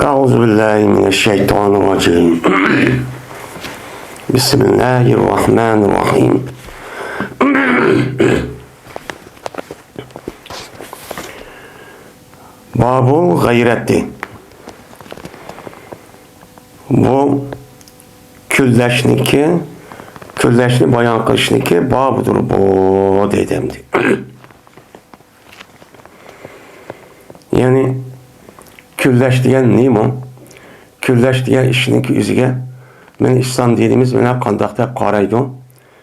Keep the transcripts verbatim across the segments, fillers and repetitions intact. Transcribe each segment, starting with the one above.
أعوذ بالله من الشيطان الرجيم. بسم الله الرحمن الرحيم. باب الغيرة. بۇ كۈنلەشنىكى، كۈنلەشنى بايان قىلىشنىكى بابىدۇر بۇ، دەيدۇ ئەمدى. يەنى كۈنلەش دېگەن نېمە؟ كۈنلەش دېگەن ئىشنىڭكى ئۆزىگە مانا ئىسلام دىنىمىز مانا قانداق دەپ قارايدۇ؟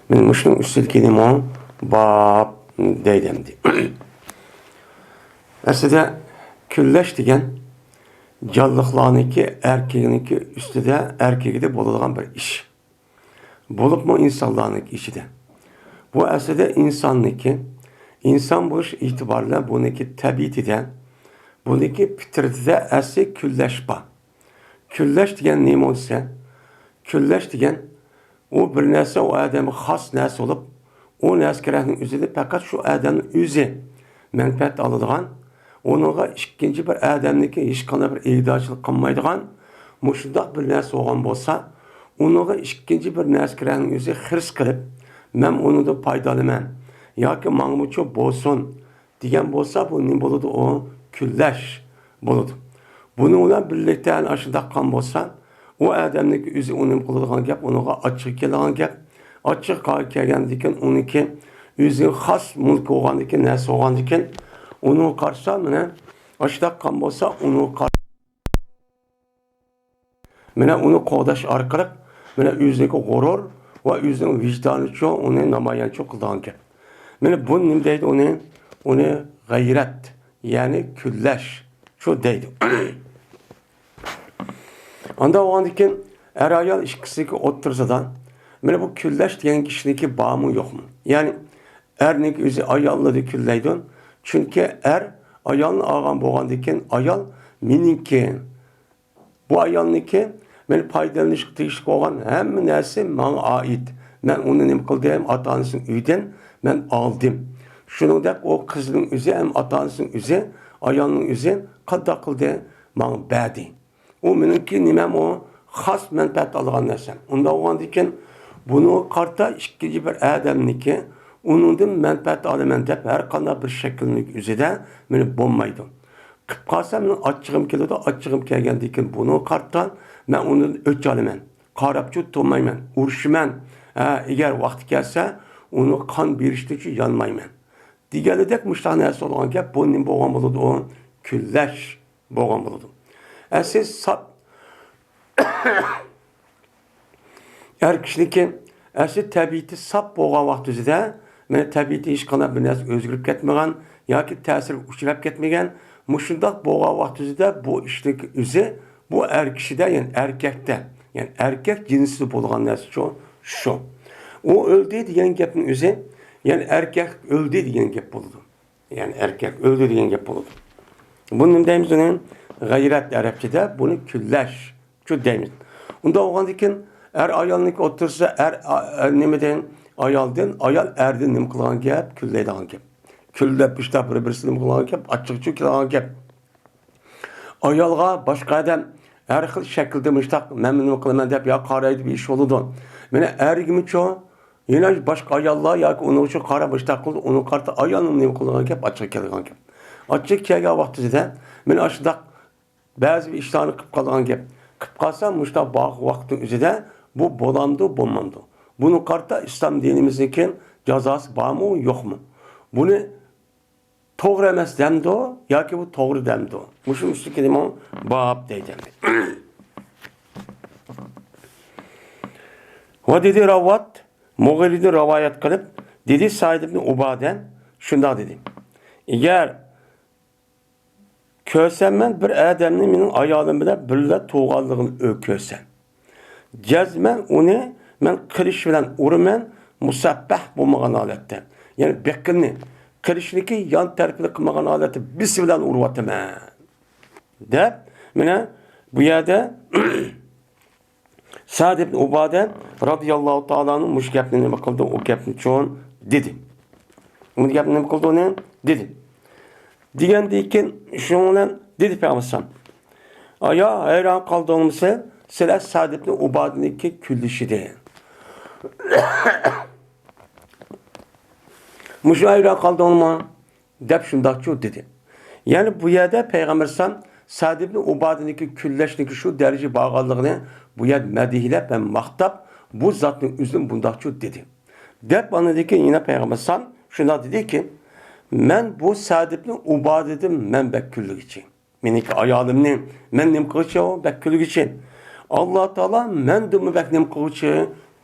مانا مۇشۇنىڭ ئۈستىدىكى نېمە؟ باب دەيدۇ ئەمدى. ئەسلىدە كۈنلەش دېگەن جانلىقلارنىڭكى ئەركىگىنىڭكى ئۈستىدە، ئەركىگىدە بولىدىغان بىر ئىش. بولۇپمۇ ئىنسانلارنىڭ ئىچىدە. بۇ ئەسلىدە ئىنساننىڭكى، ئىنسان بولۇش ئېتىبارى بىلەن بۇنىڭكى تەبىئىتىدە، بۇنىڭكى پىترىتىدە ئەسلى كۈنلەش بار. كۈنلەش دېگەن نېمە دېسە، كۈنلەش دېگەن ئۇ بىر نەرسە ئۇ ئادەمگە خاس نەرسە بولۇپ، ئۇ نەرسە كېرەكنىڭ ئۆزىنى پەقەت شۇ ئادەمنىڭ ئۆزى مەنپەئەت ئالىدىغان، ئۇنىڭغا ئىككىنچى بىر ئادەمنىڭكى ھېچقانداق بىر ئىگىدارچىلىق قىلمايدىغان مۇشۇنداق بىر نەرسە بولغان بولسا، ئۇنىڭغا ئىككىنچى بىر نەرسە كېرەكنىڭ ئۆزى خىرىس قىلىپ، مەن ئۇنىڭدىن پايدىلىنىمەن ياكى ماڭىمۇچۇ بولسۇن دېگەن بولسا، بۇ نېمە بولىدۇ؟ ئۇ كۈنلەش بولىدۇ. بۇنىڭ بىلەن بىرلىكتە ئەنە ئاشۇنداق قىلغان بولسا، ئۇ ئادەمنىڭكى ئۆزى ئۇ نېمە قىلىدىغان گەپ، ئۇنىڭغا ئاچچىقى كېلىدىغان گەپ. ئاچچىقى كەلگەندىن كېيىن ئۇنىڭكى ئۆزىگە خاس مۈلكى بولغاندىكىن، نەرسە بولغاندىكىن، ئۇنىڭغا قارىسا، مانا ئاشۇنداق قىلغان بولسا، ئۇنىڭغا قار-، مانا ئۇنى قوغداش ئارقىلىق، مانا ئۆزىنىڭكى غۇرۇر ۋە ئۆزىنىڭ ۋىجدانىچۇ ئۇنى نامايانچۇ قىلىدىغان گەپ. مانا بۇ نېمە دەيدۇ ئۇنى؟ ئۇنى غەيرەت، يەنى كۈنلەش شۇ دەيدۇ. ئاندا بولغاندىكىن ئەر-ئايال ئىككىسىنىڭكى ئوتتۇرىسىدا مانا بۇ كۈنلەش دېگەن كىشىنىڭكى بارمۇ يوقمۇ؟ يەنى ئەرنىڭكى ئۆزى ئاياللىرىنى كۈنلەيدۇ. چۈنكى ئەر ئايالنى ئالغان بولغاندىكىن ئايال مېنىڭكى، بۇ ئايالنىڭكى، مەن پايدىلىنىشقا تېگىشلىك بولغان ھەممە نەرسە ماڭا ئائىت. مەن ئۇنى نېمە قىلدىم؟ ئاتا-ئانىسىنىڭ ئۆيىدىن مەن ئالدىم. شۇنىڭدەك ئۇ قىزنىڭ ئۆزى ھەم ئاتا-ئانىسىنىڭ ئۆزى، ئايالنىڭ ئۆزى قانداق قىلدى؟ ماڭا بەردى. ئۇ مېنىڭكى نېمەم ئۇ؟ خاس مەنپەئەت ئالىدىغان نەرسەم. ئۇنداق بولغاندىكىن، بۇنىڭغا قارىتا ئىككىنچى بىر ئادەمنىڭكى، ئۇنىڭدىن مەنپەئەت ئالىمەن دەپ ھەر قانداق بىر شەكىلنىڭ ئۆزىدە مېنى بولمايدۇ. قىپ قالسا مېنىڭ ئاچچىقىم كېلىدۇ، ئاچچىقىم كەلگەندىن كېيىن بۇنىڭغا قارىتا مەن ئۇنىڭدىن ئۆچ ئالىمەن. قاراپچۇ تۇرمايمەن، ئۇرۇشىمەن. ھە، ئەگەر ۋاقتى كەلسە، ئۇنىڭغا قان بېرىشتىنچۇ يانمايمەن. دېگەنلىدەك مۇشۇنداق نەرسە بولغان گەپ، بۇ نېمە بولغان بولىدۇ؟ ئۇ كۈنلەش بولغان بولىدۇ. ئەسلى ساپ ئەر كىشىنىڭكى ئەسلى تەبىئىتى ساپ بولغان ۋاقتىدا، مانا تەبىئىتى ھېچقانداق بىر نەرسە ئۆزگىرىپ كەتمىگەن ياكى تەسىرگە ئۇچراپ كەتمىگەن، مۇشۇنداق بولغان ۋاقتىدا بۇ ئىشنىڭكى ئۆزى بۇ ئەر كىشىدە، يەنى ئەركەكتە، يەنى ئەركەك جىنسىدا بولىدىغان نەرسە شۇ، شۇ. ئۇ ئۆلدى دېگەن گەپنىڭ ئۆزى، يەنى ئەركەك ئۆلدى دېگەن گەپ بولىدۇ. يەنى ئەركەك ئۆلدى دېگەن گەپ بولىدۇ. بۇنى نېمە دەيمىز ئۇنى؟ غەيرەت ئەرەبچىدە بۇنى كۈنلەش، شۇ دەيمىز. ئۇنداق بولغاندىكىن ئەر ئايالنىڭكى ئوتتۇرىسىدا ئەر، ئا-، ئەر نېمىدىن؟ ئايالدىن، ئايال ئەردىن نېمە قىلىدىغان گەپ؟ كۈنلەيدىغان گەپ. كۈنلەپ مۇشۇنداق بىر-بىرسىنى نېمە قىلىدىغان گەپ؟ ئاچچىقچۇ كېلىدىغان گەپ. ئايالغا باشقا ئادەم ھەر خىل شەكىلدە مۇشتاق، مەن نېمە قىلىمەن دەپ يا قارايدۇ، بىر ئىش بولىدۇ. مانا ئەرگىمۇچۇ، يەنە باشقا ئاياللار ياكى ئۇنىڭ ئۈچۈن قاراپ مۇشتاق قىلىدۇ، ئۇنىڭ قارىتا ئايالنىڭ نېمە قىلىدىغان گەپ، ئاچچىقى كەلگەن گەپ. ئاچچىقى كەلگەن ۋاقتىدا مانا ئاشۇنداق بەزى بىر ئىشلارنى قىلىپ قالىدىغان گەپ. قىلىپ قالسا مۇشۇنداق بار ۋاقىتنىڭ ئۆزىدە بۇ بولامدۇ، بولمامدۇ؟ بۇنىڭ قارىتا ئىسلام دىنىمىزنىڭكى جازاسى بارمۇ، يوقمۇ؟ بۇنى توغرا ئەمەس دەمدۇ ياكى بۇ توغرا دەمدۇ؟ مۇشۇ ئۈستىدىكى نېمە؟ باب دەيدۇ. ۋە دېدى راۋات، مۇغىرىدىن رىۋايەت قىلىپ، دېدى سەئىد ئىبن ئۇبادە شۇنداق دېدى: ئەگەر كۆرسەم مەن بىر ئادەمنى مېنىڭ ئايالىم بىلەن بىللە تۇرغانلىقىنى ئۆ-، كۆرسەم، جەزمەن ئۇنى مەن قىلىچ بىلەن ئۇرىمەن، مۇسەببەھ بولمىغان ھالەتتە. يەنى بېقىننى، قىلىچنىكى يان تەرىپىنى قىلمىغان ھالەتتە بىسى بىلەن ئۇرۇۋاتىمەن، دەپ، مانا بۇ يەردە سەئد ئىبن ئۇبادە رازىياللاھۇ تائالا ئەنھۇ مۇشۇ گەپنى نېمە قىلدى؟ ئۇ گەپنى چوڭ دېدى. ئۇ گەپنى نېمە قىلدى ئۇنى؟ دېدى. دېگەندىن كېيىن شۇنىڭ بىلەن دېدى پەيغەمبەر ئەلەيھىسسالام، ئايا، ھەيران قالدىڭمۇ سەن؟ سىلەر سەئد ئىبنى ئۇبادىنىڭكى كۈنلىشىدە. مۇشۇ ھەيران قالدىڭمۇ؟ دەپ شۇنداقچۇ دېدى. يەنى بۇ يەردە پەيغەمبەر ئەلەيھىسسالام سەئد ئىبنى ئۇبادىنىڭكى كۈنلەشنىڭكى شۇ دەرىجىگە بارغانلىقىنى بۇ يەردە مەدھىيلەپ ھەم ماختاپ، بۇ زاتنىڭ ئۆزىدىن بۇنداقچۇ دېدى. دەپ ئاندىن كېيىن يەنە پەيغەمبەر ئەلەيھىسسالام شۇنداق دېدىكى، مەن بۇ سەئد ئىبنى ئۇبادىدىن مەن بەك كۈنلىگۈچى. مېنىڭكى ئايالىمنى مەن نېمە قىلغۇچى؟ ئۇ بەك كۈلگۈچى. ئاللا تائالا مەندىنمۇ بەك نېمە قىلغۇچى؟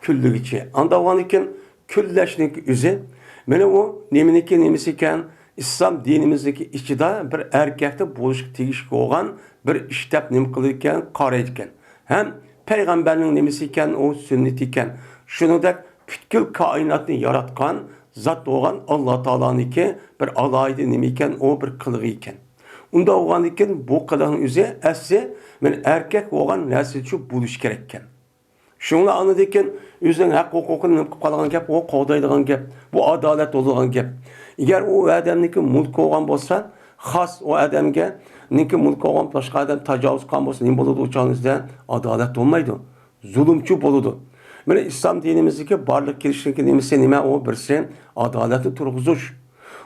كۈلگۈچى. ئانداق بولغاندىكىن كۈللەشنىڭ ئۆزى، مانا ئۇ نېمىنىڭكى نېمىسى ئىكەن؟ ئىسلام دىنىمىزنىڭكى ئىچىدە بىر ئەركەكتە بولۇشقا تېگىشلىك بولغان بىر ئىش دەپ نېمە قىلىدىكەن؟ قارايدىكەن. ھەم پەيغەمبەرنىڭ نېمىسى ئىكەن؟ ئۇ سۈننىتى ئىكەن. شۇنىڭدەك پۈتكۈل كائىناتنى ياراتقان زات بولغان ئاللا تائالانىڭكى بىر ئالاھىدە نېمە ئىكەن؟ ئۇ بىر قىلىقى ئىكەن. ئۇنداق بولغاندىكىن بۇ قىلىقنىڭ ئۆزى ئەسلى مانا ئەركەك بولغان نەرسىچۇ بولۇشى كېرەككەن. شۇڭلا ئاندىن كېيىن ئۆزىنىڭ ھەق ھوقۇقىنى نېمە قىلىپ قالغان گەپ، ئۇ قوغدايدىغان گەپ، بۇ ئادالەت بولىدىغان گەپ. ئەگەر ئۇ ئادەمنىڭكى مۈلكى بولغان بولسا، خاس ئۇ ئادەمگە نېمىكى مۈلكى بولغان باشقا ئادەم تاجاۋۇز قىلغان بولسا، نېمە بولىدۇ ئۇ چاغنىڭ ئۆزىدە؟ ئادالەت بولمايدۇ. زۇلۇمچۇ بولىدۇ. مانا ئىسلام دىنىمىزدىكى بارلىققا كېلىشنىڭكى نېمىسى نېمە؟ ئۇ بىرسى ئادالەتنى تۇرغۇزۇش.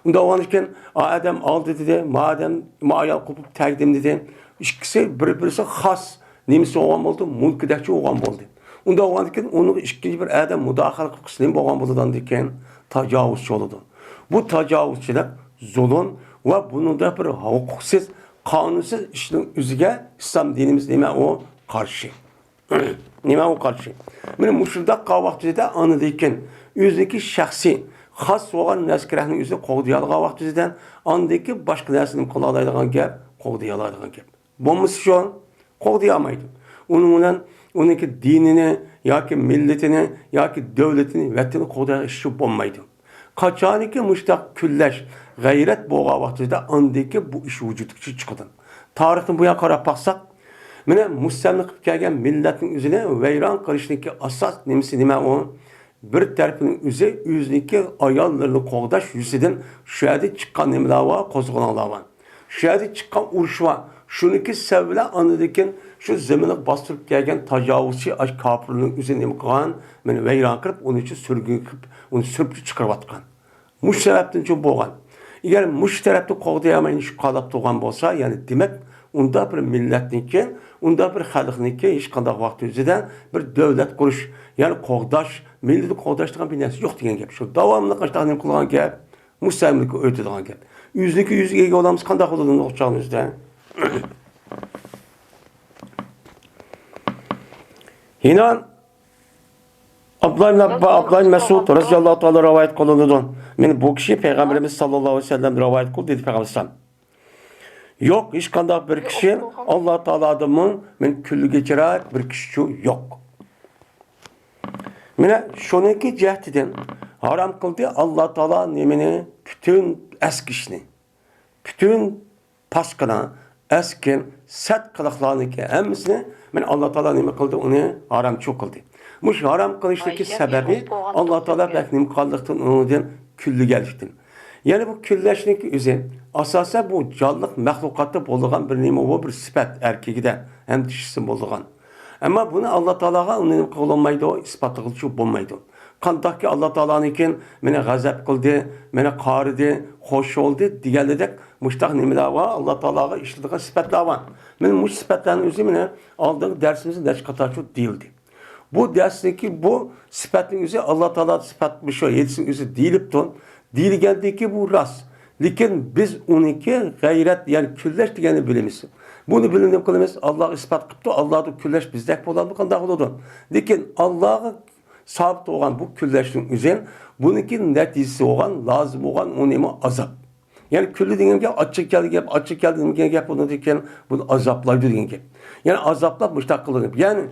ئۇنداق بولغاندىكىن ئۇ ئادەم ئالدى دېدى، ما ئادەم، ما ئايال قوپۇپ تەگدىم دېدى. ئىككىسى بىر-، بىرسى خاس نېمىسى بولغان بولدى، مۈلكىدەكچى بولغان بولدى. ئۇنداق بولغاندىكىن ئۇنىڭغا ئىككىنچى بىر ئادەم مۇداخىلە قىلىپ قىلسا نېمە بولغان بولىدۇ ئاندىكىن؟ تاجاۋۇزچى بولىدۇ. بۇ تاجاۋۇزچىلىق، زۇلۇم ۋە بۇنىڭدا بىر ھوقۇقسىز، قانۇنسىز ئىشنىڭ ئۆزىگە ئىسلام دىنىمىز نېمە ئۇ؟ قارشى. نېمە ئۇ قارشى؟ مانا مۇشۇنداق قىلغان ۋاقتىدا ئاندىن كېيىن ئۆزىنىڭكى شەخسىي، خاس بولغان نەرسە كېرەكنى ئۆزى قوغدىيالىغان ۋاقتىدا ئاندىن كېيىن باشقا نەرسە نېمە قىلالايدىغان گەپ، قوغدىيالايدىغان گەپ. بولمىسا شۇ، قوغدىيالمايدۇ. ئۇنىڭ بىلەن ئۇنىڭكى دىنىنى ياكى مىللىتىنى ياكى دۆلىتىنى، ۋەتىنىنى قوغدايدىغان ئىش شۇ بولمايدۇ. قاچانكى مۇشۇنداق كۈنلەش، غەيرەت بولغان ۋاقتىدا ئاندىن كېيىن بۇ ئىش ۋۇجۇدقا چىقىدۇ. تارىختىن بۇيان قاراپ باقساق، مانا مۇستەملىكە قىلىپ كەلگەن مىللەتنىڭ ئۆزىنى ۋەيران قىلىشنىڭكى ئاساس نېمىسى نېمە ئۇ؟ بىر تەرىپىنىڭ ئۆزى ئۆزىنىڭكى ئاياللىرىنى قوغداش يۈزىسىدىن شۇ يەردە چىققان نېمىلەر بار، قوزغىلاڭلار بار. شۇ يەردە چىققان ئۇرۇش بار. شۇنىڭكى سەۋەبى بىلەن ئاندىن كېيىن شۇ زېمىنغا باستۇرۇپ كەلگەن تاجاۋۇزچى ئاشۇ كاپىرنىڭ ئۆزى نېمە قىلغان؟ مانا ۋەيران قىلىپ، ئۇنى شۇ سۈرگۈنگە قىلىپ، ئۇنى سۈرۈپ چىقىرىۋاتقان. مۇشۇ سەۋەبتىن شۇ بولغان. ئەگەر مۇشۇ تەرەپنى قوغدىيالماي شۇ قالاپ تۇرغان بولسا، يەنى دېمەك، ئۇنداق بىر مىللەتنىڭكى، ئۇنداق بىر خەلقنىڭكى ھېچقانداق ۋاقىت ئۆزىدە بىر دۆلەت قۇرۇش، يەنى قوغداش، مىللىتىنى قوغداش دېگەن بىر نەرسە يوق دېگەن گەپ. شۇ داۋاملىق ئاشۇنداق نېمە قىلغان گەپ؟ مۇستەملىكە ئۆتىدىغان گەپ. ئۆزىنىڭكى ئۆزىگە ئىگە بولالمىسا قانداق بولىدۇ ئۇنداق چاغنىڭ ئۆزىدە؟ يەنە ئابدۇللا ئىبن ئاببا-، ئابدۇللا ئىبن مەسئۇد رەزىياللاھۇ تائالا رىۋايەت قىلىنىدۇ. مانا بۇ كىشى پەيغەمبىرىمىز ساللاللاھۇ ئەلەيھى ۋەسەللەم رىۋايەت قىلدى دېدى پەيغەمبەر ئەلەيھىسسالام. يوق، ھېچقانداق بىر كىشى ئاللا تائالادىنمۇ مانا كۈلگۈچىرەك بىر كىشىچۇ يوق. مانا شۇنىڭكى جەھىتىدىن ھارام قىلدى ئاللا تائالا نېمىنى؟ پۈتۈن ئەسكى ئىشنى. پۈتۈن پاسقىنا، ئەسكىن، سەت قىلىقلارنىڭكى ھەممىسىنى مانا ئاللا تائالا نېمە قىلدى؟ ئۇنى ھارامچۇ قىلدى. مۇشۇ ھارام قىلىشتىكى سەۋەبى ئاللا تائالا بەك نېمە قىلغانلىقتىن، ئۇنىڭدىن كۈلگەنلىكتىن. يەنى بۇ كۈللەشنىڭكى ئۆزى ئاساسەن بۇ جانلىق مەخلۇقاتتا بولىدىغان بىر نېمە، بۇ بىر سۈپەت ئەركىگىدە ھەم دىشىسى بولىدىغان. ئەمما بۇنى ئاللا تائالاغا ئۇنى نېمە قىلغىلى بولمايدۇ، ئىسپاتلىغىلىچۇ بولمايدۇ. قانداقكى ئاللا تائالانىڭكى مېنى غەزەپ قىلدى، مېنى قارىدى، خوش بولدى دېگەنلىدەك مۇشتاق نېمىلەر بار، ئاللا تائالاغا ئىشلىتىدىغان سۈپەتلەر بار. مانا مۇشۇ سۈپەتلەرنىڭ ئۆزى مانا ئالدىنقى دەرسىمىزدە نەچچە قېتىمچۇ دېيىلدى. بۇ دەرستىكى بۇ سۈپەتنىڭ ئۆزى ئاللا تائالا سۈپەت، مۇشۇ ھەدىسنىڭ ئۆزى دېيىلىپتۇ. دېيىلگەندىكى بۇ راست. لېكىن بىز ئۇنىڭكى غەيرەت، يەنى كۈللەش دېگەننى بىلىمىز. بۇنى بىلىپ نېمە قىلىمىز؟ ئاللاغا ئىسپات قىپتۇ، ئاللادا كۈللەش بىزدەك بولامدۇ، قانداق بولىدۇ؟ لېكىن ئاللاغا سابىت بولغان بۇ كۈللەشنىڭ ئۆزى، بۇنىڭكى نەتىجىسى بولغان، لازىم بولغان ئۇ نېمە؟ ئازاب. يەنى كۈلدى دېگەن گەپ، ئاچچىقى كەلدى گەپ، ئاچچىقى كەلدى دېگەن گەپ بولىدىكەن، بۇنى ئازابلايدۇ دېگەن گەپ. يەنى ئازابلاپ مۇشتاق قىلىدۇ. يەنى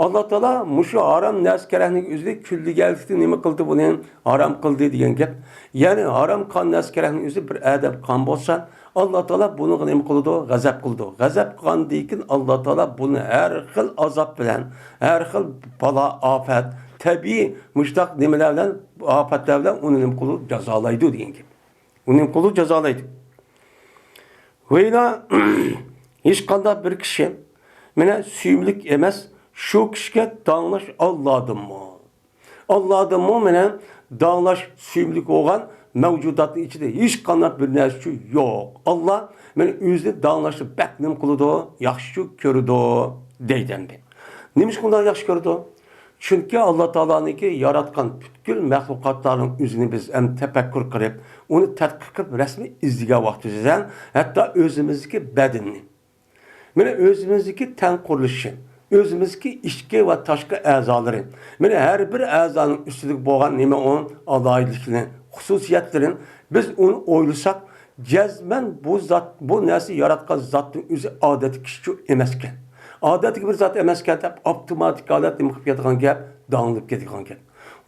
ئاللا تائالا مۇشۇ ھارام نەرسە كېرەكنىڭ ئۆزىنى كۈللىگەنلىكتىن نېمە قىلدى بۇنى؟ ھارام قىلدى دېگەن گەپ. يەنى ھارام قىلغان نەرسە كېرەكنىڭ ئۆزى بىر ئادەم قىلغان بولسا، ئاللا تائالا بۇنىڭغا نېمە قىلىدۇ؟ غەزەپ قىلىدۇ. غەزەپ قىلغاندىن كېيىن ئاللا تائالا بۇنى ھەر خىل ئازاب بىلەن، ھەر خىل بالا، ئاپەت، تەبىئىي مۇشتاق نېمىلەر بىلەن، ئاپەتلەر بىلەن ئۇنى نېمە قىلىدۇ؟ جازالايدۇ دېگەن گەپ. ئۇنى نېمە قىلىدۇ؟ جازالايدۇ. ۋەيلا ھېچقانداق بىر كىشى مانا سۆيۈملۈك ئەمەس، شۇ كىشىگە داڭلاش ئاللادىنمۇ؟ ئاللادىنمۇ مانا داڭلاش سۆيۈملۈك بولغان مەۋجۇداتنىڭ ئىچىدە ھېچقانداق بىر نەرسىچۇ يوق. ئاللا مانا ئۆزىنى داڭلاشنى بەك نېمە قىلىدۇ؟ ياخشىچۇ كۆرىدۇ دەيدۇ ئەمدى. نېمىشقا ئۇنداق ياخشى كۆرىدۇ؟ چۈنكى ئاللا تائالانىڭكى ياراتقان پۈتكۈل مەخلۇقاتلارنىڭ ئۆزىنى بىز ئەمدى تەپەككۇر قىلىپ، ئۇنى تەتقىق قىلىپ، رەسمىي ئىزدىگەن ۋاقتىمىزدا، ھەتتا ئۆزىمىزدىكى بەدىنىنى، مانا ئۆزىمىزدىكى تەن قۇرۇلۇشى، ئۆزىمىزدىكى ئىچكى ۋە تاشقى ئەزالىرى، مانا ھەر بىر ئەزانىڭ ئۈستىدىكى بولغان نېمە ئۇ ئالاھىدىلىكلىرى، خۇسۇسىيەتلىرى، بىز ئۇنى ئويلىساق، جەزمەن بۇ زات، بۇ نەرسە ياراتقان زاتنىڭ ئۆزى ئادەتتىكىچە ئەمەسكەن. ئادەتتىكى بىر زات ئەمەسكەن دەپ ئاپتوماتىك ھالەت نېمە قىلىپ كېتىدىغان گەپ، داڭلىنىپ كېتىدىغان گەپ.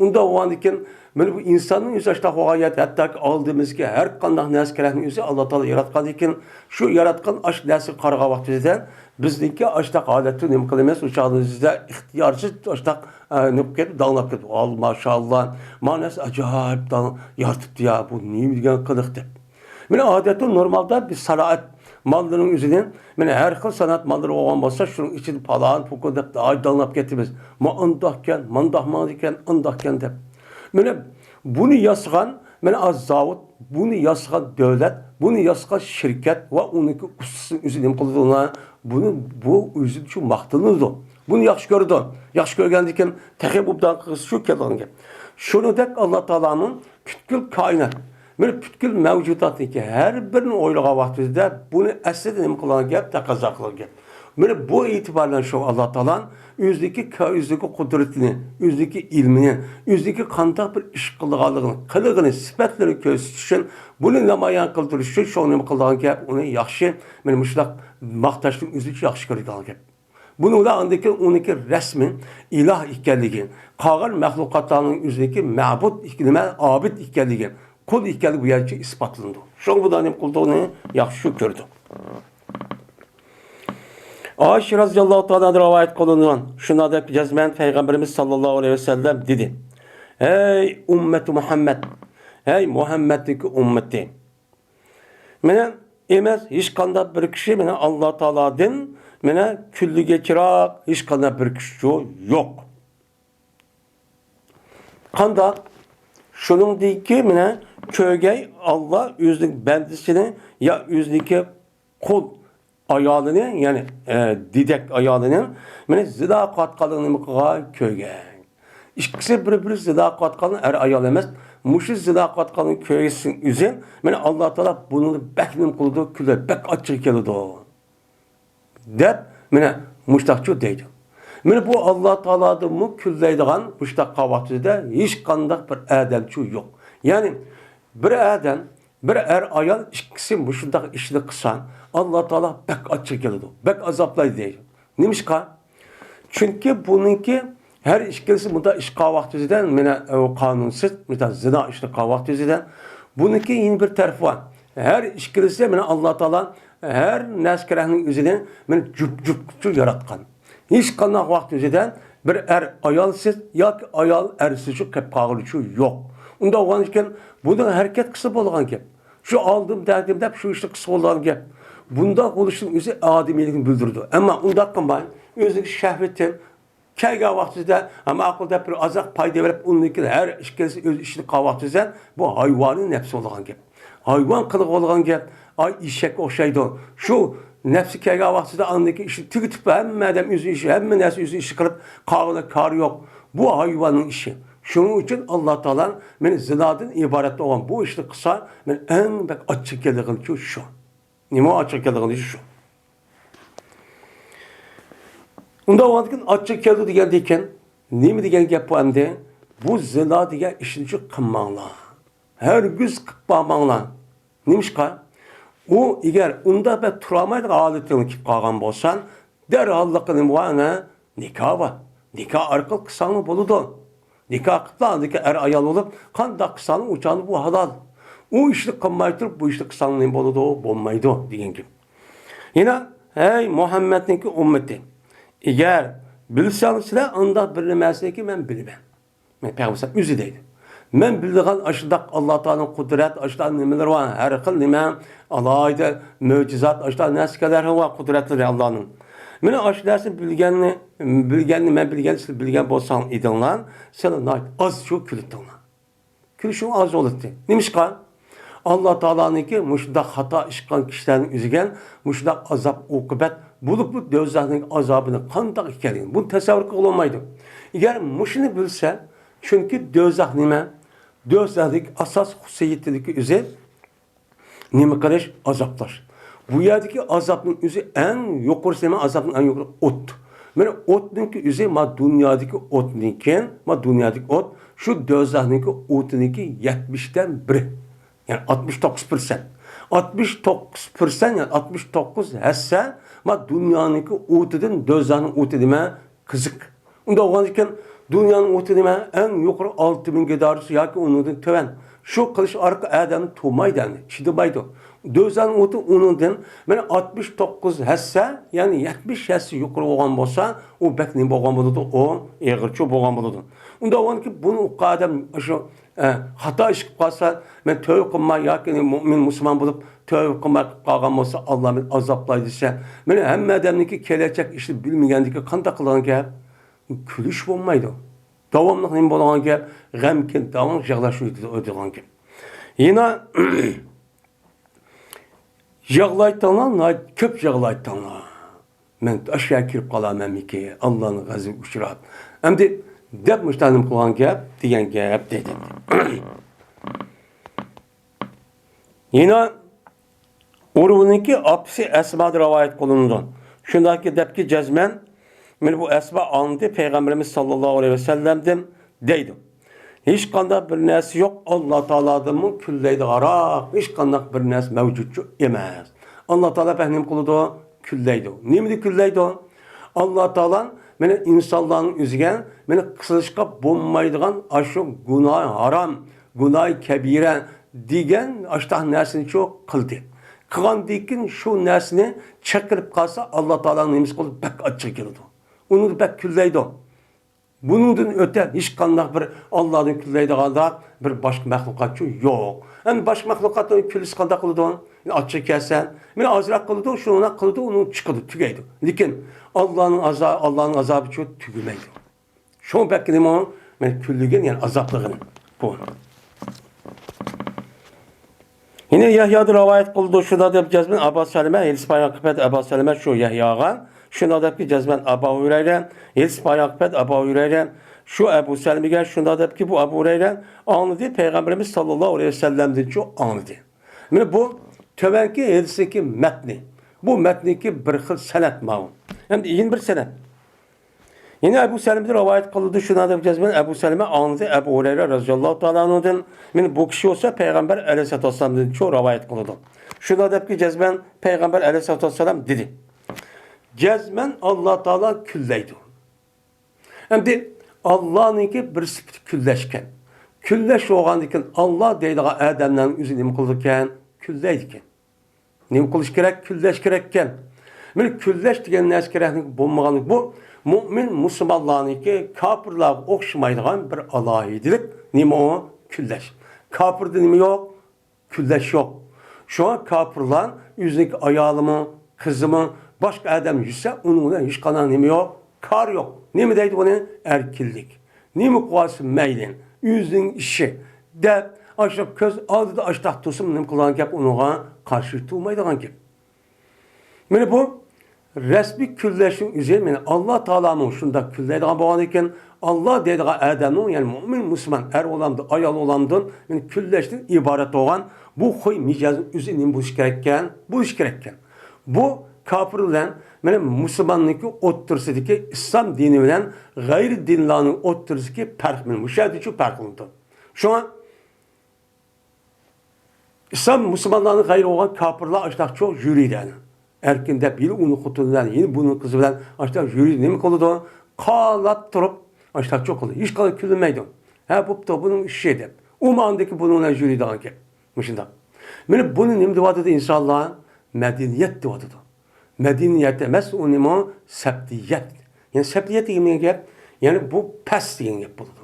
ئۇنداق بولغاندىكىن، مانا بۇ ئىنساننىڭ ئۆزى ئاشتاق بولغان يەردە، ھەتتاكى ئالدىمىزدىكى ھەر قانداق نەرسە كېرەكنى ئۆزى ئاللا تائالا ياراتقاندىكىن، شۇ ياراتقان ئاش نەرسىگە قارىغان ۋاقتىمىزدا بىزنىڭكى ئاشتاق ھالەتتە نېمە قىلىمىز؟ ئۇ چاغدا بىزدە ئىختىيارسىز ئاشتاق، ئە، نېمە قىلىپ كېتىپ، داڭلاپ كېتىپ، «ۋاي، ماشائاللا، ما نەرسە ئاجايىپ داڭ يارىتىپتۇ يا، بۇ نېمە دېگەن قىلىق» دەپ. مانا ئادەتتە نورمالدا بىز سانائەت ماللىرىنىڭ ئۆزىدىن، مانا ھەر خىل سانائەت ماللىرى بولغان بولسا، شۇنىڭ ئىچىدە پالان، پۇكۇن دەپ داڭلاپ كېتىمىز. ما ئانداقكەن، مانداق ماڭىدىكەن، ئانداقكەن دەپ. مانا بۇنى ياسىغان، مانا ئاز زاۋۇت، بۇنى ياسىغان دۆلەت، بۇنى ياسىغان شىركەت ۋە ئۇنىڭكى ئۇستىسىنىڭ ئۆزى نېمە قىلىدۇ ئۇلار؟ بۇنى، بۇ ئۆزى شۇ ماختىنىدۇ. بۇنى ياخشى كۆرىدۇ. ياخشى كۆرگەندىكىن تېخى ئوبدان قىلغۇسى شۇ كېلىدىغان گەپ. شۇنىڭدەك ئاللا تائالانىڭ پۈتكۈل كائىنات، مانا پۈتكۈل مەۋجۇداتنىڭكى ھەر بىرىنى ئويلىغان ۋاقتىمىزدا بۇنى ئەسلىدە نېمە قىلغان گەپ، تەقەززا قىلغان گەپ. مانا بۇ ئېتىبار بىلەن شۇ ئاللا تائالا ئۆزىنىڭكى، ئۆزىنىڭكى قۇدرىتىنى، ئۆزىنىڭكى ئىلمىنى، ئۆزىنىڭكى قانداق بىر ئىش قىلىدىغانلىقىنى، قىلىقىنى، سۈپەتلىرىنى كۆرسىتىش ئۈچۈن، بۇنى نامايان قىلدۇرۇش ئۈچۈن شۇ نېمە قىلىدىغان گەپ، ئۇنى ياخشى، مانا مۇشۇنداق ماختاشنىڭ ئۆزىچە ياخشى كۆرىدىغان گەپ. بۇنىڭ بىلەن ئاندىن كېيىن ئۇنىڭكى رەسمىي ئىلاھ ئىكەنلىكى، قالغان مەخلۇقاتلارنىڭ ئۆزىنىڭكى مەبۇد ئىك-، نېمە، ئابىد ئىكەنلىكى، قۇل ئىكەنلىكى بۇ يەرچە ئىسپاتلىنىدۇ. شۇڭا بۇ نېمە قىلىدۇ، ئۇنى ياخشى كۆرىدۇ. ئائىشە رەزىياللاھۇ تائالا ئەنھا رىۋايەت قىلىنغان، شۇنداق دەپ جەزمەن پەيغەمبىرىمىز ساللاللاھۇ ئەلەيھى ۋەسەللەم دېدى: «ھەي ئۈممەتۇ مۇھەممەد! ھەي مۇھەممەدنىڭكى ئۈممىتى!» مانا ئەمەس، ھېچقانداق بىر كىشى مانا ئاللا تائالادىن مانا كۈنلۈكىچىراق ھېچقانداق بىر كىشى يوق. قانداق؟ شۇنىڭدىكى مانا كۆرگەي ئاللا ئۆزىنىڭ بەندىسىنى يا ئۆزىنىڭكى قۇل ئايالىنى، يەنى، ئە، دېدەك ئايالىنى، مانا زىنا قىلىۋاتقانلىقىنى نېمە قىلغان؟ كۆرگەن. ئىككىسى بىر-بىرى زىنا قىلىۋاتقانلىقى، ئەر-ئايال ئەمەس، مۇشۇ زىنا قىلىۋاتقانلىقىنى كۆرگەنسېرى ئۆزى، مانا ئاللا تائالا بۇنى بەك نېمە قىلىدۇ، كۈلىدۇ، بەك ئاچچىقى كېلىدۇ، دەپ، مانا مۇشتاقچۇ دەيدۇ. مانا بۇ ئاللا تائالادىنمۇ كۈللەيدىغان مۇشتاق قىلغان ۋاقتىدا ھېچقانداق بىر ئادەمچۇ يوق. يەنى بىر ئادەم، بىر ئەر-ئايال ئىككىسى مۇشۇنداق ئىشنى قىلسا، ئاللا تائالا بەك ئاچچىقى كېلىدۇ، بەك ئازابلايدۇ دەيدۇ. نېمىشقا؟ چۈنكى بۇنىڭكى ھەر ئىككىلىسى مۇنداق ئىش قىلغان ۋاقتىدا، مانا، ئۇ قانۇنسىز، مىسال، زىنا ئىشنى قىلغان ۋاقتىدا، بۇنىڭكى يەنە بىر تەرىپى بار. ھەر ئىككىلىسى، مانا، ئاللا تائالا ھەر نەرسە كېرەكنىڭ ئۆزىنى، مانا، جۈپ-جۈپ قىلىپ ياراتقان. ھېچقانداق ۋاقىت ئۆزىدە بىر ئەر ئايالسىز ياكى ئايال ئەرسىز قېلىپ قالغۇچى يوق. ئۇنداق بولغاندىكىن، بۇنىڭ ھەرىكەت قىلسا بولىدىغان گەپ. شۇ ئالدىم دەردىم دەپ شۇ ئىشنى قىلسا بولىدىغان گەپ. بۇنداق بولۇشنىڭ ئۆزى ئادىمىيلىكنى بىلدۈرىدۇ. ئەمما ئۇنداق قىلماي، ئۆزىنىڭ شەھۋىتى كەلگەن ۋاقتىدا، ھە، ماقۇل دەپ بىر ئازراق پايدا بېرىپ، ئۇندىن كېيىن ھەر ئىككىلىسى ئۆز ئىشىنى قىلغان ۋاقتىدا، بۇ ھايۋانىي نەپسى بولىدىغان گەپ. ھايۋان قىلىقى بولىدىغان گەپ. ئاي، ئېشەككە ئوخشايدۇ. شۇ نەپسى كەلگەن ۋاقتىدا ئاندىن كېيىن ئىشنى تۈگىتىپ، ھەممە ئادەم ئۆزى ئىشى، ھەممە نەرسە ئۆزى ئىشى قىلىپ، قالغىنى كارى يوق. بۇ ھايۋاننىڭ ئىشى. شۇنىڭ ئۈچۈن ئاللا تائالا مانا زىنادىن ئىبارەت بولغان بۇ ئىشنى قىلسا، مانا ئەڭ بەك ئاچچىقى كېلىدىغىنى شۇ. نېمە ئاچچىقى كېلىدىغىنى شۇ. ئۇنداق بولغاندىكىن ئاچچىقى كەلدى دېگەندىكىن، نېمە دېگەن گەپ بۇ ئەمدى؟ بۇ زىنا دېگەن ئىشنى شۇ قىلماڭلار. ھەرگىز قىلىپ باقماڭلار. نېمىشقا؟ ئۇ ئەگەر ئۇنداق بىر تۇرالمايدىغان ھالىتىڭگە كېلىپ قالغان بولساڭ، دەرھاللىقى نېمە بار؟ ئەنە نىكاھ بار. نىكاھ ئارقىلىق قىلساڭمۇ بولىدۇ. نىكاھ قىلىپلا ئاندىن كېيىن ئەر-ئايال بولۇپ، قانداق قىلساڭمۇ ئۇ چاغدا بۇ ھالال. ئۇ ئىشنى قىلماي تۇرۇپ، بۇ ئىشنى قىلساڭ نېمە بولىدۇ؟ بولمايدۇ دېگەن گەپ. يەنە، ھەي مۇھەممەدنىڭكى ئۈممىتى، ئەگەر بىلسەڭ سىلەر ئانداق بىر نېمەسىنىكى مەن بىلىمەن. مەن پەيغەمبەر ئۆزى دەيدۇ. مەن بىلىدىغان ئاشۇنداق ئاللا تائالانىڭ قۇدرەت، ئاشۇنداق نېمىلىرى بار، ھەر خىل نېمە، ئالاھىدە مۆجىزات، ئاشۇنداق نەرسىلەر بار، قۇدرەتلىرى ئاللانىڭ. مانا ئاشۇ نەرسىنى بىلگەننى، بىلگەننى مەن بىلگەن، سىز بىلگەن بولساڭ ئىدىڭلار، سىلەر ناھايىتى ئاز شۇ كۈلۈتتۈڭلار. كۈلۈشۈڭ ئاز بولاتتى. نېمىشقا؟ ئاللا تائالانىڭكى مۇشۇنداق خاتا ئىش قىلغان كىشىلەرنىڭ ئۆزىگە مۇشۇنداق ئازاب ئوقۇبەت بولۇپمۇ، دوزاخنىڭ ئازابىنىڭ قانداق ئىكەنلىكىنى بۇنى تەسەۋۋۇر قىلغىلى بولمايدۇ. ئەگەر مۇشۇنى بىلسە، چۈنكى دوزاخ نېمە؟ دوزاخنىڭ ئاساس خۇسۇسىيىتىدىكى ئۆزى نېمە قىلىش؟ ئازابلاش. بۇ يەردىكى ئازابنىڭ ئۆزى ئەڭ يۇقىرىسى نېمە؟ ئازابنىڭ ئەڭ يۇقىرى ئوت. مانا ئوتنىڭكى ئۆزى، ما دۇنيادىكى ئوتنىڭكى، ما دۇنيادىكى ئوت، شۇ دوزاخنىڭكى ئوتىنىڭكى يەتمىشتىن بىرى. يەنى ئاتمىش توققۇز پىرسەنت. ئاتمىش توققۇز پىرسەنت، يەنى ئاتمىش توققۇز ھەسسە، ما دۇنيانىڭكى ئوتىدىن دوزاخنىڭ ئوتى نېمە؟ قىزىق. ئۇنداق بولغاندىكىن، دۇنيانىڭ ئوتى نېمە؟ ئەڭ يۇقىرى ئالتە مىڭ گادارۇسى ياكى ئۇنىڭدىن تۆۋەن. شۇ قىلىش ئارقىلىق ئادەم تۇرمايدۇ، ئەمدى چىدىمايدۇ. دوزاخنىڭ ئوتى ئۇنىڭدىن، مانا، ئاتمىش توققۇز ھەسسە، يەنى يەتمىش ھەسسە يۇقىرى بولغان بولسا، ئۇ بەك نېمە بولغان بولىدۇ؟ ئۇ ئېغىرچۇ بولغان بولىدۇ. ئۇنداق بولغاندىكىن، بۇنى ئۇققان ئادەم شۇ ئە، خاتا ئىش قىلىپ قالسا، مەن تۆۋە قىلماي ياكى مۇئمىن مۇسۇلمان بولۇپ تۆۋە قىلماي قىلىپ قالغان بولسا، ئاللا مېنى ئازابلاي دېسە، مانا ھەممە ئادەمنىڭكى كېلەچەك ئىشىنى بىلمىگەندىكى قانداق قىلىدىغان گەپ؟ كۈلۈش بولمايدۇ. داۋاملىق نېمە بولىدىغان گەپ؟ غەمكىن، داۋاملىق يىغلاش ئۆتىدىغان گەپ. يەنە يىغلايتتىڭلار، ناھايىتى كۆپ يىغلايتتىڭلار. مەن ئاشۇ يەرگە كىرىپ قالامەنمىكىن، ئاللانىڭ غەزىپىگە ئۇچراپ. ئەمدى دەپ مۇشۇنداق نېمە قىلغان گەپ، دېگەن گەپ دېدى. يەنە ئۇرۋىنىڭكى ئاپىسى ئەسمادىن رىۋايەت قىلىنىدۇ. شۇنداقكى دەپكى جەزمەن، مانا بۇ ئەسما ئاڭلىدى پەيغەمبىرىمىز ساللاللاھۇ ئەلەيھى ۋەسەللەمدىن دەيدۇ. ھېچقانداق بىر نەرسە يوق، ئاللا تائالادىنمۇ كۈنلەيدىغانراق ھېچقانداق بىر نەرسە مەۋجۇتچۇ ئەمەس. ئاللا تائالا بەك نېمە قىلىدۇ؟ كۈنلەيدۇ. نېمىدە كۈنلەيدۇ؟ ئاللا تائالا مانا ئىنسانلارنىڭ ئۆزىگە مانا قىلىشقا بولمايدىغان ئاشۇ گۇناھ ھارام، گۇناھ كەبىرە دېگەن ئاشۇنداق نەرسىنىچۇ قىلدى. قىلغاندىن كېيىن شۇ نەرسىنى چېقىلىپ قالسا، ئاللا تائالانىڭ نېمىسى قىلىدۇ؟ بەك ئاچچىقى كېلىدۇ. ئۇنى بەك كۈنلەيدۇ. بۇنىڭدىن ئۆتە ھېچقانداق بىر ئاللانى كۈنلەيدىغانداق بىر باشقا مەخلۇقاتچۇ يوق. ئەمدى باشقا مەخلۇقاتنى كۈنلىسە قانداق قىلىدۇ؟ ئاچچىقى كەلسە، مانا ئازراق قىلىدۇ، شۇنىڭ قىلىدۇ، ئۇنىڭ چىقىدۇ، تۈگەيدۇ. لېكىن ئاللانىڭ ئازا-، ئاللانىڭ ئازابىچۇ تۈگىمەيدۇ. شۇڭا بەك نېمە؟ مانا كۈنلىگەن، يەنى ئازابلىغىنى بۇ. يەنە يەھيادىن رىۋايەت قىلىدۇ، شۇنداق دەپ جەزمەن ئەبا سەلىمە، ھېدىس بايان قىلىپ ئەبا سەلىمە شۇ يەھياغا، شۇنداق دەپكى جەزمەن ئەبا ھۇرەيرە، ھېدىس بايان قىلىپ ئەبا ھۇرەيرە شۇ ئەبۇ سەلىمىگە، شۇنداق دەپكى بۇ ئەبۇ ھۇرەيرە ئاڭلىدى، پەيغەمبىرىمىز ساللاللاھۇ ئەلەيھى ۋەسەللەمدىنچۇ ئاڭلىدى. مانا بۇ تۆۋەنكى ھەدىسنىڭكى مەتنى. بۇ مەتنىڭكى بىر خىل سەنەد ماۋۇ. ئەمدى يەنە بىر سەنەد. يەنە ئەبۇ سەلىمىدىن رىۋايەت قىلىدۇ، شۇنداق دەپ جەزمەن ئەبۇ سەلىمە ئاڭلىدى، ئەبۇ ھۇرەيرە رەزىياللاھۇ تائالا ئەنھۇدىن، مانا بۇ كىشى بولسا پەيغەمبەر ئەلەيھىسسالاتۇ ۋەسسالامدىنچۇ رىۋايەت قىلىدۇ. شۇنداق دەپكى جەزمەن پەيغەمبەر ئەلەيھىسسالاتۇ ۋەسسالام دېدى. جەزمەن ئاللا تائالا كۈنلەيدۇ. ئەمدى ئاللانىڭكى بىر سۈپىتى كۈنلەشكەن. كۈنلەش بولغاندىكىن ئاللا دەيدىغان ئادەملەرنىڭ ئۆزى نېمە قىلىدىكەن؟ كۈنلەيدىكەن. نېمە قىلىش كېرەك؟ كۈنلەش كېرەككەن. مانا كۈنلەش دېگەن نەرسە كېرەكلىك بولمىغانلىق، بۇ مۇئمىن مۇسۇلمانلارنىڭكى كاپىرلارغا ئوخشىمايدىغان بىر ئالاھىدىلىك. نېمە ئۇ؟ كۈنلەش. كاپىردا نېمە يوق؟ كۈنلەش يوق. شۇڭا كاپىرلار ئۆزىنىڭكى ئايالىمۇ، قىزىمۇ، باشقا ئادەم يۈرسە، ئۇنىڭ بىلەن ھېچقانداق نېمە يوق؟ كار يوق. نېمە دەيدۇ بۇنى؟ ئەركىنلىك. نېمە قىلىۋالسا مەيلى، ئۆزىنىڭ ئىشى، دەپ، ئاشۇ كۆز ئالدىدا ئاشتاق تۇرسىمۇ نېمە قىلىدىغان گەپ، ئۇنىڭغا قارشى تۇرمايدىغان گەپ. مانا بۇ رەسمىي كۈنلەشنىڭ ئۆزى، مانا ئاللا تائالامۇ شۇنداق كۈنلەيدىغان بولغاندىكىن، ئاللا دەيدىغان ئادەمنىڭ، يەنى مۇئمىن مۇسۇلمان ئەر بولامدۇ، ئايال بولامدۇ، مانا كۈنلەشتىن ئىبارەت بولغان بۇ خۇي مىجەزنىڭ ئۆزى نېمە بولۇشى كېرەككەن؟ بولۇشى كېرەككەن. بۇ كاپىر بىلەن مانا مۇسۇلماننىڭكى ئوتتۇرىسىدىكى، ئىسلام دىنى بىلەن غەيرىي دىنلارنىڭ ئوتتۇرىسىدىكى پەرق، مانا مۇشۇ يەردىچۇ پەرقلىنىدۇ. شۇڭا ئىسلام مۇسۇلمانلاردىن غەيرىي بولغان كاپىرلار ئاشتاقچۇ يۈرىدۇ. ئەركىن دەپ، يەنە ئۇنىڭ خوتۇنى بىلەن، يەنە بۇنىڭ قىزى بىلەن ئاشتاق يۈرىدۇ. نېمە قىلىدۇ؟ قالاپ تۇرۇپ ئاشتاقچۇ قىلىدۇ. ھېچقانداق كۈنلىمەيدۇ. ھە، بوپتۇ، بۇنىڭ ئىشى دەپ. ئۇ ماندىكى بۇنىڭ بىلەن يۈرىدىغان گەپ. مۇشۇنداق. مانا بۇنى نېمە دەۋاتىدۇ ئىنسانلار؟ مەدەنىيەت دەۋاتىدۇ. مەدەنىيەت ئەمەس، ئۇ نېمە؟ سەپلىيەت. يەنى سەپلىيەت دېگەن گەپ، يەنى بۇ پەس دېگەن گەپ بولىدۇ.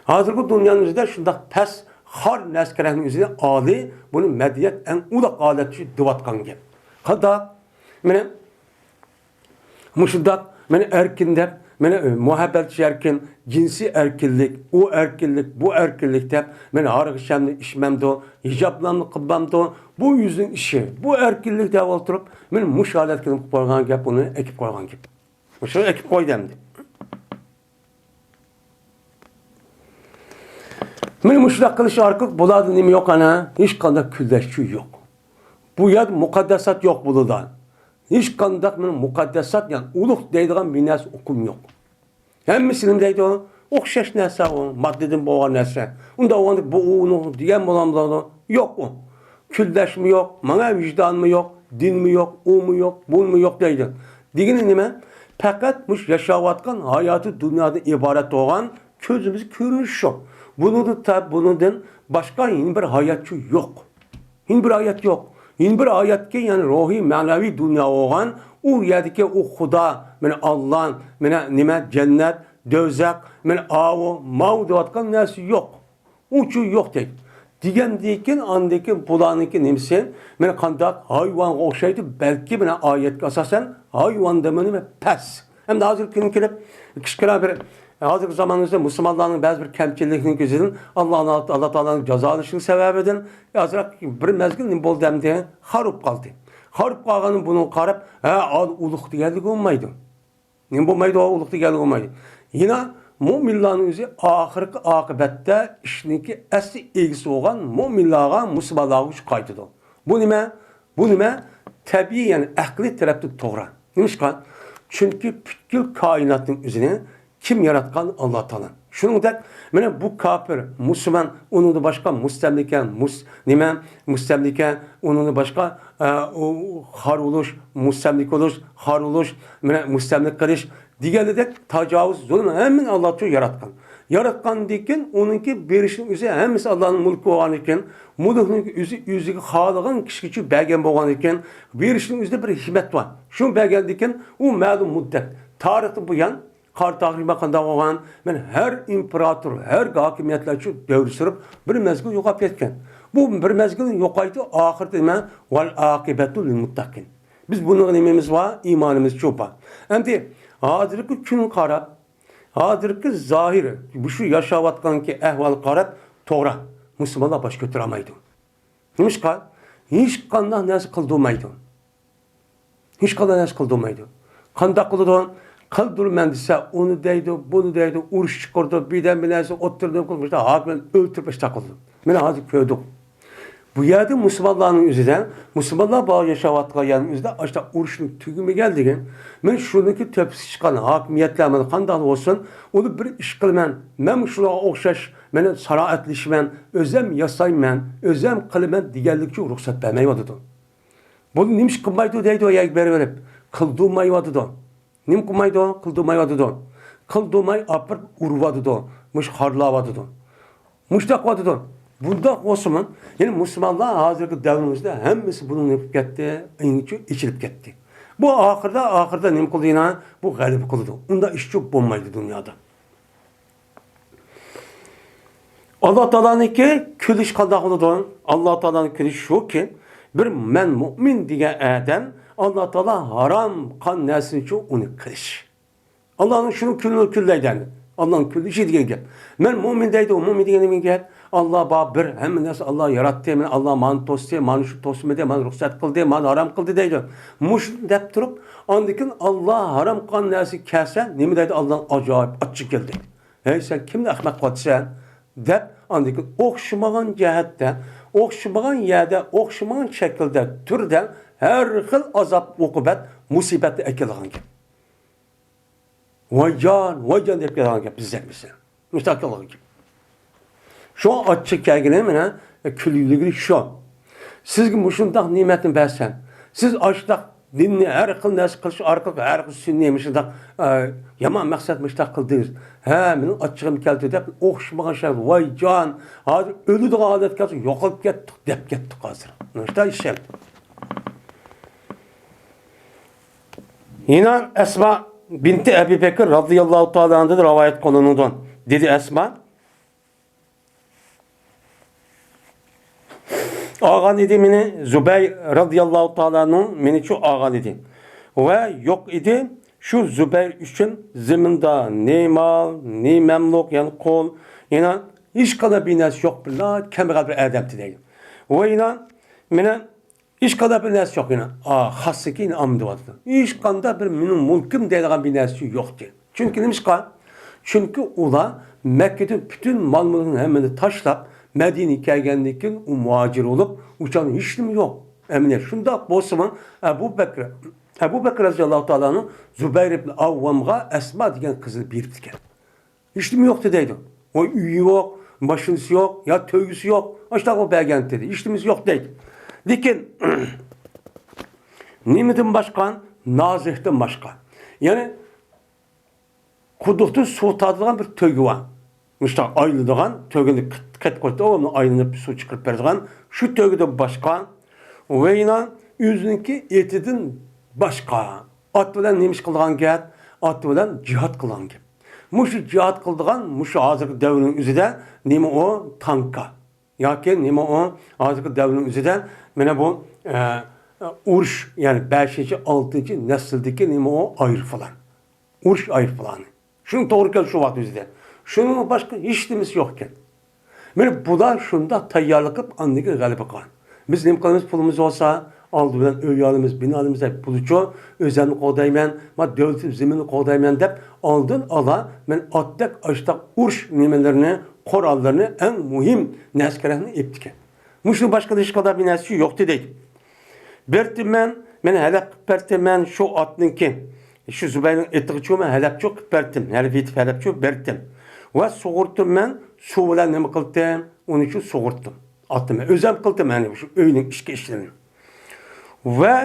ھازىرقى دۇنيانىڭ ئۆزىدە شۇنداق پەس، خار نەرسە كېرەكنىڭ ئۆزىنى ئالىي، بۇنى مەدەنىيەت ئەڭ ئۇلاق ھالەتتە دەۋاتقان گەپ. قانداق؟ مانا مۇشۇنداق مانا ئەركىن دەپ، مانا مۇھەببەت ئەركىن، جىنسىي ئەركىنلىك، ئۇ ئەركىنلىك، بۇ ئەركىنلىك دەپ، مانا ھارغىشەمنى ئىچمەمدۇ، ھىجابلارنى قىلمامدۇ، بۇ ئۆزىنىڭ ئىشى، بۇ ئەركىنلىك دەپ ئولتۇرۇپ، مانا مۇشۇ ھالەتكە نېمە قىلىپ قويغان گەپ، ئۇنى ئەكىپ قويغان گەپ. مۇشۇنى ئەكىپ قويدى ئەمدى. مانا مۇشۇنداق قىلىش ئارقىلىق بۇلاردا نېمە يوق ئانا؟ ھېچقانداق كۈنلەشچۈ يوق. بۇ يەردە مۇقەددەسات يوق بۇلىدا. ھېچقانداق مانا مۇقەددەسات، يەنى ئۇلۇغ دەيدىغان بىر نەرسە ئۇقۇم يوق. ھەممىسى نېمە دەيدۇ؟ ئوخشاش نەرسە ئۇ، ماددىدىن بولغان نەرسە. ئۇنداق بولغاندا بۇ ئۇنىڭ دېگەن بولامدۇ؟ يوق ئۇ. كۈنلەشمۇ يوق، ماڭا ۋىجدانمۇ يوق، دىنمۇ يوق، ئۇمۇ يوق، بۇمۇ يوق دەيدۇ. دېگىنى نېمە؟ پەقەت مۇشۇ ياشاۋاتقان ھاياتى دۇنيادىن ئىبارەت بولغان كۆزىمىزگە كۆرۈنۈشى شۇ. بۇنىڭدىن تا-، بۇنىڭدىن باشقا يەنە بىر ھاياتچۇ يوق. يەنە بىر ھايات يوق. يەنە بىر ھاياتكى، يەنى روھىي، مەنىۋى دۇنيا بولغان، ئۇ يەردىكى ئۇ خۇدا، مانا ئاللا، مانا نېمە، جەننەت، دوزاخ، مانا ئاۋۇ، ماۋۇ دەۋاتقان نەرسە يوق. ئۇچۇ يوق دەيدۇ. دېگەندىكىن، ئاندىكىن بۇلارنىڭكى نېمىسى، مانا قانداق ھايۋانغا ئوخشايدۇ، بەلكى مانا ئايەتكە ئاساسەن ھايۋاندىنمۇ نېمە پەس. ئەمدى ھازىرقى كۈنگە كېلىپ، كىچىككىنە بىر، ھازىرقى زامانىمىزدا مۇسۇلمانلارنىڭ بەزى بىر كەمچىلىكىنىڭ يۈزىدىن ئاللا، ئاللا تائالانىڭ جازالىشىنىڭ سەۋەبىدىن ئازراق بىر مەزگىل نېمە بولدى ئەمدى؟ خاراب قالدى. خاراب قالغاندا بۇنىڭغا قاراپ، ھە، ئۇلۇغ دېگەنلىك بولمايدۇ. نېمە بولمايدۇ؟ ئۇلۇغ دېگەنلىك بولمايدۇ. يەنە مۆمىنلارنىڭ ئۆزى ئاخىرقى ئاقىبەتتە ئىشنىڭكى ئەسلى ئىگىسى بولغان مۆمىنلارغا، مۇسۇلمانلارغا قايتىدۇ. بۇ نېمە؟ بۇ نېمە؟ تەبىئىي، يەنى ئەقلىي تەرەپتىن توغرا. نېمىشقا؟ چۈنكى پۈتكۈل كائىناتنىڭ ئۆزىنى كىم ياراتقان؟ ئاللا تائالا. شۇنىڭدەك، مانا بۇ كاپىر، مۇسۇلمان، ئۇنىڭدىن باشقا مۇستەملىكە، مۇس-، نېمە؟ مۇستەملىكە، ئۇنىڭدىن باشقا، ئە، ئۇ خار بولۇش، مۇستەملىكە بولۇش، خار بولۇش، مانا مۇستەملىكە قىلىش، دېگەندەك تاجاۋۇز، زۇلۇم ھەممىنى ئاللا تائالا ياراتقان. ياراتقاندىن كېيىن ئۇنىڭكى بېرىشنىڭ ئۆزى ھەممىسى ئاللانىڭ مۇلكى بولغاندىن كېيىن، مۇلكنىڭ ئۆزى ئۆزىگە خالىغان كىشىگىچە بەرگەن بولغاندىن كېيىن، بېرىشنىڭ ئۆزىدە بىر ھېكمەت بار. شۇنى بەرگەندىن كېيىن ئۇ مەلۇم مۇددەت، تارىختىن بۇيان قارا تارىخ قانداق بولغان؟ مانا ھەر ئىمپېراتور، ھەر ھاكىمىيەتلەرچۇ دەۋر سۈرۈپ بىر مەزگىل يوقاپ كەتكەن. بۇ بىر مەزگىل يوقايدۇ، ئاخىرىدا نېمە؟ ۋەل ئاقىبەتۇ لىل مۇتتەقىن. بىز بۇنىڭغا نېمىمىز بار؟ ئىمانىمىز چوپا. ئەمدى ھازىرقى كۈنگە قاراپ، ھازىرقى زاھىر، مۇشۇ ياشاۋاتقانكى ئەھۋالغا قاراپ، توغرا، مۇسۇلمانلار باش كۆتۈرەلمەيدۇ. نېمىشقا؟ ھېچقانداق نەرسە قىلدۇرمايدۇ. ھېچقانداق نەرسە قىلدۇرمايدۇ. قانداق قىلىدۇ؟ قىلدۇرىمەن دېسە، ئۇنى دەيدۇ، بۇنى دەيدۇ، ئۇرۇش چىقىرىدۇ، بىردەم بىر نەرسە ئوتتۇرىدىن قىلىپ، مۇشۇنداق ھاكىمىيەتنى ئۆلتۈرۈپ، ئىشتاق قىلىدۇ. مانا ھازىر كۆردۇق. بۇ يەردە مۇسۇلمانلارنىڭ ئۆزىدە، مۇسۇلمانلار بار ياشاۋاتقان يەرنىڭ ئۆزىدە ئاشۇنداق ئۇرۇشنىڭ تۈگىمىگەنلىكى، مانا شۇنىڭكى تۆپىسى چىققان ھاكىمىيەتلەر مانا قانداق بولسۇن، ئۇنى بىر ئىش قىلىمەن، مەن شۇلارغا ئوخشاش، مانا سانائەتلىشىمەن، ئۆزەم ياسايمەن، ئۆزەم قىلىمەن دېگەنلىكچە رۇخسەت بەرمەيۋاتىدۇ. بۇنى نېمە ئىش قىلمايدۇ دەيدۇ، يەگە بېرىۋېرىپ. قىلدۇرمايۋاتىدۇ. نېمە قىلمايدۇ؟ قىلدۇرمايۋاتىدۇ. قىلدۇرماي ئاپىرىپ ئۇرۇۋاتىدۇ. مۇشۇ خارلاۋاتىدۇ. مۇشۇنداق قىلىۋاتىدۇ. بۇنداق بولسىمۇ، يەنى مۇسۇلمانلار ھازىرقى دەۋرىمىزدە ھەممىسى بۇنىڭ نېمە قىلىپ كەتتى؟ ئېڭىچۇ ئېچىلىپ كەتتى. بۇ ئاخىردا، ئاخىردا نېمە قىلىدۇ يەنە؟ بۇ غەلىبە قىلىدۇ. ئۇنداق ئىشچۇ بولمايدۇ دۇنيادا. ئاللا تائالانىڭكى كۈلۈشى قانداق بولىدۇ؟ ئاللا تائالانىڭ كۈلۈشى شۇكى، بىر مەن مۇئمىن دېگەن ئادەم ئاللا تائالا ھارام قىلغان نەرسىنىچۇ ئۇنى قىلىش. ئاللانىڭ شۇنى كۈلى-، كۈللەيدۇ ئەمدى. ئاللانىڭ كۈلۈشى دېگەن گەپ. مەن مۇئمىن دەيدۇ، مۇئمىن دېگەن نېمە گەپ؟ ئاللا بار بىر، ھەممە نەرسە ئاللا ياراتتى، مانا ئاللا مانا توستى، مانا شۇ توسمىدى، مانا رۇخسەت قىلدى، مانا ھارام قىلدى دەيدۇ. مۇشۇنى دەپ تۇرۇپ، ئاندىن كېيىن ئاللا ھارام قىلغان نەرسە كەلسە، نېمە دەيدۇ؟ ئاللا ئاجايىپ ئاچچىقى كەلدى. ھەي، سەن كىمنى ئەخمەق قىلىۋاتىسەن؟ دەپ، ئاندىن كېيىن ئوخشىمىغان جەھەتتە، ئوخشىمىغان يەردە، ئوخشىمىغان شەكىلدە، تۈردە ھەر خىل ئازاب، ئوقۇبەت، مۇسىبەتنى ئەكېلىدىغان گەپ. ۋايجان، ۋايجان دەپ كېلىدىغان گەپ بىزدەك مەسىلەن. مۇشۇنداق كېلىدىغان گەپ. شۇڭا ئاچچىقى كەلگىنى مانا كۈلگىلىكى شۇ. سىزگە مۇشۇنداق نېمەتنى بەرسەم، سىز ئاشۇنداق دىننى ھەر خىل نەرسە قىلىش ئارقىلىق ھەر خىل سۈنئىي مۇشۇنداق، ئە، يامان مەقسەت مۇشۇنداق قىلدىڭىز. ھە، مېنىڭ ئاچچىقىم كەلدى دەپ ئوخشىمىغان شەكىل، ۋايجان، ھازىر ئۆلىدىغان ھالەتكە كەلسە يوقاپ كەتتۇق دەپ كەتتۇق ھازىر. مۇشۇنداق ئىش ئەمدى. يەنە ئەسما بىنتى ئەبى بەكر رازىياللاھۇ تائالا ئەنھادىن رىۋايەت قىلىنىدۇ. دېدى ئەسما، ئالغان ئىدى مېنى زۇبەير رازىياللاھۇ تائالا ئەنھۇ، مېنىچۇ ئالغان ئىدى. ۋە يوق ئىدى، شۇ زۇبەير ئۈچۈن زېمىندا نى مال، نى مەملۇك، يەنى قۇل، يەنە ھېچقانداق بىر نەرسە يوق، بىرلا كەمبەغەل بىر ئادەمتى دەيدۇ. ۋە يەنە مېنىڭ ھېچقانداق بىر نەرسە يوق، يەنە، ئا، خاسلىكى يەنە ئامدىۋاتىدۇ. ھېچقانداق بىر مېنىڭ مۈلكۈم دەيدىغان بىر نەرسە يوق ئىكەن. چۈنكى نېمىشقا؟ چۈنكى ئۇلار مەككىدىن پۈتۈن مال-مۈلكىنى ھەممىنى تاشلاپ، مەدىنىگە كەلگەندىن كېيىن ئۇ مۇھاجىر بولۇپ، ئۇ چاغدا ھېچنېمە يوق. ئەمىنە شۇنداق بولسىمۇ، ئەبۇ بەكرى، ئەبۇ بەكرى رەزىياللاھۇ تائالا ئەنھۇ زۇبەير ئىبن ئاۋۋامغا ئەسما دېگەن قىزنى بېرىپتىكەن. ھېچنېمە يوق دەيدۇ. ئۇ ئۆيى يوق، ماشىنىسى يوق، يا تۆگىسى يوق. ئاشۇنداق بولۇپ بەرگەن دېدى. ھېچنېمىسى يوق دەيدۇ. لېكىن نېمىدىن باشقا؟ نازىھتىن باشقا. يەنى قۇدۇقتىن سۇ تارتىدىغان بىر تۆگە بار. مۇشۇنداق ئايلىنىدىغان تۆگىنى قېتىپ قويسا، ئۇنى ئايلىنىپ سۇ چىقىرىپ بېرىدىغان شۇ تۆگىدىن باشقا، ۋە يەنە ئۆزىنىڭكى ئېتىدىن باشقا، ئات بىلەن نېمە ئىش قىلىدىغان گەپ؟ ئات بىلەن جىھاد قىلىدىغان گەپ. مۇشۇ جىھاد قىلىدىغان، مۇشۇ ھازىرقى دەۋرنىڭ ئۆزىدە نېمە ئۇ؟ تانكا. ياكى نېمە ئۇ؟ ھازىرقى دەۋرنىڭ ئۆزىدە مانا بۇ، ئە، ئۇرۇش، يەنى بەشىنچى، ئالتىنچى نەسىلدىكى نېمە ئۇ؟ ئايروپىلان. ئۇرۇش ئايروپىلانى. شۇنىڭ توغرا كەلدى شۇ ۋاقىت ئۆزىدە. شۇنىڭدىن باشقا ھېچنېمىسى يوق ئىكەن. مانا بۇلار شۇنداق تەييارلىق قىلىپ، ئاندىن كېيىن غەلىبە قىلغان. بىز نېمە قىلىمىز؟ پۇلىمىز بولسا، ئالدى بىلەن ئۆي ئالىمىز، بىنا ئالىمىز دەپ بولىدۇ. ئۆزۈمنى قوغدايمەن، ما دۆلىتىم، زېمىننى قوغدايمەن دەپ ئالدىن ئالا، مانا ئاتتەك ئاشتاق ئۇرۇش نېمىلىرىنى، قوراللىرىنى، ئەڭ مۇھىم نەرسە-كېرەكنى ئېلىپتىكەن. مۇشۇ باشقا ھېچقانداق بىر نەرسە يوق دەيدۇ. بەرتىمەن، مەن ھەلەپ قىلىپ بەرتىمەن شۇ ئاتنىڭكى، شۇ زۇبەيرنىڭ ئېتىغىچۇ مەن ھەلەپچۇ قىلىپ بەرتىم، ھەلەپ ئېتىپ ھەلەپچۇ بەرتىم. ۋە سۇغۇرتىمەن، سۇ بىلەن نېمە قىلتىم؟ ئۇنى شۇ سۇغۇرتتىم. ئاتنى مەن ئۆزۈم قىلتىم، يەنى شۇ ئۆينىڭ ئىچكى ئىشلىرىنى. ۋە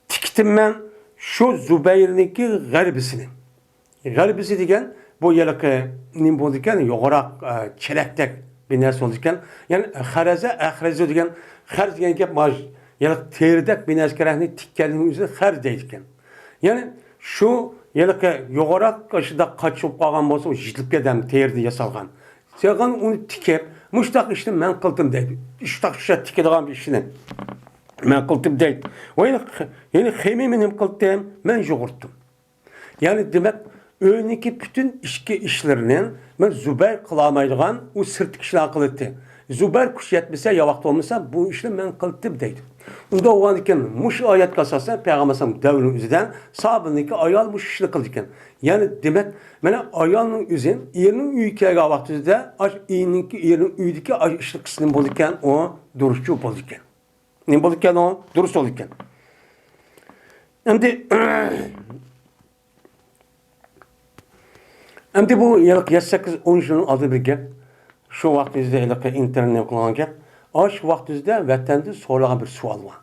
تىكتىمەن شۇ زۇبەيرنىڭكى غەربىسىنى. غەربىسى دېگەن بۇ ھېلىقى نېمە بولىدىكەن، يوغىراق، ئە، چېلەكتەك بىر نەرسە بولىدىكەن. يەنى خەرەزە، ئەخرەزۇ دېگەن، خەرز دېگەن گەپ مانا ھېلىقى تېرىدەك بىر نەرسە كېرەكنى تىككەننىڭ ئۆزىنى خەرز دەيدىكەن. يەنى شۇ ھېلىقى يوغىراق شۇنداق قاچا بولۇپ قالغان بولسا، ئۇ يېتىلىپ كېتەم، تېرىدىن ياسالغان. سەن ئۇنى تىكىپ، مۇشۇنداق ئىشنى مەن قىلدىم دەيدۇ. شۇنداق شۇ تىكىدىغان بىر ئىشنى مەن قىلدىم دەيدۇ. ۋە يەنە، يەنە خېمىمنى نېمە قىلدىم؟ مەن يۇغۇرتتۇم. يەنى دېمەك، ئۆينىڭكى پۈتۈن ئىچكى ئىشلىرىنى مەن زۇبەير قىلالمايدىغان، ئۇ سىرتتىكى ئىشلار قىلاتتى. زۇبەير كۈچى يەتمىسە، يا ۋاقتى بولمىسا، بۇ ئىشنى مەن قىلاتتىم دەيدۇ. ئۇنداق بولغاندىكىن، مۇشۇ ئايەتكە ئاساسەن، پەيغەمبەر ئەلەيھىسسالام دەۋرىنىڭ ئۆزىدە ساھابىنىڭكى ئايال مۇشۇ ئىشنى قىلىدىكەن. يەنى دېمەك، مانا ئايالنىڭ ئۆزى ئېرىنىڭ ئۆيىگە كەلگەن ۋاقتىدا، ئاش ئېرىنىڭكى، ئېرىنىڭ ئۆيىدىكى ئاش ئىشنى قىلسا نېمە بولىدىكەن؟ ئۇ دۇرۇسچۇ بولىدىكەن. نېمە بولىدىكەن ئۇ؟ دۇرۇس بولىدىكەن. ئەمدى، ئەمدى بۇ ھېلىقى يەتتە، سەككىز، ئون يىلنىڭ ئالدىدا بىر گەپ. شۇ ۋاقىت يۈزىدە ھېلىقى ئىنتېرنېت قىلغان گەپ. ئاشۇ ۋاقىت يۈزىدە ۋەتەندىن سورالغان بىر سوئال بار.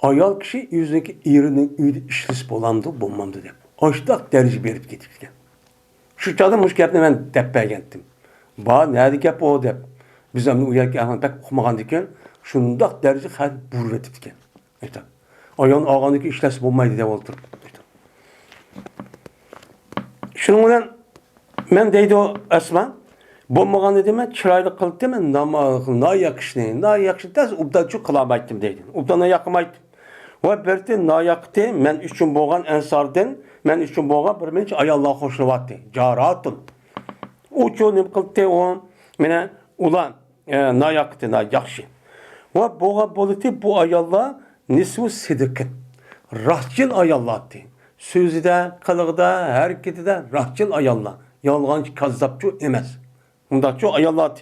ئايال كىشى ئۆزىنىڭكى ئېرىنىڭ ئۆيىدە ئىشلىسە بولامدۇ، بولمامدۇ دەپ. ئاشۇنداق دەرىجىگە بېرىپ كېتىپتىكەن. شۇ چاغدا مۇشۇ گەپنى مەن دەپ بەرگەنتىم. بار، نەدە گەپ ئۇ دەپ. بىز ئەمدى ئۇ يەرگە ئەڭ بەك ئۇقمىغاندىكىن، شۇنداق دەرىجىدە خەت بۇرۇۋېتىپتىكەن. ئېيتىپ، ئايالنى ئالغاندىن كېيىن ئىشلەتسە بولمايدۇ دەپ ئولتۇرۇپ. شۇنىڭ بىلەن مەن دەيدۇ ئەسما، بولمىغان ئىدى، مەن چىرايلىق قىلدىم، ناما-، ناياخشىنى، ناياخشىنى تەس ئوبدانچۇ قىلالمايتتىم دەيدۇ. ئوبدان ناياق قىلمايتتىم. ۋە بىرتى ناياقتى مەن ئۈچۈن بولغان ئەنساردىن، مەن ئۈچۈن بولغان بىر نەچچە ئاياللار خوشلىۋاتتى. جاراتۇن. ئۇچۇ نېمە قىلدى ئۇ؟ مانا ئۇلار، ئە، ناياقتى، ناياخشى. ۋە بولغان بولىتى بۇ ئاياللار نىسۋۇ سىدىقىن. راستچىل ئاياللارتى. سۆزىدە، قىلىقىدا، ھەرىكىتىدە راستچىل ئاياللار. يالغانچى، كاززاپچۇ ئەمەس. ئۇنداقچۇ ئاياللار.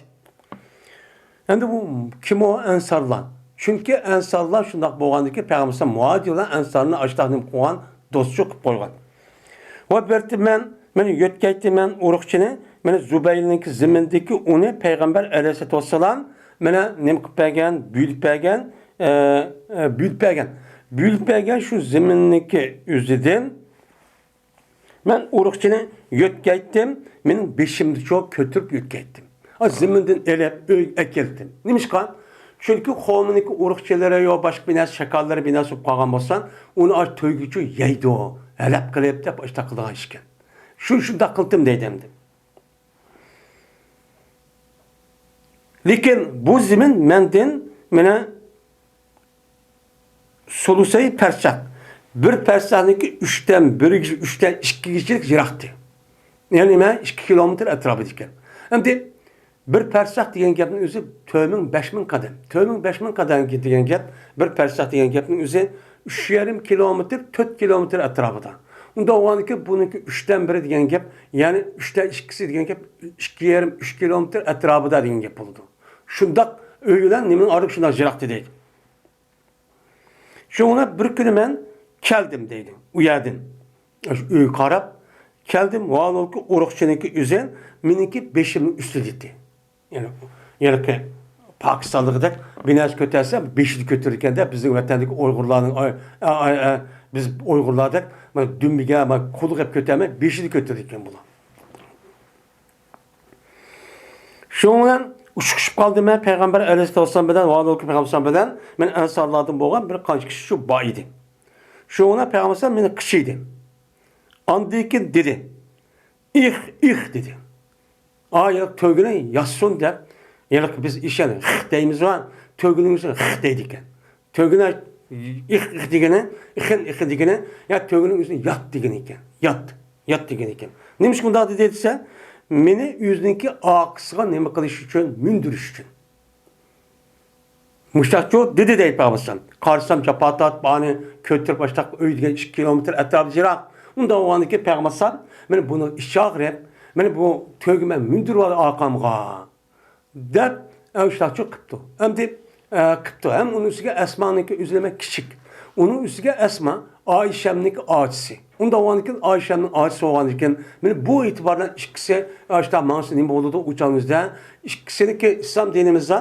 ئەمدى بۇ كىم ئۇ؟ ئەنسارلار. چۈنكى ئەنسارلار شۇنداق بولغاندىكىن، پەيغەمبەر مۇھاجىر بىلەن ئەنسارنى ئاشتاق نېمە قىلغان؟ دوستچۇ قىلىپ قويغان. ۋە بەرتىمەن، مەن يۆتكەيتىمەن ئۇرۇقچىنى، مەن زۇبەيرنىڭكى زېمىنىدىكى ئۇنى پەيغەمبەر ئەلەيھىسسالاتۇ ۋەسسالام مانا نېمە قىلىپ بەرگەن؟ بۆلۈپ بەرگەن، ئە، ئە، بۆلۈپ بەرگەن. بۆلۈپ بەرگەن شۇ زېمىننىڭكى ئۆزىدىن مەن ئۇرۇقچىنى يۆتكەيتتىم، مېنىڭ بېشىمدىچۇ كۆتۈرۈپ يۆتكەيتتىم. ھا، زېمىندىن ئېلىپ، ئۆيگە ئەكەلتىم. نېمىشقا؟ چۈنكى قوۋمىنىڭكى ئۇرۇقچىلىرى يا باشقا بىر نەرسە، شاكاللىرى بىر نەرسە بولۇپ قالغان بولسا، ئۇنى ئاش تۆگىچۇ يەيدۇ، ھەلەپ قىلىپ دەپ ئاشۇنداق قىلىدىغان ئىشكەن. شۇ، شۇنداق قىلدىم دەيدۇ ئەمدى. لېكىن بۇ زېمىن مەندىن مانا سۇلۇسەي پەرسەخ، بىر پەرسەھنىڭكى ئۈچتىن بىرگىچە، ئۈچتىن ئىككىگىچىلىك يىراقتى. يەنى نېمە؟ ئىككى كىلومېتىر ئەتراپىدا ئىكەن. ئەمدى بىر پەرسەھ دېگەن گەپنىڭ ئۆزى تۆت مىڭ، بەش مىڭ قەدەم. تۆت مىڭ، بەش مىڭ قەدەم دېگەن گەپ، بىر پەرسەھ دېگەن گەپنىڭ ئۆزى ئۈچ يېرىم كىلومېتىر، تۆت كىلومېتىر ئەتراپىدا. ئۇنداق بولغاندىكىن بۇنىڭكى ئۈچتىن بىرى دېگەن گەپ، يەنى ئۈچتىن ئىككىسى دېگەن گەپ، ئىككى يېرىم، ئۈچ كىلومېتىر ئەتراپىدا دېگەن گەپ بولىدۇ. شۇنداق ئۆي بىلەن نېمىنىڭ ئارىلىقى شۇنداق يىراق دېدى. شۇڭا بىر كۈنى مەن كەلدىم دەيدۇ، ئۇ يەردىن. شۇ ئۆيگە قاراپ كەلدىم، ۋالىكى ئۇرۇقچىنىڭكى ئۆزى مېنىڭكى بېشىمنىڭ ئۈستىدە ئىدى. يەنى، يەنى پاكىستاندىكىدەك بىر نەرسە كۆتەرسە بېشىدا كۆتۈرىدىكەن-دە، بىزنىڭ ۋەتەندىكى ئۇيغۇرلارنىڭ، ئاي، ئاي، ئاي، ئاي، بىز ئۇيغۇرلاردەك مانا دۈمبىگە، مانا قۇلىقى كۆتەرمەي بېشىدا كۆتۈرىدىكەن بۇلار. شۇنىڭ بىلەن ئۇچرىشىپ قالدىم مەن پەيغەمبەر ئەلەيھىسسالام بىلەن، ۋالىكى پەيغەمبەر بىلەن، مەن ئەنسارلاردىن بولغان بىر قانچە كىشى شۇ بار ئىدى. شۇنىڭ بىلەن پەيغەمبەر مېنى قىچىيدى. ئاندىن كېيىن دېدى، ئىخ، ئىخ دېدى. ئا، يا تۆگىنى ياتسۇن دەپ، ھېلىقى بىز ئىشەن خىخ دەيمىز ۋە تۆگىنىڭ ئۆزى خىخ دەيدىكەن. تۆگىنى ئىخ، ئىخ دېگىنى، ئىخىن، ئىخىن دېگىنى، يا تۆگىنىڭ ئۆزىنى يات دېگىنى ئىكەن. يات، يات دېگىنى ئىكەن. نېمىشقا ئۇنداق دېدى دېسە، مېنى ئۆزىنىڭكى ئارقىسىغا نېمە قىلىش ئۈچۈن، مىندۈرۈش ئۈچۈن. مۇشتاقچۇ دېدى دەيدۇ پەيغەمبەر. قارىسام جاپا تارتىپ، ئانى كۆتۈرۈپ، ئاشتاق ئۆي دېگەن ئىككى كىلومېتىر ئەتراپىدا يىراق. ئۇنداق بولغاندىكىن پەيغەمبەر مېنى بۇنىڭ ئىچى ئاغرىپ، مېنى بۇ تۆگە مەن مىندۈرۈۋالدى ئارقامغا. دەپ، ئەۋشلاچۇ قىپتۇ. ئەمدى، ئە، قىپتۇ. ھەم ئۇنىڭ ئۈستىگە ئەسمانىڭكى ئۆزى نېمە كىچىك. ئۇنىڭ ئۈستىگە ئەسما ئائىشەمنىڭكى ئاچىسى. ئۇنداق بولغاندىكىن ئائىشەمنىڭ ئاچىسى بولغاندىكىن، مېنى بۇ ئېتىبار بىلەن ئىككىسى، ئاشتا ماڭسا نېمە بولىدۇ ئۇ چاغنىڭىزدا؟ ئىككىسىنىڭكى ئىسلام دىنىمىزدا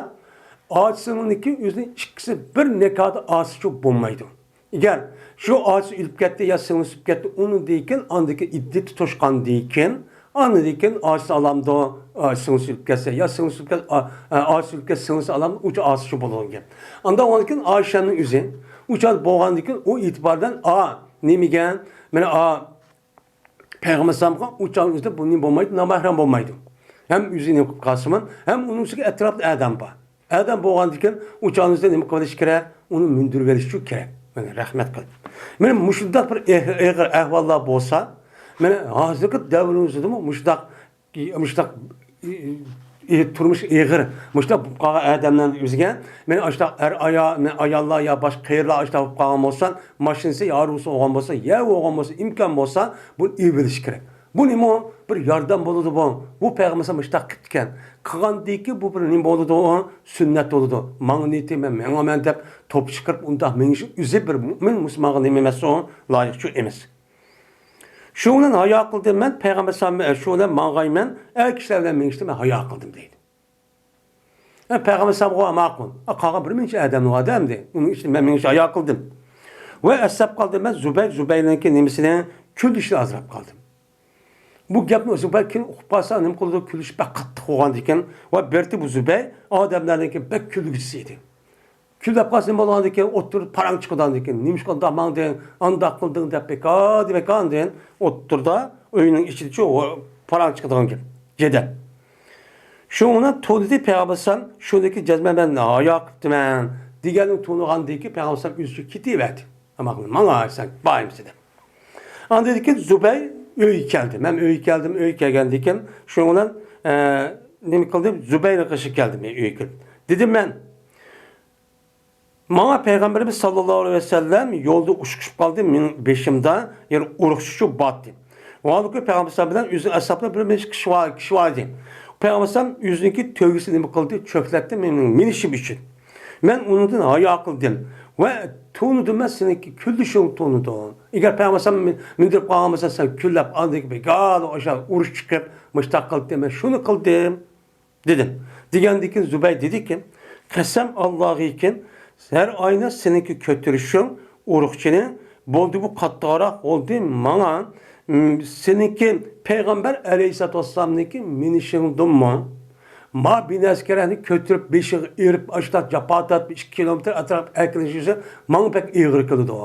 ئاچىسىنىڭكى ئۆزىنىڭ ئىككىسى بىر نىكاھدا ئاچىسى بولمايدۇ. ئەگەر شۇ ئاچىسى ئۆلۈپ كەتتى يا سىڭلىسى ئۆلۈپ كەتتى، ئۇنىڭدىن كېيىن ئاندىكى ئىددىتى توشقاندىن كېيىن، ئاندىن كېيىن ئاچىسى ئالامدۇ، ئا، سىڭلىسى ئۆلۈپ كەتسە يا سىڭلىسى ئۆلۈپ كەت-، ئا، ئا، ئاچىسى ئۆلۈپ كەتسە سىڭلىسى ئالامدۇ، ئۇچا ئاچىسى شۇ بولىدىغان گەپ. ئاندا ئۇنىڭدىن كېيىن ئائىشەمنىڭ ئۆزى، ئۇچا بولغاندىن كېيىن ئۇ ئېتىباردىن، ئا، نېمىگە، مانا، ئا، پەيغەمبەر ئەلەيھىسسالامغا ئۇ چاغنىڭ ئۆزىدە بۇ نېمە بولمايدۇ، نامەھرەم بولمايدۇ. ھەم ئۆزى نېمە قىلىپ قالسىمۇ، ھەم ئۇنىڭ ئۈستىگە ئەتراپتا ئادەم بار. ئادەم بولغاندىكىن ئۇ چاغنىڭ ئۆزىدە نېمە قىلىش كېرەك؟ ئۇنى مىندۈرۈۋېلىش ئۈچۈن كېرەك. مانا رەھمەت قىل. مانا مۇشۇنداق بىر ئېغ-، ئېغىر ئەھۋاللار بولسا، مانا ھازىرقى دەۋرىمىزدىمۇ مۇشۇنداق، مۇشۇنداق، ئى، تۇرمۇش ئېغىر، مۇشۇنداق بولۇپ قالغان ئادەملەرنىڭ ئۆزىگە، مانا ئاشۇنداق ئەر ئايا-، ئاياللار يا باشقا قېرىلار ئاشۇنداق بولۇپ قالغان بولسا، ماشىنىسى يا ئارۇسى بولغان بولسا، يەر بولغان بولسا، ئىمكان بولسا، بۇنى ئېلىۋېلىش كېرەك. بۇ نېمە؟ بىر ياردەم بولىدۇ بۇ. بۇ پەيغەمبەر مۇشۇنداق قىپتىكەن. قىلغاندىكى بۇ بىر نېمە بولىدۇ؟ سۈننەت بولىدۇ. ماڭا نېتى مەن مېڭىمەن دەپ توپا چىقىرىپ ئۇنداق مېڭىش ئۆزى بىر مۆمىن مۇسۇلمانغا نېمە ئەمەس ئۇ؟ لايىقچۇ ئەمەس. شۇ بىلەن ھايا قىلدىم مەن، پەيغەمبەر سام-، شۇ بىلەن ماڭغايمەن، ئەر كىشىلەر بىلەن مېڭىشتىن مەن ھايا قىلدىم دەيدۇ. ھە، پەيغەمبەر ئەلەيھىسسالامغا ماقۇل. ئا، قالغان بىر مۇنچە ئادەمنىڭ بار-دە ئەمدى. ئۇنىڭ ئىچىدە مەن مېڭىشنى ھايا قىلدىم. ۋە ئەسلەپ قالدىم مەن زۇبەير، زۇبەيرنىڭكى نېمىسىنى، كۈلۈشىنى ئازراپ قالدىم. بۇ گەپنى زۇبەير كېيىن ئۇقۇپ قالسا نېمە قىلىدۇ؟ كۈلۈشى بەك قاتتىق بولغاندىكىن. ۋە بىرتى بۇ زۇبەير ئادەملەرنىڭكى بەك كۈلگۈسى ئىدى. كۈلۈپ قالسا نېمە بولغاندىكىن، ئوتتۇرىدا پاراڭ چىقىدىغاندىكىن، نېمىشقا ئۇنداق ماڭدىڭ، ئانداق قىلدىڭ دەپ بىكار، بىكار ئاندىن ئوتتۇرىدا ئۆينىڭ ئىچىدىچۇ پاراڭ چىقىدىغان گەپ. جېدەل. شۇنىڭ بىلەن تونۇدى پەيغەمبەر ئەلەيھىسسالام، شۇندىكى جەزمەن مەن ھايا قىپتىمەن دېگەننى تونۇغاندىن كېيىن پەيغەمبەر ئەلەيھىسسالام ئۆزى كېتىۋەردى. ئەمما ماڭا سەن بايمسە دەپ. ئاندىن كېيىن زۇبەي ئۆيگە كەلدى. مەن ئۆيگە كەلدىم، ئۆيگە كەلگەندىن كېيىن شۇنىڭ بىلەن، ئە، نېمە قىلدىم؟ زۇبەينىڭ قېشىغا كەلدىم، ئۆيگە كىرىپ. دېدىم مەن، ماڭا پەيغەمبىرىمىز ساللاللاھۇ ئەلەيھى ۋەسەللەم يولدا ئۇچرىشىپ قالدى، مېنىڭ بېشىمدا يەنە ئۇرۇقچۇ باتتى. ۋاھالىكى پەيغەمبەر ئەلەيھىسسالام بىلەن ئۆزىنىڭ ئەسھابلىرى بىر نەچچە كىشى بار، كىشى بار ئىدى. پەيغەمبەر ئەلەيھىسسالام ئۆزىنىڭكى تۆگىسى نېمە قىلدى؟ چۆكلەتتى مېنىڭ مىنىشىم ئۈچۈن. مەن ئۇنىڭدىن ھايا قىلدىم ۋە تونۇدۇم، مەن سېنىڭكى كۈلۈشۈڭنى تونۇدۇم. ئەگەر پەيغەمبەر ئەلەيھىسسالام مىندۈرۈپ قالغان بولسا، سەن كۈللەپ، ئاندىن كېيىن بىكار ئاشۇ ئۇرۇش چىقىپ مۇشۇنداق قىلدى، مەن شۇنى قىلدىم. دېدىم. دېگەندىكىن زۇبەير دېدىكى، قەسەم ئاللاغىكىن، ھەر ئاينى سېنىڭكى كۆتۈرۈشۈڭ ئۇرۇقچىنى بولدى، بۇ قاتتىقراق بولدى ماڭا، م، سېنىڭكى پەيغەمبەر ئەلەيھىسسالاتۇ ۋەسسالامنىڭكى مىنىشىڭدىنمۇ؟ ما بىنەسكەرەنى كۆتۈرۈپ، بېشىغا ئېرىپ، ئاشۇنداق جاپا تارتىپ، ئىككى كىلومېتىر ئەتراپ ئەكېلىشىسى ماڭا بەك ئېغىر كېلىدۇ.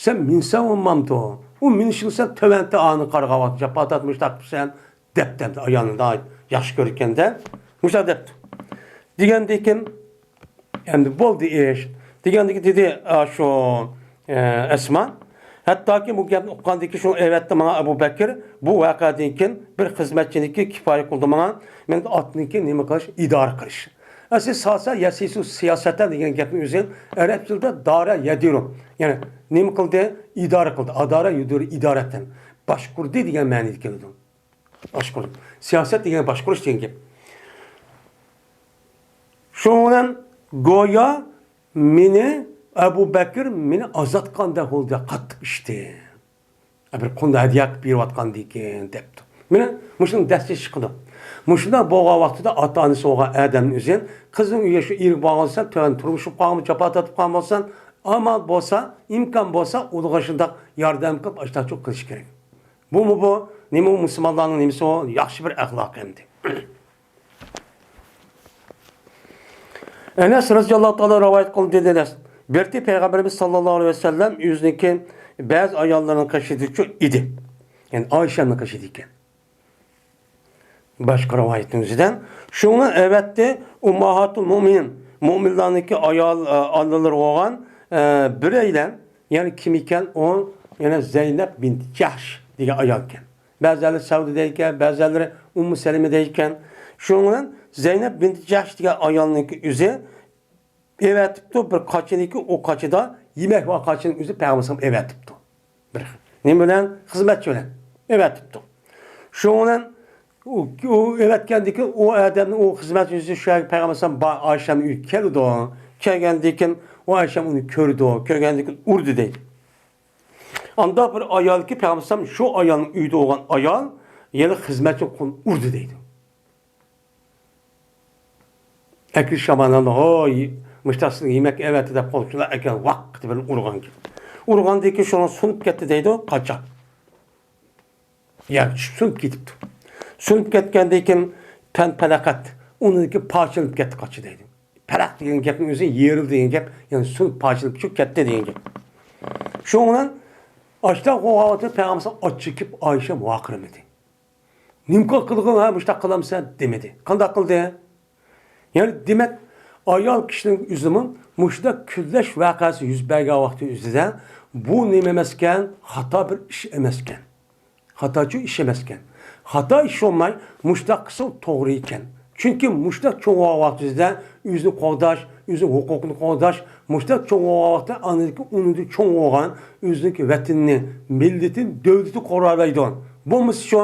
سەن مىنسەڭ بولمامدۇ؟ ئۇ مىنىشىڭ سەن تۆۋەنتە ئانى قارىغان ۋاقىت جاپا تارتمىش تارتىپسەن، دەپتۇ ئەمدى ئايالنى ناھايىتى ياخشى كۆرگەندە، مۇشۇنداق دەپتۇ. دېگەندىكىن، ئەمدى بولدى ئىش. دېگەندىكىن دېدى، ئا، شۇ، ئە، ئەسما، ھەتتاكى بۇ گەپنى ئۇققاندىن كېيىن شۇ ئەۋەتتى ماڭا ئەبۇ بەكىر، بۇ ۋەقەدىن كېيىن بىر خىزمەتچىنىڭكى كىپايە قىلدى ماڭا، مەن ئاتنىڭكى نېمە قىلىش، ئىدارە قىلىش. ئەسلى ساسا يەسىسۇ سىياسەتە دېگەن گەپنىڭ ئۆزى ئەرەب تىلىدا دارە يەدىرۇ، يەنى نېمە قىلدى؟ ئىدارە قىلدى. ئادارە يۇدۇرۇ ئىدارەتەن. باشقۇردى دېگەن مەنىدە كېلىدۇ. باشقۇرۇش. سىياسەت دېگەن باشقۇرۇش دېگەن گەپ. شۇنىڭ بىلەن گويا مېنى ئەبۇ بەكىر مېنى ئازاد قىلغاندەك بولدى، قاتتىق ئىچتى. بىر قۇمدا ھەدىيە قىلىپ بېرىۋاتقاندىكىن دەپتۇ. مانا مۇشۇنىڭ دەستىسى چىقىدۇ. مۇشۇنداق بولغان ۋاقتىدا ئاتا-ئانىسى بولغان ئادەمنىڭ ئۆزى قىزىڭ ئۆيگە شۇ ئېرىگە بارغانسەن، تۆۋەن تۇرمۇش بولۇپ قالغان، جاپا تارتىپ قالغان بولسان، ئامال بولسا، ئىمكان بولسا، ئۇلىغا شۇنداق ياردەم قىلىپ، ئاشتاچۇق قىلىش كېرەك. بۇمۇ بۇ، نېمە ئۇ مۇسۇلمانلارنىڭ نېمىسى ئۇ، ياخشى بىر ئەخلاق ئەمدى. ئەنەس رەزىياللاھۇ تائالا رىۋايەت قىلدى دېدى. بىرتى پەيغەمبىرىمىز ساللاللاھۇ ئەلەيھى ۋەسەللەم ئۆزىنىڭكى بەزى ئاياللىرىنىڭ قېشىدىچۇ ئىدى. يەنى ئائىشەنىڭ قېشىدا ئىكەن. باشقا رىۋايەتنىڭ ئۆزىدە شۇڭا ئەۋەتتى ئۇمماھاتۇل مۇئمىنىن، مۇئمىنلارنىڭكى ئايال، ئە، ئانىلىرى بولغان، ئە، بىرەيلەن، يەنى كىم ئىكەن ئۇ؟ يەنى زەينەپ بىنت جەھش دېگەن ئايال ئىكەن. بەزىلەر سەۋدە دەيدىكەن، بەزىلەر ئۇممۇ سەلىمە دەيدىكەن. شۇنىڭ بىلەن زەينەپ بىنت جەھش دېگەن ئايالنىڭكى ئۆزى ئەۋەتىپتۇ، بىر قاچىنىكى ئۇ قاچىدا يېمەك بار قاچىنىڭ ئۆزى پەيغەمبەر ئەۋەتىپتۇ. بىر نېمە بىلەن؟ خىزمەتچى بىلەن ئەۋەتىپتۇ. شۇنىڭ بىلەن ئۇ، ئۇ ئەۋەتكەندىكى ئۇ ئادەمنىڭ ئۇ خىزمەتچىسى شۇ يەرگە پەيغەمبەر بار ئائىشەمنىڭ ئۆيىگە كەلدى. كەلگەندىكىن ئۇ ئائىشەم ئۇنى كۆردى. كۆرگەندىكىن ئۇردى دەيدۇ. ئاندا بىر ئايالكى پەيغەمبەر شۇ ئايالنىڭ ئۆيىدە بولغان ئايال يەنە خىزمەتچى قولىنى ئۇردى دەيدۇ. ئەكىل شامانلارنى، ھوي، مۇشتاق سىزگە يېمەك ئەۋەتتى دەپ قول شۇنداق ئەكەل ۋاقتى بىلەن ئۇرغانكەن. ئۇرغاندىن كېيىن شۇنىڭ سۇنۇپ كەتتى دەيدۇ، قاچا. يەر چۈشۈپ سۇنۇپ كېتىپتۇ. سۇنۇپ كەتكەندىن كېيىن پەن پەلەقەت، ئۇنىڭدىكى پارچىلىنىپ كەتتى قاچا دەيدۇ. پەرەق دېگەن گەپنىڭ ئۆزى يېرىلدى دېگەن گەپ، يەنى سۇنۇپ پارچىلىنىپ چۈشۈپ كەتتى دېگەن گەپ. شۇنىڭ بىلەن ئاشۇنداق بولغان ۋاقىتتا پەيغەمبەر ئاچچىقىپ ئائىشە ۋارقىرىمىدى. نېمە قىلغىن، ھە، مۇشۇنداق قىلامسەن دېمىدى. قانداق قىلدى؟ يەنى دېمەك، ئايال كىشىنىڭ ئۆزىمۇ مۇشۇنداق كۈنلەش ۋەقەسى يۈز بەرگەن ۋاقتى ئۆزىدە بۇ نېمە ئەمەسكەن، خاتا بىر ئىش ئەمەسكەن. خاتاچۇ ئىش ئەمەسكەن. خاتا ئىش بولماي، مۇشۇنداق قىلسا توغرا ئىكەن. چۈنكى مۇشۇنداق چوڭ بولغان ۋاقتىدا ئۆزىنى قوغداش، ئۆزىنىڭ ھوقۇقىنى قوغداش، مۇشۇنداق چوڭ بولغان ۋاقىتتا ئانىدىكى ئۇنىڭدىن چوڭ بولغان ئۆزىنىڭكى ۋەتىنىنى، مىللىتىنى، دۆلىتىنى قوغدايدۇ. بولمىسىچۇ؟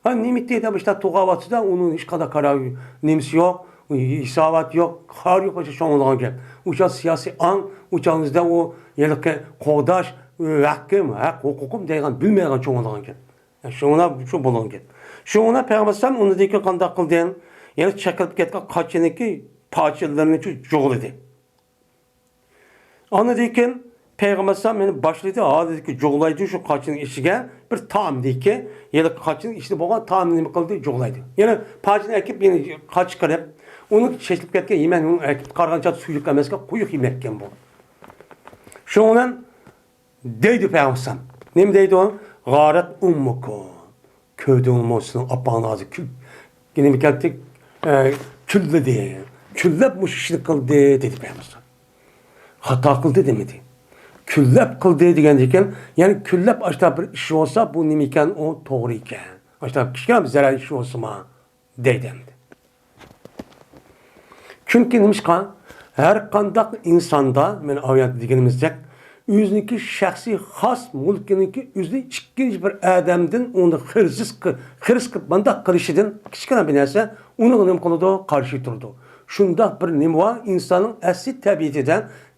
ھە، نېمە دېدى، مۇشۇنداق تۇرغان ۋاقتىدا ئۇنىڭ ھېچقانداق قارار نېمىسى يوق، ھېساباتى يوق، قارارى يوق، شۇڭا بولغان گەپ. ئۇ چاغ سىياسىي ئاڭ، ئۇ چاغ بىزدە ئۇ ھېلىقى قوغداش، ھەققىم، ھەق، ھوقۇقۇم دەيدىغان بىلمەيدىغان چوڭ بولغان گەپ. شۇڭا شۇ بولغان گەپ. شۇڭا پەيغەمبەر ئۇنىڭدىن كېيىن قانداق قىلدى؟ يەنە چېقىلىپ كەتكەن قاچىنىڭكى پارچىلىرىنى جۇغلىدى. ئاندىن كېيىن پەيغەمبەر مېنى باشلىدى، ھالىدىكى جۇغلايدۇ شۇ قاچىنىڭ ئىچىگە بىر تائامدىكى، يەنى قاچىنىڭ ئىچىدە بولغان تائامنى نېمە قىلدى؟ جۇغلايدۇ. يەنى پارچىنى ئەكىپ، يەنە قاچ قىلىپ، ئۇنىڭ چېچىلىپ كەتكەن يېمەكنى ئەكىپ قارىغانچە سۇيۇق ئەمەسكەن، قويۇق يېمەككەن بۇ. شۇنىڭ بىلەن دەيدۇ پەيغەمبەر. نېمە دەيدۇ؟ غارت ئۇممۇكۇم. كۆردۈڭمۇ، سېنىڭ ئاپاڭنى ھازىر كۈل-، نېمە كەتتى؟ ئە، كۈللىدى. كۈللەپ مۇشۇ ئىشنى قىلدى، دېدى پەيغەمبەر. خاتا قىلدى دېمىدى. كۈللەپ قىلدى دېگەندىكىن، يەنى كۈللەپ ئاشۇنداق بىر ئىش بولسا، بۇ نېمە ئىكەن، ئۇ توغرا ئىكەن. ئاشۇنداق كىچىككىنە بىر زەرەر ئىش بولسىمۇ. دەيدۇ ئەمدى. چۈنكى نېمىشقا؟ ھەر قانداق ئىنساندا، مانا ئايەتتە دېگىنىمىزدەك، ئۆزىنىڭكى شەخسىي خاس مۈلكىنىڭكى ئۆزىنى ئىككىنچى بىر ئادەمدىن ئۇنى خىرىس قىل-، خىرىس قىلىپ مانداق قىلىشىدىن كىچىككىنە بىر نەرسە ئۇنىڭغا نېمە قىلىدۇ؟ قارشى تۇرىدۇ. شۇنداق بىر نېمە بار، ئىنساننىڭ ئەسلى تەبىئىتىدە،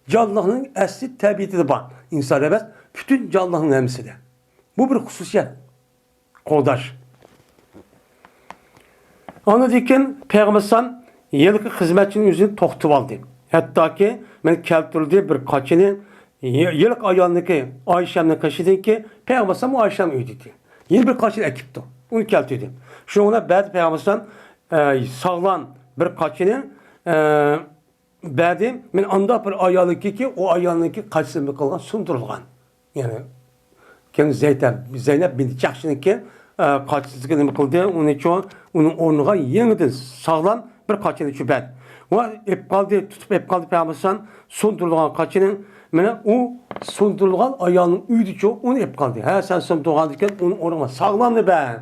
جانلىقنىڭ ئەسلى تەبىئىتىدە بار. ئىنسان ئەمەس، پۈتۈن جانلىقنىڭ ھەممىسىدە. بۇ بىر خۇسۇسىيەت. قوغداش. ئاندىن كېيىن پەيغەمبەر ئەلەيھىسسالام ھېلىقى خىزمەتچىنىڭ يۈزىنى توختىتىۋالدى. ھەتتاكى مەن كەلتۈردى بىر قاچىنى، ھېلىقى ئايالنىڭكى، ئائىشەمنىڭ قېشىدىكى، پەيغەمبەر ئەلەيھىسسالام ئۇ ئائىشەمنىڭ ئۆيىدىكى. يەنە بىر قاچىنى ئەكىپتۇ. ئۇنى كەلتۈردى. شۇنىڭ بىلەن بەردى پەيغەمبەر ئەلەيھىسسالام، ئە، ساغلام بىر قاچىنى، ئە، بەردى. مەن ئانداق بىر ئايالنىڭكى، ئۇ ئايالنىڭكى قاچىسى نېمە قىلغان، سۇندۇرۇلغان. يەنى، كېيىن زەيتەب-، زەينەپ بىنت جەھشنىڭكى، ئە، قاچىسىغا نېمە قىلدى، ئۇنى چۇ-، ئۇنىڭ ئورنىغا يېڭىدىن ساغلام بىر قاچىنى چۇ بەردى. ۋە ئېلىپ قالدى، تۇتۇپ ئېلىپ قالدى پەيغەمبەر ئەلەيھىسسالام سۇندۇرۇلغان قاچىنى، مانا ئۇ سۇندۇرۇلغان ئايالنىڭ ئۆيىدىچۇ ئۇنى ئېلىپ قالدى. ھە، سەن سۇندۇرغاندىكىن ئۇنى ئورنىغا ساغلامنى بەر،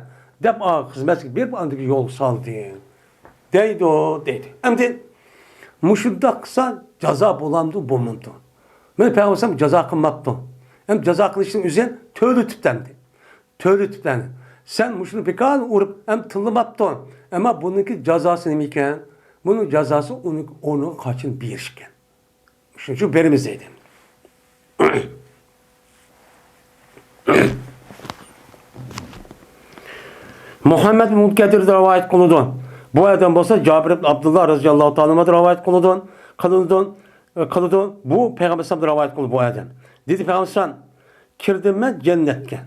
دەپ ئا خىزمەتچىگە بېرىپ ئاندىن يولغا سالدى. دەيدۇ، دەيدۇ. ئەمدى مۇشۇنداق قىلسا جازا بولامدۇ، بولمامدۇ؟ مانا پەيغەمبەر جازا قىلماپتۇ. ئەمدى جازا قىلىشنىڭ ئۆزى تۆلىتىپتۇ ئەمدى. تۆلىتىپتۇ ئەمدى. سەن مۇشۇنى بىكار ئۇرۇپ، ئەمدى تىللىماپتۇ. ئەمما بۇنىڭكى جازاسى نېمە ئىكەن؟ بۇنىڭ جازاسى ئۇنىڭ ئورنىغا قاچىنى بېرىش ئىكەن. شۇنىڭ ئۈچۈن بېرىمىز دەيدۇ. مۇھەممەد مۇنكەدىر رىۋايەت قىلىدۇ. بۇ ئادەم بولسا جابىر ئىبن ئابدۇللا رەزىياللاھۇ تائالا ئانھۇدىن رىۋايەت قىلىدۇ. قىلىدۇ، قىلىدۇ. بۇ پەيغەمبەر ئەلەيھىسسالام رىۋايەت قىلىدۇ بۇ ئادەم. دېدى پەيغەمبەر ئەلەيھىسسالام، كىردىم مەن جەننەتكە.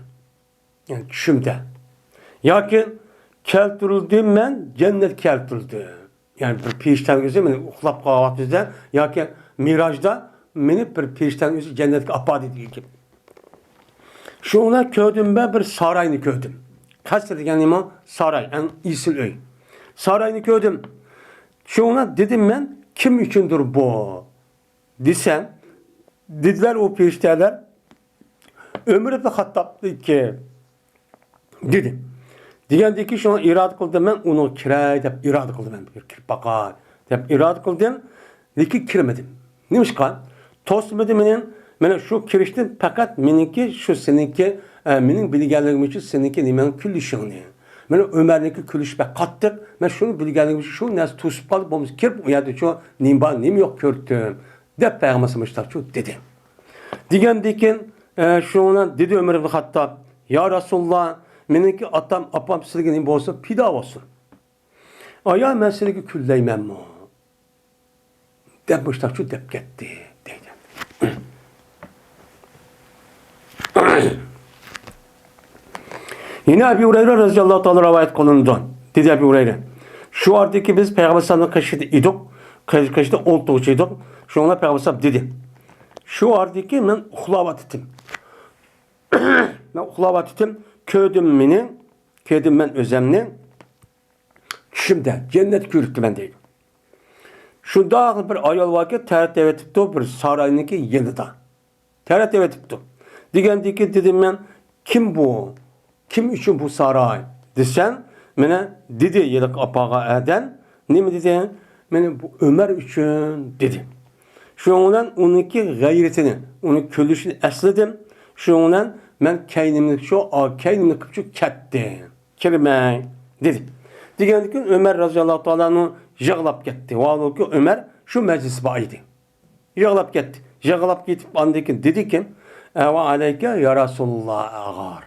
يەنى چۈشۈمدە. ياكى كەلتۈرۈلدۈم مەن جەننەتكە كەلتۈرۈلدۈم. يەنى بىر پېرىشتەنىڭ ئۆزى مېنى ئۇخلاپ قالغان ۋاقتىمدا ياكى مىراجدا مېنى بىر پېرىشتەنىڭ ئۆزى جەننەتكە ئاپاردى دېگەن گەپ. شۇنىڭ بىلەن كۆردۈم مەن بىر ساراينى كۆردۈم. قەسىر دېگەن نېمە؟ ساراي، ئەڭ ئېسىل ئۆي. ساراينى كۆردۈم. شۇنىڭ بىلەن دېدىم مەن، كىم ئۈچۈندۇر بۇ؟ دېسەم، دېدىلەر ئۇ پېرىشتەلەر، ئۆمەر ئىبن خاتتابنىڭكى دېدى. دېگەندىن كېيىن شۇڭا ئىرادە قىلدىم مەن، ئۇنىڭغا كىرەي دەپ ئىرادە قىلدىم مەن، بىر كىرىپ باقاي دەپ ئىرادە قىلدىم، لېكىن كىرمىدىم. نېمىشقا؟ توسمىدى مېنى. مانا شۇ كىرىشتىن پەقەت مېنىڭكى، شۇ سېنىڭكى، ئە، مېنىڭ بىلگەنلىكىم ئۈچۈن سېنىڭكى نېمەڭ كۈلۈشۈڭنى. مانا ئۆمەرنىڭكى كۈلۈشى بەك قاتتىق. مەن شۇنى بىلگەنلىكىم ئۈچۈن شۇ نەرسە توسۇپ قالدى، بولمىسا كىرىپ ئۇ يەردە شۇ نېمە بار، نېمە يوق كۆرۈپتىم. دەپ پەيغەمبەر مۇشۇنداق دېدى. دېگەندىن كېيىن، ئە، شۇنىڭ بىلەن دېدى ئۆمەر ئىبن خاتتاب، يا رەسۇلاللا، مېنىڭكى ئاتام، ئاپام سىلىگە نېمە بولسۇن، پىدا بولسۇن. ئايا، مەن سىلىگە كۈنلەيمەنمۇ؟ دەپ مۇشۇنداقچۇ دەپ كەتتى، دەيدۇ. يەنە ئەبۇ ھۇرەيرە رەزىياللاھۇ تائالا رىۋايەت قىلىنىدۇ. دېدى ئەبۇ ھۇرەيرە، شۇ ئارىدىكى بىز پەيغەمبەر ئەلەيھىسسالامنىڭ قېشىدا ئىدۇق، قېشىدا ئولتۇرغۇچى ئىدۇق. شۇڭا پەيغەمبەر ئەلەيھىسسالام دېدى، شۇ ئارىدىكى مەن ئۇخلاۋاتىتتىم. مەن ئۇخلاۋاتىتتىم، كۆردۈم مېنى، كۆردۈم مەن ئۆزەمنى. چۈشۈمدە جەننەتتە كۆرۈپتىمەن دەيدۇ. شۇنداق بىر ئايال باركى، تەرەت تېۋىتىپتۇ بىر ساراينىڭكى يېنىدا. تەرەت تېۋىتىپتۇ. دېگەندىن كېيىن دېدىم مەن، كىم بۇ؟ كىم ئۈچۈن بۇ ساراي؟ دېسەم، مانا دېدى ھېلىقى ئاپاغا ئادەم. نېمە دېدى؟ مانا بۇ ئۆمەر ئۈچۈن دېدى. شۇنىڭ بىلەن ئۇنىڭكى غەيرىتىنى، ئۇنىڭ كۈلۈشىنى ئەسلىدىم. شۇنىڭ بىلەن مەن كەينىمنى شۇ، كەينىمنى قىلىپ شۇ كەتتى. كىرمەي، دېدى. دېگەندىن كېيىن ئۆمەر رەزىياللاھۇ تائالا ئەنھۇ يىغلاپ كەتتى. ۋاھالبۇكى، ئۆمەر شۇ مەجلىستە بار ئىدى. يىغلاپ كەتتى. يىغلاپ كېتىپ، ئاندىن كېيىن دېدىكى، ئەۋە ئەلەيكە يا رەسۇلاللا ئاغار.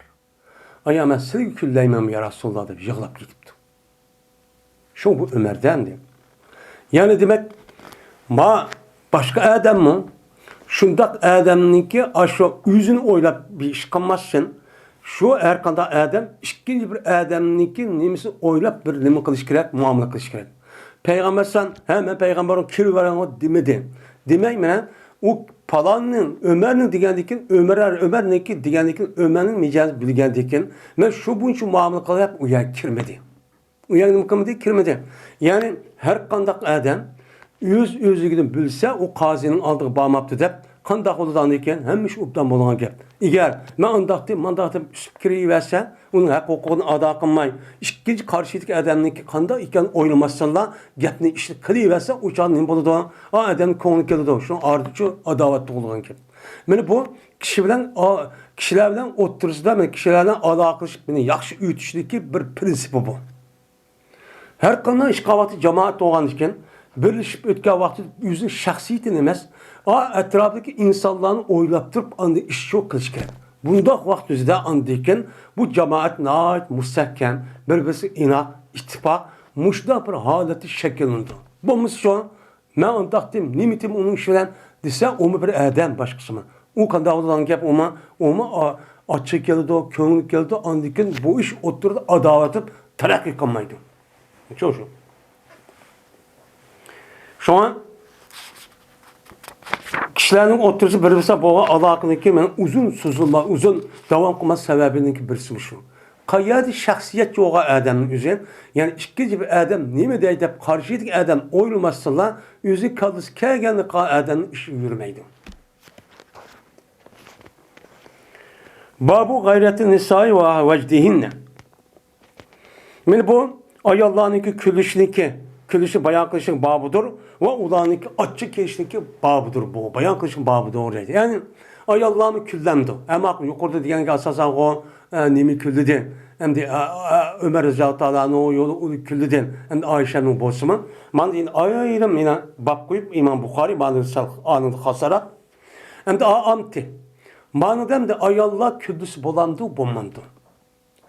ئايا، مەن سىلىگە كۈنلەيمەنمۇ يا رەسۇلاللا دەپ يىغلاپ كېتىپتۇ. شۇ بۇ ئۆمەردە ئەمدى. يەنى دېمەك، ما باشقا ئادەممۇ شۇنداق ئادەمنىڭكى ئاشۇ ئۆزىنى ئويلاپ بىر ئىش قىلماستىن، شۇ ھەر قانداق ئادەم ئىككىنچى بىر ئادەمنىڭكى نېمىسىنى ئويلاپ بىر نېمە قىلىش كېرەك، مۇئامىلە قىلىش كېرەك. پەيغەمبەر سان، ھە، مەن پەيغەمبەرمەن، كىرىۋېرىڭ دېمىدى. دېمەك، مانا ئۇ پالاننىڭ، ئۆمەرنىڭ دېگەندىكىن، ئۆمەر، ئۆمەرنىڭكى دېگەندىكىن، ئۆمەرنىڭ مىجەزىنى بىلگەندىكىن، مەن شۇ بويىچە مۇئامىلە قىلىپ ئۇ يەرگە كىرمىدى. ئۇ يەرگە نېمە قىلمىدى؟ كىرمىدى. يەنى ھەر قانداق ئادەم ئۆز-ئۆزلۈكىدىن بىلسە، ئۇ قازىنىڭ ئالدىغا بارماپتۇ دەپ قانداق بولىدۇ ئاندىن كېيىن؟ ھەممە ئىش ئوبدان بولىدىغان گەپ. ئەگەر مەن ئانداق دەپ، مانداق دەپ ئۈسۈپ كىرىۋەرسە، ئۇنىڭ ھەق ھوقۇقىنى ئادا قىلماي، ئىككىنچى قارشىدىكى ئادەمنىڭكى قانداق ئىكەنلىكىنى ئويلىماستىنلا گەپنى، ئىشنى قىلىۋەرسە، ئۇ چاغدا نېمە بولىدۇ؟ ئا ئادەمنىڭ كۆڭلى كېلىدۇ. شۇنىڭ ئارىدىچۇ ئاداۋەت تۇغۇلغان گەپ. مانا بۇ كىشى بىلەن، ئا، كىشىلەر بىلەن ئوتتۇرىسىدا، مانا كىشىلەر بىلەن ئالاقىلىشىپ، مانا ياخشى ئۆتۈشتىكى بىر پىرىنسىپى بۇ. ھەر قانداق ئىشقا ۋاقتى جامائەت بولغاندىكىن، بىرلىشىپ ئۆتكەن ۋاقتى ئۆزىنىڭ شەخسىيىتىنى ئەمەس، ئا، ئەتراپتىكى ئىنسانلارنى ئويلاپ تۇرۇپ، ئاندىن ئىش شۇ قىلىش كېرەك. بۇنداق ۋاقىت يۈزىدە ئاندىن كېيىن بۇ جامائەت ناھايىتى مۇستەھكەم، بىر-بىرسىگە ئىناق، ئىتتىپاق، مۇشۇنداق بىر ھالەتتە شەكىللىنىدۇ. بولمىسا شۇ، مەن ئۇنداق دېدىم، نېمە دېدىم ئۇنىڭ ئىشى بىلەن دېسە، ئۇمۇ بىر ئادەم باشقىسىمۇ. ئۇ قانداق بولىدىغان گەپ ئۇمۇ، ئۇمۇ ئا-، ئاچچىقى كېلىدۇ، كۆڭلى كېلىدۇ، ئاندىن كېيىن بۇ ئىش ئوتتۇرىدا ئاداۋەت بولۇپ تەرەققىي قىلمايدۇ. شۇ، شۇ. شۇڭا كىشىلەرنىڭ ئوتتۇرىسىدا بىر-بىرسى بولغان ئالاقىنىڭكى مەن ئۇزۇن سوزۇلما، ئۇزۇن داۋام قىلماس سەۋەبىنىڭكى بىرسى مۇشۇ. قەيەردە شەخسىيەت يوق ئادەمنىڭ ئۆزى، يەنى ئىككىنچى بىر ئادەم نېمە دەي دەپ قارشىدىكى ئادەم ئويلىماستىنلا، ئۆزى كاللىسى كەلگەننى قىلغان ئادەمنىڭ ئىشى يۈرمەيدۇ. بابۇ غەيرەتىن نىسائى ۋە ۋەجدىھىننە. مانا بۇ ئاياللارنىڭكى كۈلۈشنىڭكى، كۈلۈشنى بايان قىلىشنىڭ بابىدۇر ۋە ئۇلارنىڭكى ئاچچىق كېلىشنىڭكى بابىدۇر بۇ، بايان قىلىشنىڭ بابىدۇر دەيدۇ. يەنى ئاياللارمۇ كۈللەمدۇ. ئەمما يۇقىرىدا دېگەنگە ئاساسەن ئۇ، ئە، نېمە كۈللىدى؟ ئەمدى، ئە، ئە، ئۆمەر رەزىياللاھۇ تائالا ئەنھۇ يولى ئۇنى كۈللىدى. ئەمدى ئائىشەنىڭ بولسىمۇ، مانا ئەنە ئايرىم يەنە باب قويۇپ ئىمام بۇخارىي مانا سەل ئانىڭدا خاسراق. ئەمدى ئا-، ئامتى. مانىدا ئەمدى ئاياللار كۈللىسە بولامدۇ، بولمامدۇ؟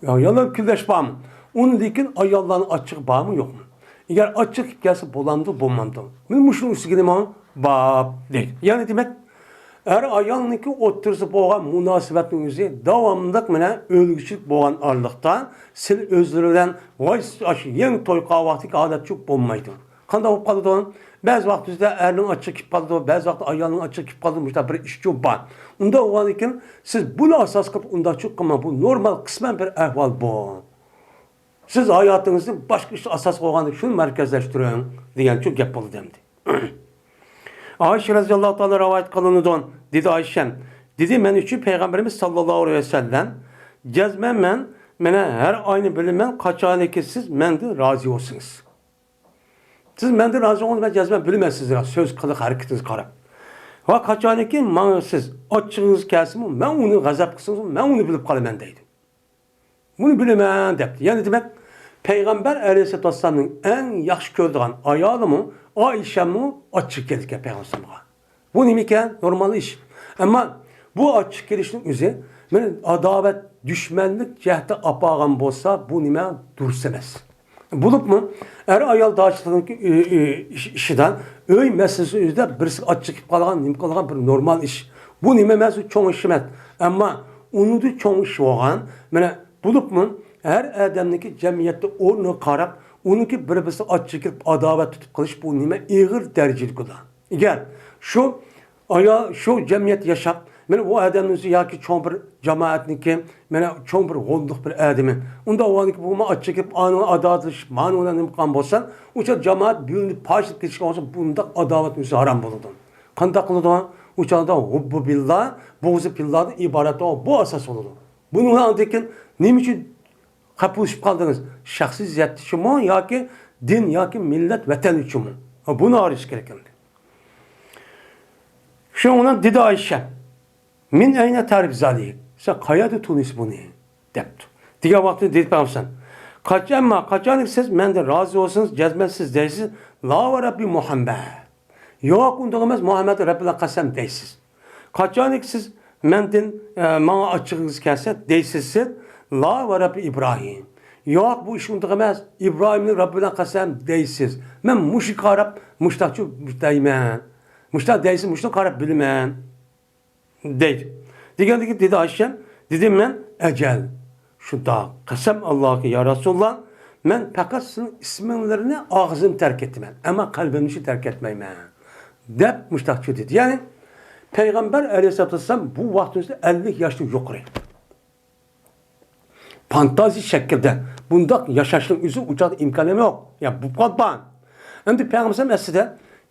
ئاياللار كۈللەش بارمۇ؟ ئۇندىن كېيىن ئاياللارنىڭ ئاچچىقى بارمۇ، يوقمۇ؟ ئەگەر ئاچچىق كېلىپ كەلسە بولامدۇ، بولمامدۇ؟ مانا مۇشۇنىڭ ئۈستىگە نېمە باب دەيدۇ. يەنى دېمەك، ئەر ئايالنىڭكى ئوتتۇرىسىدا بولغان مۇناسىۋەتنىڭ ئۆزى داۋاملىق مانا ئۆلگۈچىلىك بولغان ئارىلىقتا سىلى ئۆزلىرى بىلەن ۋاي ئاشۇ يېڭى توي قىلغان ۋاقتىدىكى ھالەتچۇ بولمايدۇ. قانداق بولۇپ قالىدۇ؟ بەزى ۋاقىتتا ئەرنىڭ ئاچچىقى كېلىپ قالىدۇ، بەزى ۋاقىتتا ئايالنىڭ ئاچچىقى كېلىپ قالىدۇ، مۇشۇنداق بىر ئىشچۇ بار. ئۇنداق بولغاندىكىن سىز بۇنى ئاساس قىلىپ ئۇنداقچۇ قىلماڭ، بۇ نورمال قىسمەن بىر ئەھۋال بۇ. سىز ھاياتىڭىزنى باشقا ئىشقا ئاساس قىلغاندا شۇنى مەركەزلەشتۈرۈڭ دېگەنچۇ گەپ بولىدۇ ئەمدى. ئائىشە رەزىياللاھۇ تائالا رىۋايەت قىلىنىدۇ. دېدى ئائىشەم، دېدى، مەن ئۈچۈن پەيغەمبىرىمىز ساللاللاھۇ ئەلەيھى ۋەسەللەم، جەزمەن مەن، مەن ھەر ئاينى بىلىمەن، قاچانكى سىز مەندىن رازى بولسىڭىز. سىز مەندىن رازى بولغىنىڭىزنى مەن جەزمەن بىلىمەن سىزنىڭ سۆز، قىلىق، ھەرىكىتىڭىزگە قاراپ. ۋە قاچانكى ماڭا سىز ئاچچىقىڭىز كەلسىمۇ، مەن ئۇنى غەزەپ قىلسىڭىز، مەن ئۇنى بىلىپ قالىمەن دەيدۇ. بۇنى بىلىمەن دەپتۇ. يەنى دېمەك، پەيغەمبەر ئەلەيھىسسالاتۇ ۋەسسالامنىڭ ئەڭ ياخشى كۆرىدىغان ئايالىمۇ ئائىشەمۇ ئاچچىقى كېلىدىكەن پەيغەمبەر ئەلەيھىسسالامغا. بۇ نېمىكەن؟ نورمال ئىش. ئەمما بۇ ئاچچىق كېلىشنىڭ ئۆزى مېنى ئاداۋەت، دۈشمەنلىك جەھەتتە ئاپارغان بولسا، بۇ نېمە دۇرۇس ئەمەس. بولۇپمۇ ئەر ئايال داشلىقىنىڭكى ئۆ-، ئۆ-، ئىش-، ئىشىدا، ئۆي مەسىلىسى ئۆزىدە بىرسىگە ئاچچىق كېلىپ قالغان، نېمە قىلغان بىر نورمال ئىش. بۇ نېمە ئەمەس، چوڭ ئىش ئەمەس. ئەمما ئۇنىڭدىن چوڭ ئىش بولغان، مانا بولۇپمۇ ھەر ئادەمنىڭكى جەمئىيەتتە ئورنىغا قاراپ، ئۇنىڭكى بىر-بىرسىگە ئاچچىق كېلىپ ئاداۋەت تۇتۇپ قېلىش، بۇ نېمە ئېغىر دەرىجىلىك گۇناھ. ئەگەر شۇ ئايال شۇ جەمئىيەتتە ياشاپ، مانا ئۇ ئادەمنىڭ ئۆزى ياكى چوڭ بىر جامائەتنىڭكى، مانا چوڭ بىر غوللۇق بىر ئادىمى. ئۇنداق بولغاندىكىن بۇ ئاچچىق كېلىپ ئانىڭغا ئاداۋەتلىشىپ، مانىڭ بىلەن نېمە قىلغان بولسا، ئۇ چاغ جامائەت بۆلۈنۈپ پاچىلىپ كېتىشكەن بولسا، بۇنداق ئاداۋەت ئۆزى ھارام بولىدۇ. قانداق قىلىدۇ؟ ئۇ چاغدا ھۇببۇ بىللا، بۇغزى پىللادىن ئىبارەت بۇ ئاساس بولىدۇ. بۇنىڭ ئاندىن كېيىن نېمە ئۈچۈن خەپ بولۇشۇپ قالدىڭىز؟ شەخسىي زىيت ئۈچۈنمۇ ياكى دىن ياكى مىللەت، ۋەتەن ئۈچۈنمۇ؟ بۇنى ئايرىش كېرەك ئەمدى. شۇنىڭ بىلەن دېدى ئائىشە، مىن ئەينە تەرىف زالىك؟ سەن قەيەردە تونۇيسەن بۇنى؟ دەپتۇ. دېگەن ۋاقتىدا دېدى پەيغەمبەر، قاچان، ئەمما قاچانكى سىز مەندىن رازى بولسىڭىز، جەزمەن سىز دەيسىز، لا ۋە رەببى مۇھەممەد. ياق، ئۇنداق ئەمەس، مۇھەممەد رەببى بىلەن قەسەم دەيسىز. قاچانكى سىز مەندىن، ئە، ماڭا ئاچچىقىڭىز كەلسە دەيسىز سىز، لا ۋە رەببى ئىبراھىم. ياق، بۇ ئىش ئۇنداق ئەمەس، ئىبراھىمنىڭ رەببى بىلەن قەسەم دەيسىز. مەن مۇشۇ قاراپ مۇشتاقچۇ دەيمەن. مۇشتاق دەيسىز، مۇشۇنى قاراپ بىلىمەن. دەيدۇ. دېگەندىكىن دېدى ئائىشەم، دېدىم مەن، ئەجەل. شۇنداق، قەسەم ئاللاھقا، يا رەسۇلاللا، مەن پەقەت سىزنىڭ ئىسمىڭلارنى ئاغزىمدىن تەرك ئېتىمەن، ئەمما قەلبىمدىن تەرك ئەتمەيمەن، دەپ مۇشتاق دېدى. يەنى پەيغەمبەر ئەلەيھىسسالاتۇ ۋەسسالام بۇ ۋاقىتنىڭ ئىچىدە ئەللىك ياشتىن يۇقىرى. فانتازىيە شەكىلدە بۇنداق ياشاشنىڭ ئۆزى ئۇ چاغدا ئىمكانى يوق. يا بولۇپ قالغان. ئەمدى پەيغەمبەر ئەسلىدە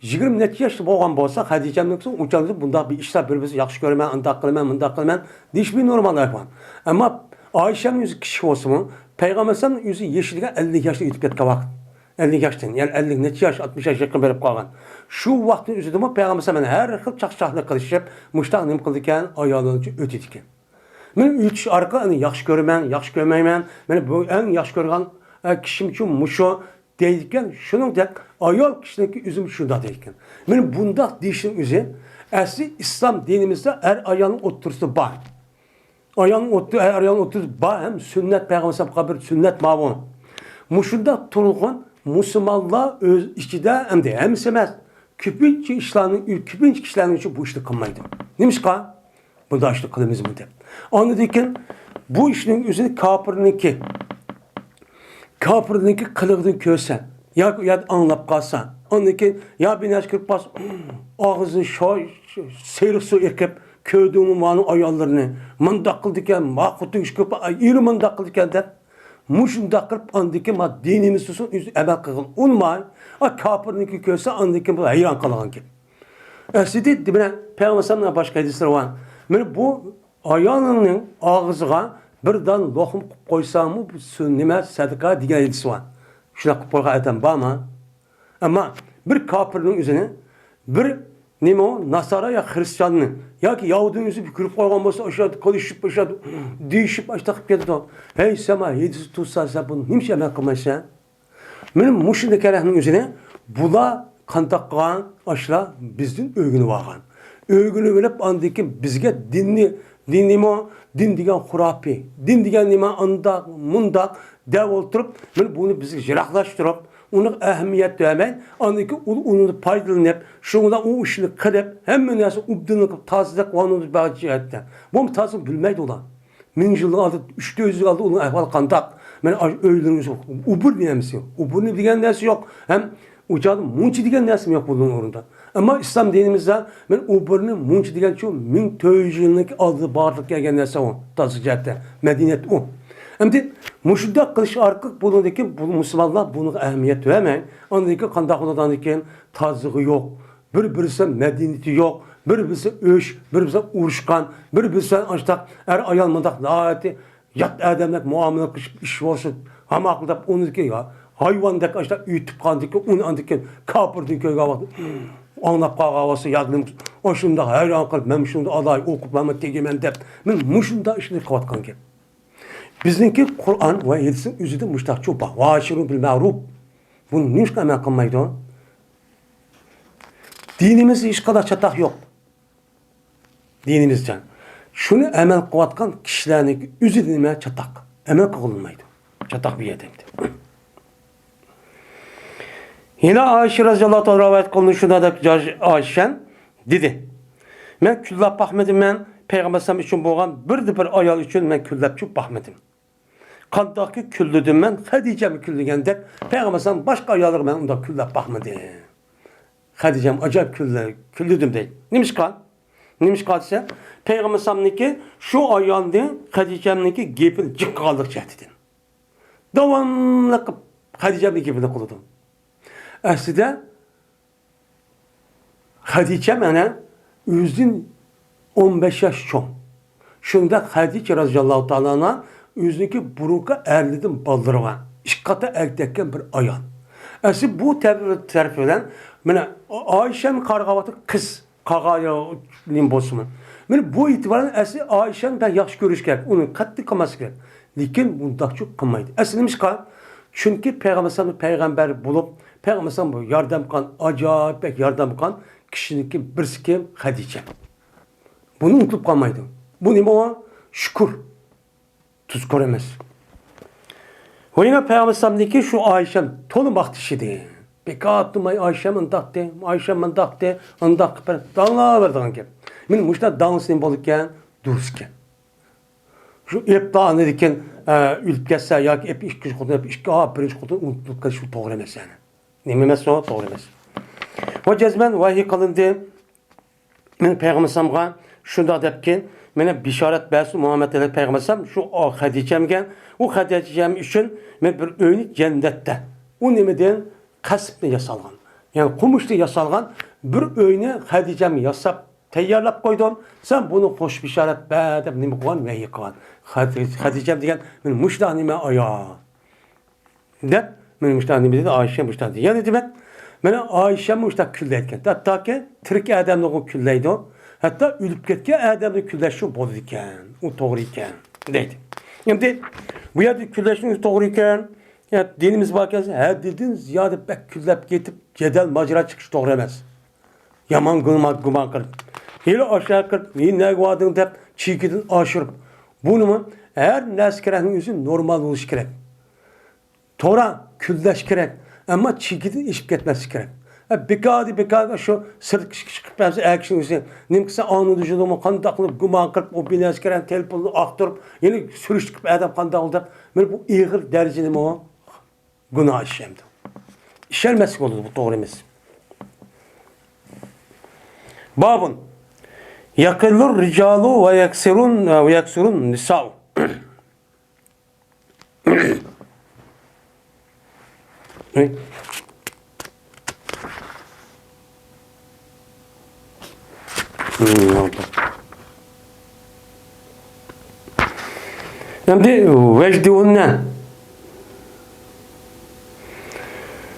يىگىرمە نەچچە ياشتا بولغان بولسا، خەدىچەمنىڭ ئۇ چاغدا بۇنداق بىر ئىشلار، بىر-بىرسىنى ياخشى كۆرىمەن، ئۇنداق قىلىمەن، مۇنداق قىلىمەن دېيىش بىر نورمال ئەھۋال. ئەمما ئائىشەمنىڭ ئۆزى كىچىك بولسىمۇ، پەيغەمبەر ئەلەيھىسسالامنىڭ ئۆزى يېشى دېگەن ئەللىك ياشتا ئۆتۈپ كەتكەن ۋاقىت. ئەللىك ياشتىن، يەنى ئەللىك نەچچە ياش، ئاتمىش ياش يېقىن بېرىپ قالغان. شۇ ۋاقىتنىڭ ئۆزىدىمۇ پەيغەمبەر ئەلەيھىسسالام ھەر خىل چاقچاقنى قىلىشىپ، مۇشتاق نېمە قىلىدىكەن، ئايالىنىڭ ئۆتىدىكەن. مەن ئۆتۈش ئارقىلىق ئۇنى ياخشى كۆرىمەن، ياخشى كۆرمەيمەن. مەن بۇ ئەڭ ياخشى كۆرگەن، ئە، كىشىمچۇ مۇشۇ دەيدىكەن. شۇنىڭدەك ئايال كىشىنىڭكى ئۆزىمۇ شۇنداق دەيدىكەن. مەن بۇنداق دېيىشنىڭ ئۆزى ئەسلى ئىسلام دىنىمىزدا ئەر ئايالنىڭ ئوتتۇرىسىدا بار. ئايالنىڭ ئوتتۇ-، ئەر ئايالنىڭ ئوتتۇرىسىدا بار ھەم سۈننەت، پەيغەمبەر ئەلەيھىسسالامغا بىر سۈننەت ماۋۇ. مۇشۇنداق تۇرغۇن مۇسۇلمانلار ئۆز ئىچىدە، ئەمدى ھەممىسى ئەمەس، كۆپىنچە ئىشلارنىڭ، كۆپىنچە كىشىلەرنىڭ ئۈچۈن بۇ ئىشنى قىلمايدۇ. نېمىشقا؟ بۇنداق ئىشنى قىلىمىزمۇ دەپ. ئاندىن كېيىن بۇ ئىشنىڭ ئۆزىنى كاپىرنىڭكى، كاپىرنىڭكى قىلىقىدىن كۆرسە، ياكى ئۇ يەردە ئاڭلاپ قالسا، ئاندىن كېيىن يا بىر نەرسە كۆرۈپ قالسا، ئاغزىدىن شو-، سېرىق سۇ ئېقىپ، كۆردۈڭمۇ مانىڭ ئاياللىرىنى، مۇنداق قىلىدىكەن، ما خوتۇن ئىش كۆرۈپ، ئېرى مۇنداق قىلىدىكەن دەپ، مۇشۇنداق قىلىپ، ئاندىن كېيىن ما دىنىمىز تۇرسۇن، ئۆزى ئەمەل قىلغىلى ئۇنىماي، ئا، كاپىرنىڭكى كۆرسە، ئاندىن كېيىن بۇ ھەيران قالغان گەپ. ئەسلىدە، دېمە، پەيغەمبەر ئەلەيھىسسالامنىڭ باشقا ھەدىسلىرى بار. مانا بۇ ئايالىڭنىڭ ئاغزىغا بىر دان لوقما قىلىپ قويساڭمۇ، بۇ سۈ-، نېمە، سەدىقە دېگەن ھەدىس بار. شۇنداق قىلىپ قويغان ئادەم بارمۇ؟ ئەمما بىر كاپىرنىڭ ئۆزىنى، بىر نېمە ئۇ، ناسارا يا خرىستىياننى ياكى يەھۇدىينى ئۆزى كۆرۈپ قالغان بولسا، ئاشۇ يەردە كېلىشىپ، ئاشۇ يەردە دېيىشىپ، ئاشۇنداق قىلىپ كېتىدۇ. ھەي، سەن ھەدىس تۇتسا، سەن بۇنى نېمىشقا ئەمەل قىلمايسەن؟ مانا مۇشۇنداق كەرەكنىڭ ئۆزىنى بۇلار قانداق قىلغان؟ ئاشۇلار بىزدىن ئۆگىنىۋالغان. ئۆگىنىۋېلىپ، ئاندىن كېيىن بىزگە دىننى، دىن نېمە، دىن دېگەن خۇراپىي، دىن دېگەن نېمە، ئانداق، مۇنداق دەپ ئولتۇرۇپ، مانا بۇنى بىزگە يىراقلاشتۇرۇپ، ئۇنىڭغا ئەھمىيەت بەرمەي، ئاندىن كېيىن ئۇ-، ئۇنىڭدىن پايدىلىنىپ، شۇنىڭ بىلەن ئۇ ئىشنى قىلىپ، ھەممە نەرسە ئوبدانلىق، تازىلىق، ۋانۇ بار جەھەتتە. بۇ تازىلىق بىلمەيدۇ ئۇلار. مىڭ يىلدىن ئالدى، ئۈچ تۆت يۈز يىل ئالدى ئۇنىڭ ئەھۋالى قانداق؟ مانا ئاشۇ ئۆيلىرىمىز يوق. ئوبور دېگەن نېمىسى يوق. ئوبورنى دېگەن نەرسە يوق. ھەم ئۇ چاغدا مۇنچا دېگەن نەرسىمۇ يوق بۇنىڭ ئورنىدا. ئەمما ئىسلام دىنىمىزدا مانا ئوبورنى مۇنچا دېگەن شۇ مىڭ تۆت يۈز يىلنىڭ ئالدىدا بارلىققا كەلگەن نەرسە ئۇ، تازىلىق جەھەتتە. مەدەنىيەت ئۇ. ئەمدى مۇشۇنداق قىلىش ئارقىلىق بۇنىڭدىن كېيىن بۇ مۇسۇلمانلار بۇنىڭغا ئەھمىيەت بەرمەي، ئاندىن كېيىن قانداق بولىدۇ؟ ئاندىن كېيىن تازىلىقى يوق، بىر-بىرسى مەدەنىيىتى يوق، بىر-بىرسى ئۆچ، بىر-بىرسى ئۇرۇشقان، بىر-بىرسى ئاشتاق ئەر-ئايال مۇنداق ناھايىتى يات ئادەملەر مۇئامىلە قىلىشىپ، ئىش بولسۇن، ھاماقىلداپ ئۇنىڭكى ھايۋاندەك ئاشتاق ئۆتۈپ قالدىكى، ئۇنى ئاندىكى كاپىردىن كۆرگەن ۋاقىت ئاڭلاپ قالغان بولسا، ياغلىم ئاشۇنداق ھەيران قېلىپ، مەن شۇنداق ئالاي، ئوقۇپ مەنمۇ تېگىمەن دەپ، مەن مۇشۇنداق ئىشنى قىلىۋاتقان گەپ. بىزنىڭكى قۇرئان ۋە ھەدىسنىڭ ئۆزىدە مۇشۇنداق چوپا، ۋاشىرۇ بىل مەرۇپ. بۇنى نېمىشقا ئەمەل قىلمايدۇ؟ دىنىمىزدا ھېچقانداق چاتاق يوق. دىنىمىزچە. شۇنى ئەمەل قىلىۋاتقان كىشىلەرنىڭ ئۆزىدە نېمە چاتاق؟ ئەمەل قىلغىلى بولمايدۇ. چاتاق بۇ يەردە ئەمدى. يەنە ئائىشە رەزىياللاھۇ تائالا رىۋايەت قىلىنىدۇ، شۇنداق دەپ، جاش-، ئائىشەن دېدى، مەن كۈنلەپ باقمىدىم، مەن پەيغەمبەر ئەلەيھىسسالام ئۈچۈن بولغان بىردە بىر ئايال ئۈچۈن مەن كۈنلەپچۇ باقمىدىم. قانداقكى كۈنلىدىم مەن، خەدىجەممۇ كۈنلىگەندەك، پەيغەمبەر ئەلەيھىسسالام باشقا ئاياللارغا مەن ئۇنداق كۈنلەپ باقمىدىم. خەدىجەم ئاجايىپ كۈنلە-، كۈنلىدىم دەيدۇ. نېمىشقا؟ نېمىشقا دېسە، پەيغەمبەر ئەلەيھىسسالامنىڭكى شۇ ئايالنى، خەدىجەمنىڭكى گېپىنى جىق قىلغانلىق جەھەتتىن. داۋاملىق خەدىجەمنىڭ گېپىنى قىلىدۇ. ئەسلىدە خەدىچە مانا ئۆزىدىن ئون بەش ياش چوڭ. شۇنداق خەدىچە رەزىياللاھۇ تائالا ئەنھا ئۆزىنىڭكى بۇرۇنقى ئەرلىرىدىن بالىلىرى بار. ئىككى قېتىم ئەگدەككەن بىر ئايال. ئەسلى بۇ تەرىپى، تەرىپى بىلەن مانا ئائىشەنى قارىغان ۋاقىتتا قىز، قاغا يا نېمە بولسىمۇ. مانا بۇ ئېتىبارەن ئەسلى ئائىشەنى بەك ياخشى كۆرۈش كېرەك، ئۇنى قەتئىي قىلماسلىق كېرەك. لېكىن بۇنداقچۇ قىلمايدۇ. ئەسلى نېمىشقا؟ چۈنكى پەيغەمبەر ئەلەيھىسسالام پەيغەمبەر بولۇپ، پەيغەمبەر ئەلەيھىسسالام ياردەم قىلغان، ئاجايىپ بەك ياردەم قىلغان كىشىنىڭكى بىرسى كىم؟ خەدىچە. بۇنى ئۇنتۇلۇپ قالمايدۇ. بۇ نېمە ئۇ؟ شۈكۈر. تۇزكور ئەمەس. ۋە يەنە پەيغەمبەر ئەلەيھىسسالامنىڭكى شۇ ئائىشەم تولا ماختىشىدى. بىكار تۇرماي ئائىشەم ئۇنداقتى، ئائىشەم مۇنداقتى، ئۇنداق قىلىپ بېرىپ داڭلاۋېرىدىغان گەپ. مېنىڭ مۇشۇنداق داڭلىسا نېمە بولىدىكەن؟ دۇرۇس ئىكەن. شۇ ئېپلا ئاندىن كېيىن، ئە، ئۆلۈپ كەتسە ياكى ئېپ ئىككى خوتۇن ئېپ ئىككى، ئا، بىرىنچى خوتۇن ئۇنتۇلۇپ قېلىش، بۇ توغرا ئەمەس يەنى. نېمە ئەمەس ئۇ؟ توغرا ئەمەس. ۋە جەزمەن ۋەھىي قىلىندى. مېنىڭ پەيغەمبەر ئەلەيھىسسالامغا شۇنداق دەپكىن، مانا بېشارەت بەرسۇن مۇھەممەد ئەلەيھىسسالام پەيغەمبەر ئەلەيھىسسالام، شۇ خەدىچەمگە، ئۇ خەدىچەم ئۈچۈن مەن بىر ئۆينى جەننەتتە، ئۇ نېمىدىن؟ قەسىپتىن ياسالغان، يەنى قومۇشتىن ياسالغان بىر ئۆينى خەدىچەمگە ياساپ تەييارلاپ قويدۇم. سەن بۇنى خوش بېشارەت بەر دەپ نېمە قىلغان؟ ۋەھىي قىلغان. خەدىچەم دېگەن مانا مۇشۇنداق نېمە ئايال. دەپ، مانا مۇشۇنداق نېمە دېدى، ئائىشە مۇشۇنداق دېدى. يەنە دېمەك، مانا ئائىشە مۇشۇنداق كۈنلەيدىكەن. ھەتتاكى تىرىك ئادەمنىغۇ كۈنلەيدۇ. ھەتتا ئۆلۈپ كەتكەن ئادەمنى كۈنلەشمۇ بولىدىكەن. ئۇ توغرا ئىكەن، دەيدۇ. ئەمدى بۇ يەردە كۈنلەشنىڭ ئۆزى توغرا ئىكەن. يا دىنىمىز باركەن، ھەددىدىن زىيادە بەك كۈنلەپ كېتىپ، جېدەل ماجىرا چىقىش توغرا ئەمەس. يامان گۇمان، گۇمان قىلىپ، ھېلى ئاشۇ قىلىپ، ھېلى نەگە باردىڭ دەپ، چېكىدىن ئاشۇرۇپ. بۇنىمۇ ھەر نەرسە كېرەكنىڭ ئۆزى نورمال بولۇشى كېرەك. توغرا، كۈنلەش كېرەك، ئەمما چېكىدىن ئېشىپ كەتمەسلىك كېرەك. ئە، بىكاردى، بىكار شۇ سىرتقا ئىشىككە چىقىپ بەرسە، ئەر كىشىنىڭ ئۆزى نېمە قىلسا، ئاڭلىدى جۇدۇمۇ، قانداق قىلىپ گۇمان قىلىپ، ئۇ بىنەسى كېرەك، تېلېفوننى ئاختۇرۇپ، يەنە سۈرۈشتە قىلىپ ئادەم قانداق قىلدى دەپ، مانا بۇ ئېغىر دەرىجىدىمۇ گۇناھ ئىش ئەمدى. ئىشەنمەسلىك بولىدۇ، بۇ توغرا ئەمەس. بابۇن. يەقىللۇر رىجالۇ ۋە يەكسۇرۇن، ۋە يەكسۇرۇن نىسائۇ. ئەمدى ۋەجدىھۇننى.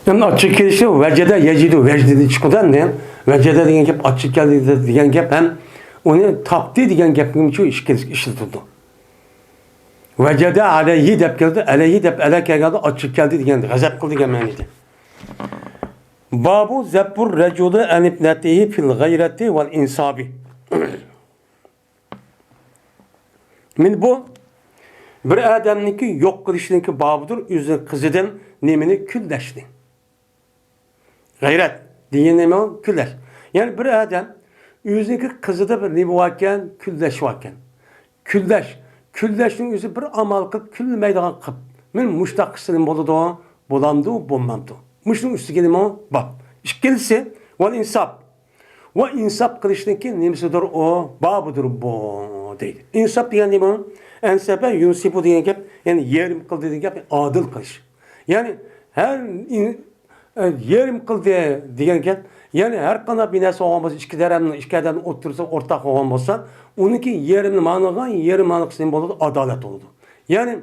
ئەمدى ئاچچىق كېلىشى ۋەجەدە يەجىدۇ ۋەجدىدىن چىقىدۇ ئەمدى. ۋەجەدە دېگەن گەپ ئاچچىق كەلدى دېگەن گەپ ھەم ئۇنى تاپتى دېگەن گەپنىڭ شۇ ئىككىلىسى ئىشلىتىلىدۇ. ۋەجەدە ئەلەيھى دەپ كەلدى، ئەلەيھى دەپ ئەلە كەلگەندە ئاچچىق كەلدى دېگەن، غەزەپ قىلدى دېگەن مەنىدە. بابۇ زەببۇر رەجۇلى ئەن ئىبنەتىھى فىل غەيرەتى ۋەل ئىنسابى. مانا بۇ بىر ئادەمنىڭكى يوق قىلىشنىڭكى بابىدۇر، ئۆزىنىڭ قىزىدىن نېمىنى؟ كۈنلەشنى. غەيرەت دېگەن نېمە؟ كۈنلەش. يەنى بىر ئادەم ئۆزىنىڭكى قىزىدا بىر نېمە باركەن؟ كۈنلەش باركەن. كۈنلەش. كۈنلەشنىڭ ئۆزى بىر ئامال قىلىپ كۈنلىمەيدىغان قىلىپ. مانا مۇشۇنداق قىلسا نېمە بولىدۇ؟ بولامدۇ؟ بولمامدۇ؟ مۇشۇنىڭ ئۈستىگە نېمە؟ باب. ئىككىنچىسى، ۋەل ئىنساب. ۋە ئىنساپ قىلىشنىڭكى نېمىسىدۇر ئۇ؟ بابىدۇر بۇ، دەيدۇ. ئىنساپ دېگەن نېمە؟ ئەنسەپە يۇنسىپۇ دېگەن گەپ، يەنى يېرىم قىلدى دېگەن گەپ، ئادىل قىلىش. يەنى ھەر ئىن-، ئە، يېرىم قىلدى دېگەن گەپ، يەنى ھەر قانداق بىر نەرسە بولغان بولسا، ئىككى تەرەپنىڭ، ئىككى ئادەمنىڭ ئوتتۇرىسىدا ئورتاق بولغان بولسا، ئۇنىڭكى يېرىمىنى ماڭىغان، يېرىمى ماڭىغان قىسمى بولىدۇ، ئادالەت بولىدۇ. يەنى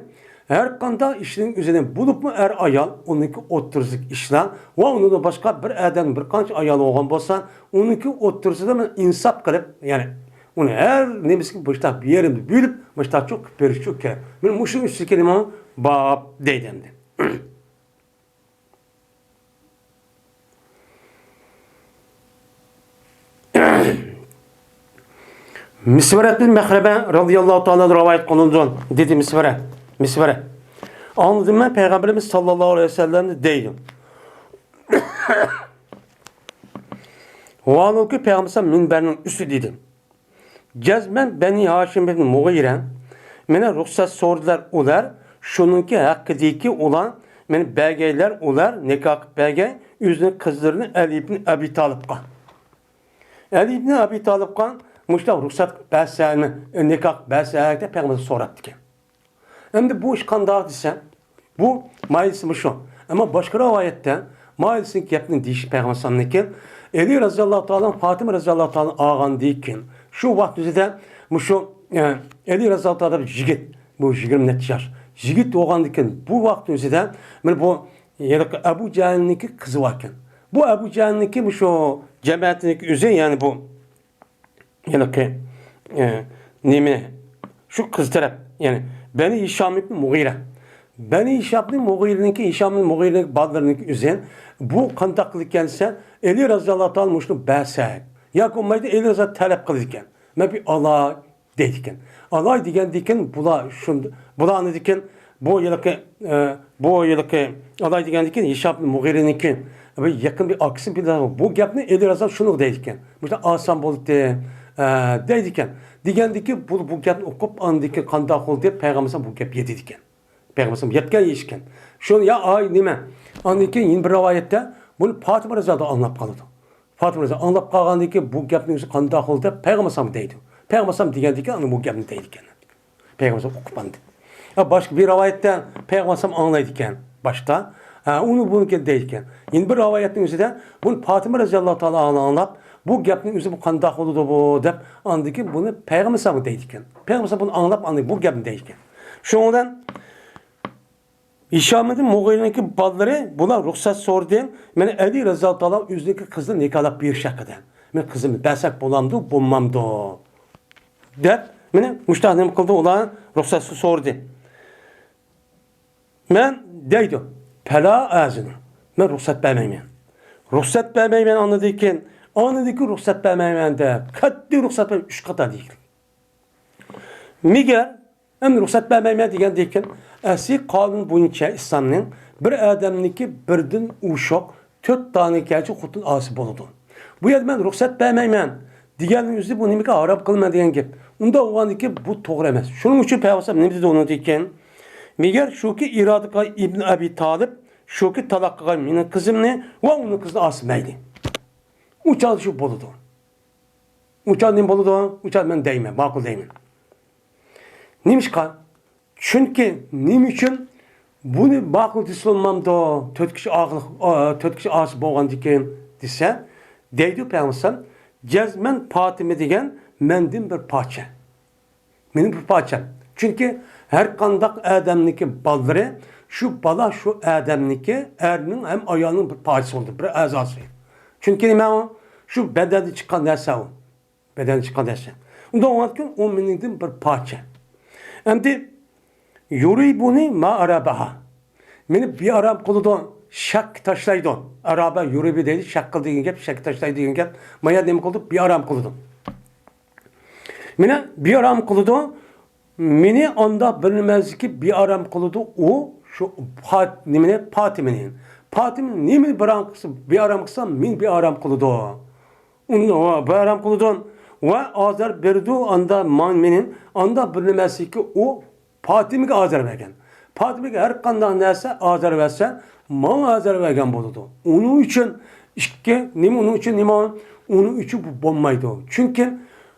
ھەر قانداق ئىشنىڭ ئۆزىنى، بولۇپمۇ ئەر-ئايال، ئۇنىڭكى ئوتتۇرىسىدىكى ئىشلار ۋە ئۇنىڭدىن باشقا بىر ئادەم بىر قانچە ئايال بولغان بولسا، ئۇنىڭكى ئوتتۇرىسىدا مەن ئىنساپ قىلىپ، يەنى ئۇنى ھەر نېمىسىگە مۇشتاق بىر يېرىمدە بۆلۈپ، مۇشتاق چوق قىلىپ بېرىش چوق كېرەك. مانا مۇشۇ ئۈستىدىكى نېمە؟ باب دەيدۇ ئەمدى. مىسۋەرەتتىن مەخرەمە رەزىياللاھۇ تائالا رىۋايەت قىلىنىدۇ، دېدى مىسۋەرە، مىسۋەرە. ئاڭلىدىم مەن پەيغەمبىرىمىز ساللاللاھۇ ئەلەيھى ۋەسەللەمنى دەيدۇ. ۋاھالۇكى پەيغەمبەر مىنبەرنىڭ ئۈستى دېدى. جەزمەن بەنى ھاشىم ئىبن مۇغىرە مېنى رۇخسەت سورىدىلەر ئۇلار، شۇنىڭكى ھەققىدىكى ئۇلار مېنى بەرگەيلەر ئۇلار، نىكاھ قىلىپ بەرگەي ئۆزىنىڭ قىزلىرىنى ئەلى ئىبن ئەبى تالىپقا. ئەلى ئىبن ئەبى تالىپقا مۇشۇنداق رۇخسەت قىلىپ بەرسە، نىكاھ قىلىپ بەرسە دەپ پەيغەمبەر سوراپتىكەن. ئەمدى بۇ ئىش قانداق دېسە، بۇ مايىلسى مۇشۇ. ئەمما باشقا رىۋايەتتە مايىلسى گەپنى دېيىش پەيغەمبەر ئەلەيھىسسالامنىڭكى، ئەلى رەزىياللاھۇ تائالا، پاتىمە رەزىياللاھۇ تائالا ئالغاندىن كېيىن، شۇ ۋاقىت ئۆزىدە مۇشۇ، ئە، ئەلى رەزىياللاھۇ تائالا بىر يىگىت، بۇ يىگىرمە نەچچە ياش يىگىت بولغاندىن كېيىن، بۇ ۋاقىت ئۆزىدە مانا بۇ ھېلىقى ئەبۇ جەھىلنىڭكى قىزى باركەن. بۇ ئەبۇ جەھىلنىڭكى مۇشۇ جەمەتىنىڭكى ئۆزى، يەنى بۇ ھېلىقى، ئە، نېمە، شۇ قىز تەرەپ، يەنى بەنى ھىشام ئىبن مۇغىرە. بەنى ھىشام ئىبن مۇغىرىنىڭكى، ھىشام ئىبن مۇغىرىنىڭكى بالىلىرىنىڭكى ئۆزى بۇ قانداق قىلىدىكەن دېسە، ئەلى رەزىياللاھۇ تائالا مۇشۇنى بەرسەك ياكى بولمايدۇ، ئەلى رەزىياللاھۇ تەلەپ قىلىدىكەن. مەن بىر ئالاي دەيدىكەن. ئالاي دېگەندىكىن بۇلار شۇند-، بۇلار ئاندىكىن بۇ ھېلىقى، ئە، بۇ ھېلىقى ئالاي دېگەندىكىن ھىشام ئىبن مۇغىرىنىڭكى بىر يېقىن بىر ئاكىسى بىلەن بۇ گەپنى ئەلى رەزىياللاھۇ شۇنىغا دەيدىكەن. مۇشۇ ئالسام بولدى، ئە، دەيدىكەن. دېگەندىكى بۇ، بۇ گەپنى ئوقۇپ ئاندىكىن قانداق بولدى دەپ پەيغەمبەر بۇ گەپ يېدىدىكەن. پەيغەمبەر يەتكەن ئىشكەن. شۇ يا ئاي نېمە؟ ئاندىن كېيىن يەنە بىر رىۋايەتتە بۇنى پاتىمە رەزىياللاھۇ ئاڭلاپ قالىدۇ. پاتىمە رەزىياللاھۇ ئاڭلاپ قالغاندىن كېيىن بۇ گەپنى ئۆزى قانداق قىلدى دەپ پەيغەمبەر دەيدۇ. پەيغەمبەر دېگەندىن كېيىن ئاندىن بۇ گەپنى دەيدىكەن. پەيغەمبەر ئوقۇپ ئاندىن. يا باشقا بىر رىۋايەتتە پەيغەمبەر ئاڭلايدىكەن باشتا. ھە، ئۇنى بۇنى دەيدىكەن. يەنە بىر رىۋايەتنىڭ ئۆزىدە بۇنى پاتىمە رەزىياللاھۇ تائالا ئاڭلاپ، بۇ گەپنى ئۆزى بۇ قانداق بولىدۇ بۇ دەپ ئاندىن كېيىن بۇنى پەيغەمبەر دەيدىكەن. پەيغەمبەر بۇنى ئاڭلاپ ئاندىن بۇ گەپنى دەيدىكەن. شۇنىڭ بىلەن ھىشام ئىبن مۇغىرىنىڭكى بالىلىرى بۇلار رۇخسەت سورىدى. مانا ئەلى رەزىياللاھۇ تائالا ئۆزىنىڭكى قىزىنى نىكاھلاپ بېرىش ھەققىدە. مانا قىزىمنى بەرسەك بولامدۇ، بولمامدۇ؟ دەپ، مانا مۇشۇنداق نېمە قىلدى، ئۇلار رۇخسەت سورىدى. مەن دەيدۇ، پەلا ئەزىنۇ. مەن رۇخسەت بەرمەيمەن. رۇخسەت بەرمەيمەن ئاندىن كېيىن، ئاندىن كېيىن رۇخسەت بەرمەيمەن دەپ، قەتئىي رۇخسەت بەرمەيمەن، ئۈچ قېتىم دېگەن. مېگەر، ئەمدى رۇخسەت بەرمەيمەن دېگەندىكىن، ئەسلى قانۇن بويىچە ئىسلامنىڭ بىر ئادەمنىڭكى بىردىن ئوشۇق تۆت دانىگىچە خوتۇن ئالسا بولىدۇ. بۇ يەردە مەن رۇخسەت بەرمەيمەن دېگەننىڭ ئۆزى بۇ نېمىگە ھارام قىلىمەن دېگەن گەپ. ئۇنداق بولغاندىكىن بۇ توغرا ئەمەس. شۇنىڭ ئۈچۈن پەيغەمبەر نېمە دېدى ئۇنىڭدىن كېيىن؟ مېگەر شۇكى ئىرادە قىلغان ئىبن ئەبى تالىپ، شۇكى تالاق قىلغان مېنىڭ قىزىمنى ۋە ئۇنىڭ قىزىنى ئالسا مەيلى. ئۇ چاغدا شۇ بولىدۇ. ئۇ چاغدا نېمە بولىدۇ؟ ئۇ چاغدا مەن دەيمەن، ماقۇل دەيمەن. نېمىشقا؟ چۈنكى نېمە ئۈچۈن بۇنى ماقۇل دېسە بولمامدۇ؟ تۆت كىشى ئاخىر، ئا، تۆت كىشى ئاسىي بولغاندىكىن دېسە، دەيدۇ پەيغەمبەر، جەزمەن پاتىمە دېگەن مەندىن بىر پارچە. مېنىڭ بىر پارچەم. چۈنكى ھەر قانداق ئادەمنىڭكى بالىلىرى، شۇ بالا شۇ ئادەمنىڭكى، ئەرنىڭ ھەم ئايالنىڭ بىر پارچىسى بولىدۇ، بىر ئەزاسى. چۈنكى نېمە ئۇ؟ شۇ بەدەندىن چىققان نەرسە ئۇ. بەدەندىن چىققان نەرسە. ئۇنداق بولغاندىكىن ئۇ مېنىڭدىن بىر پارچە. ئەمدى يۇرىبۇنى ما ئارابەھا. مېنى بىئارام قىلىدۇ، شەك تاشلايدۇ. ئارابە يۇرىبۇ دەيدۇ، شەك قىل دېگەن گەپ، شەك تاشلايدۇ دېگەن گەپ. مايا نېمە قىلىدۇ؟ بىئارام قىلىدۇ. مېنى بىئارام قىلىدۇ. مېنى ئاندا بىر نېمەسىكى بىئارام قىلىدۇ. ئۇ شۇ پات-، نېمىنى؟ پاتىمىنى. پاتىمە نېمىنى بىئارام قىلسا، بىئارام قىلسا، مېنى بىئارام قىلىدۇ. ئۇنى بىئارام قىلىدۇ. ۋە ئازار بېرىدۇ، ئاندا مان-، مېنى. ئاندا بىر نېمەسىكى ئۇ پاتىمىگە ئازار بەرگەن. پاتىمىگە ھەر قانداق نەرسە ئازار بەرسە، ماڭا ئازار بەرگەن بولىدۇ. ئۇنىڭ ئۈچۈن ئىككى، نېمە ئۇنىڭ ئۈچۈن، نېمە ئۇنىڭ ئۈچۈن بۇ بولمايدۇ. چۈنكى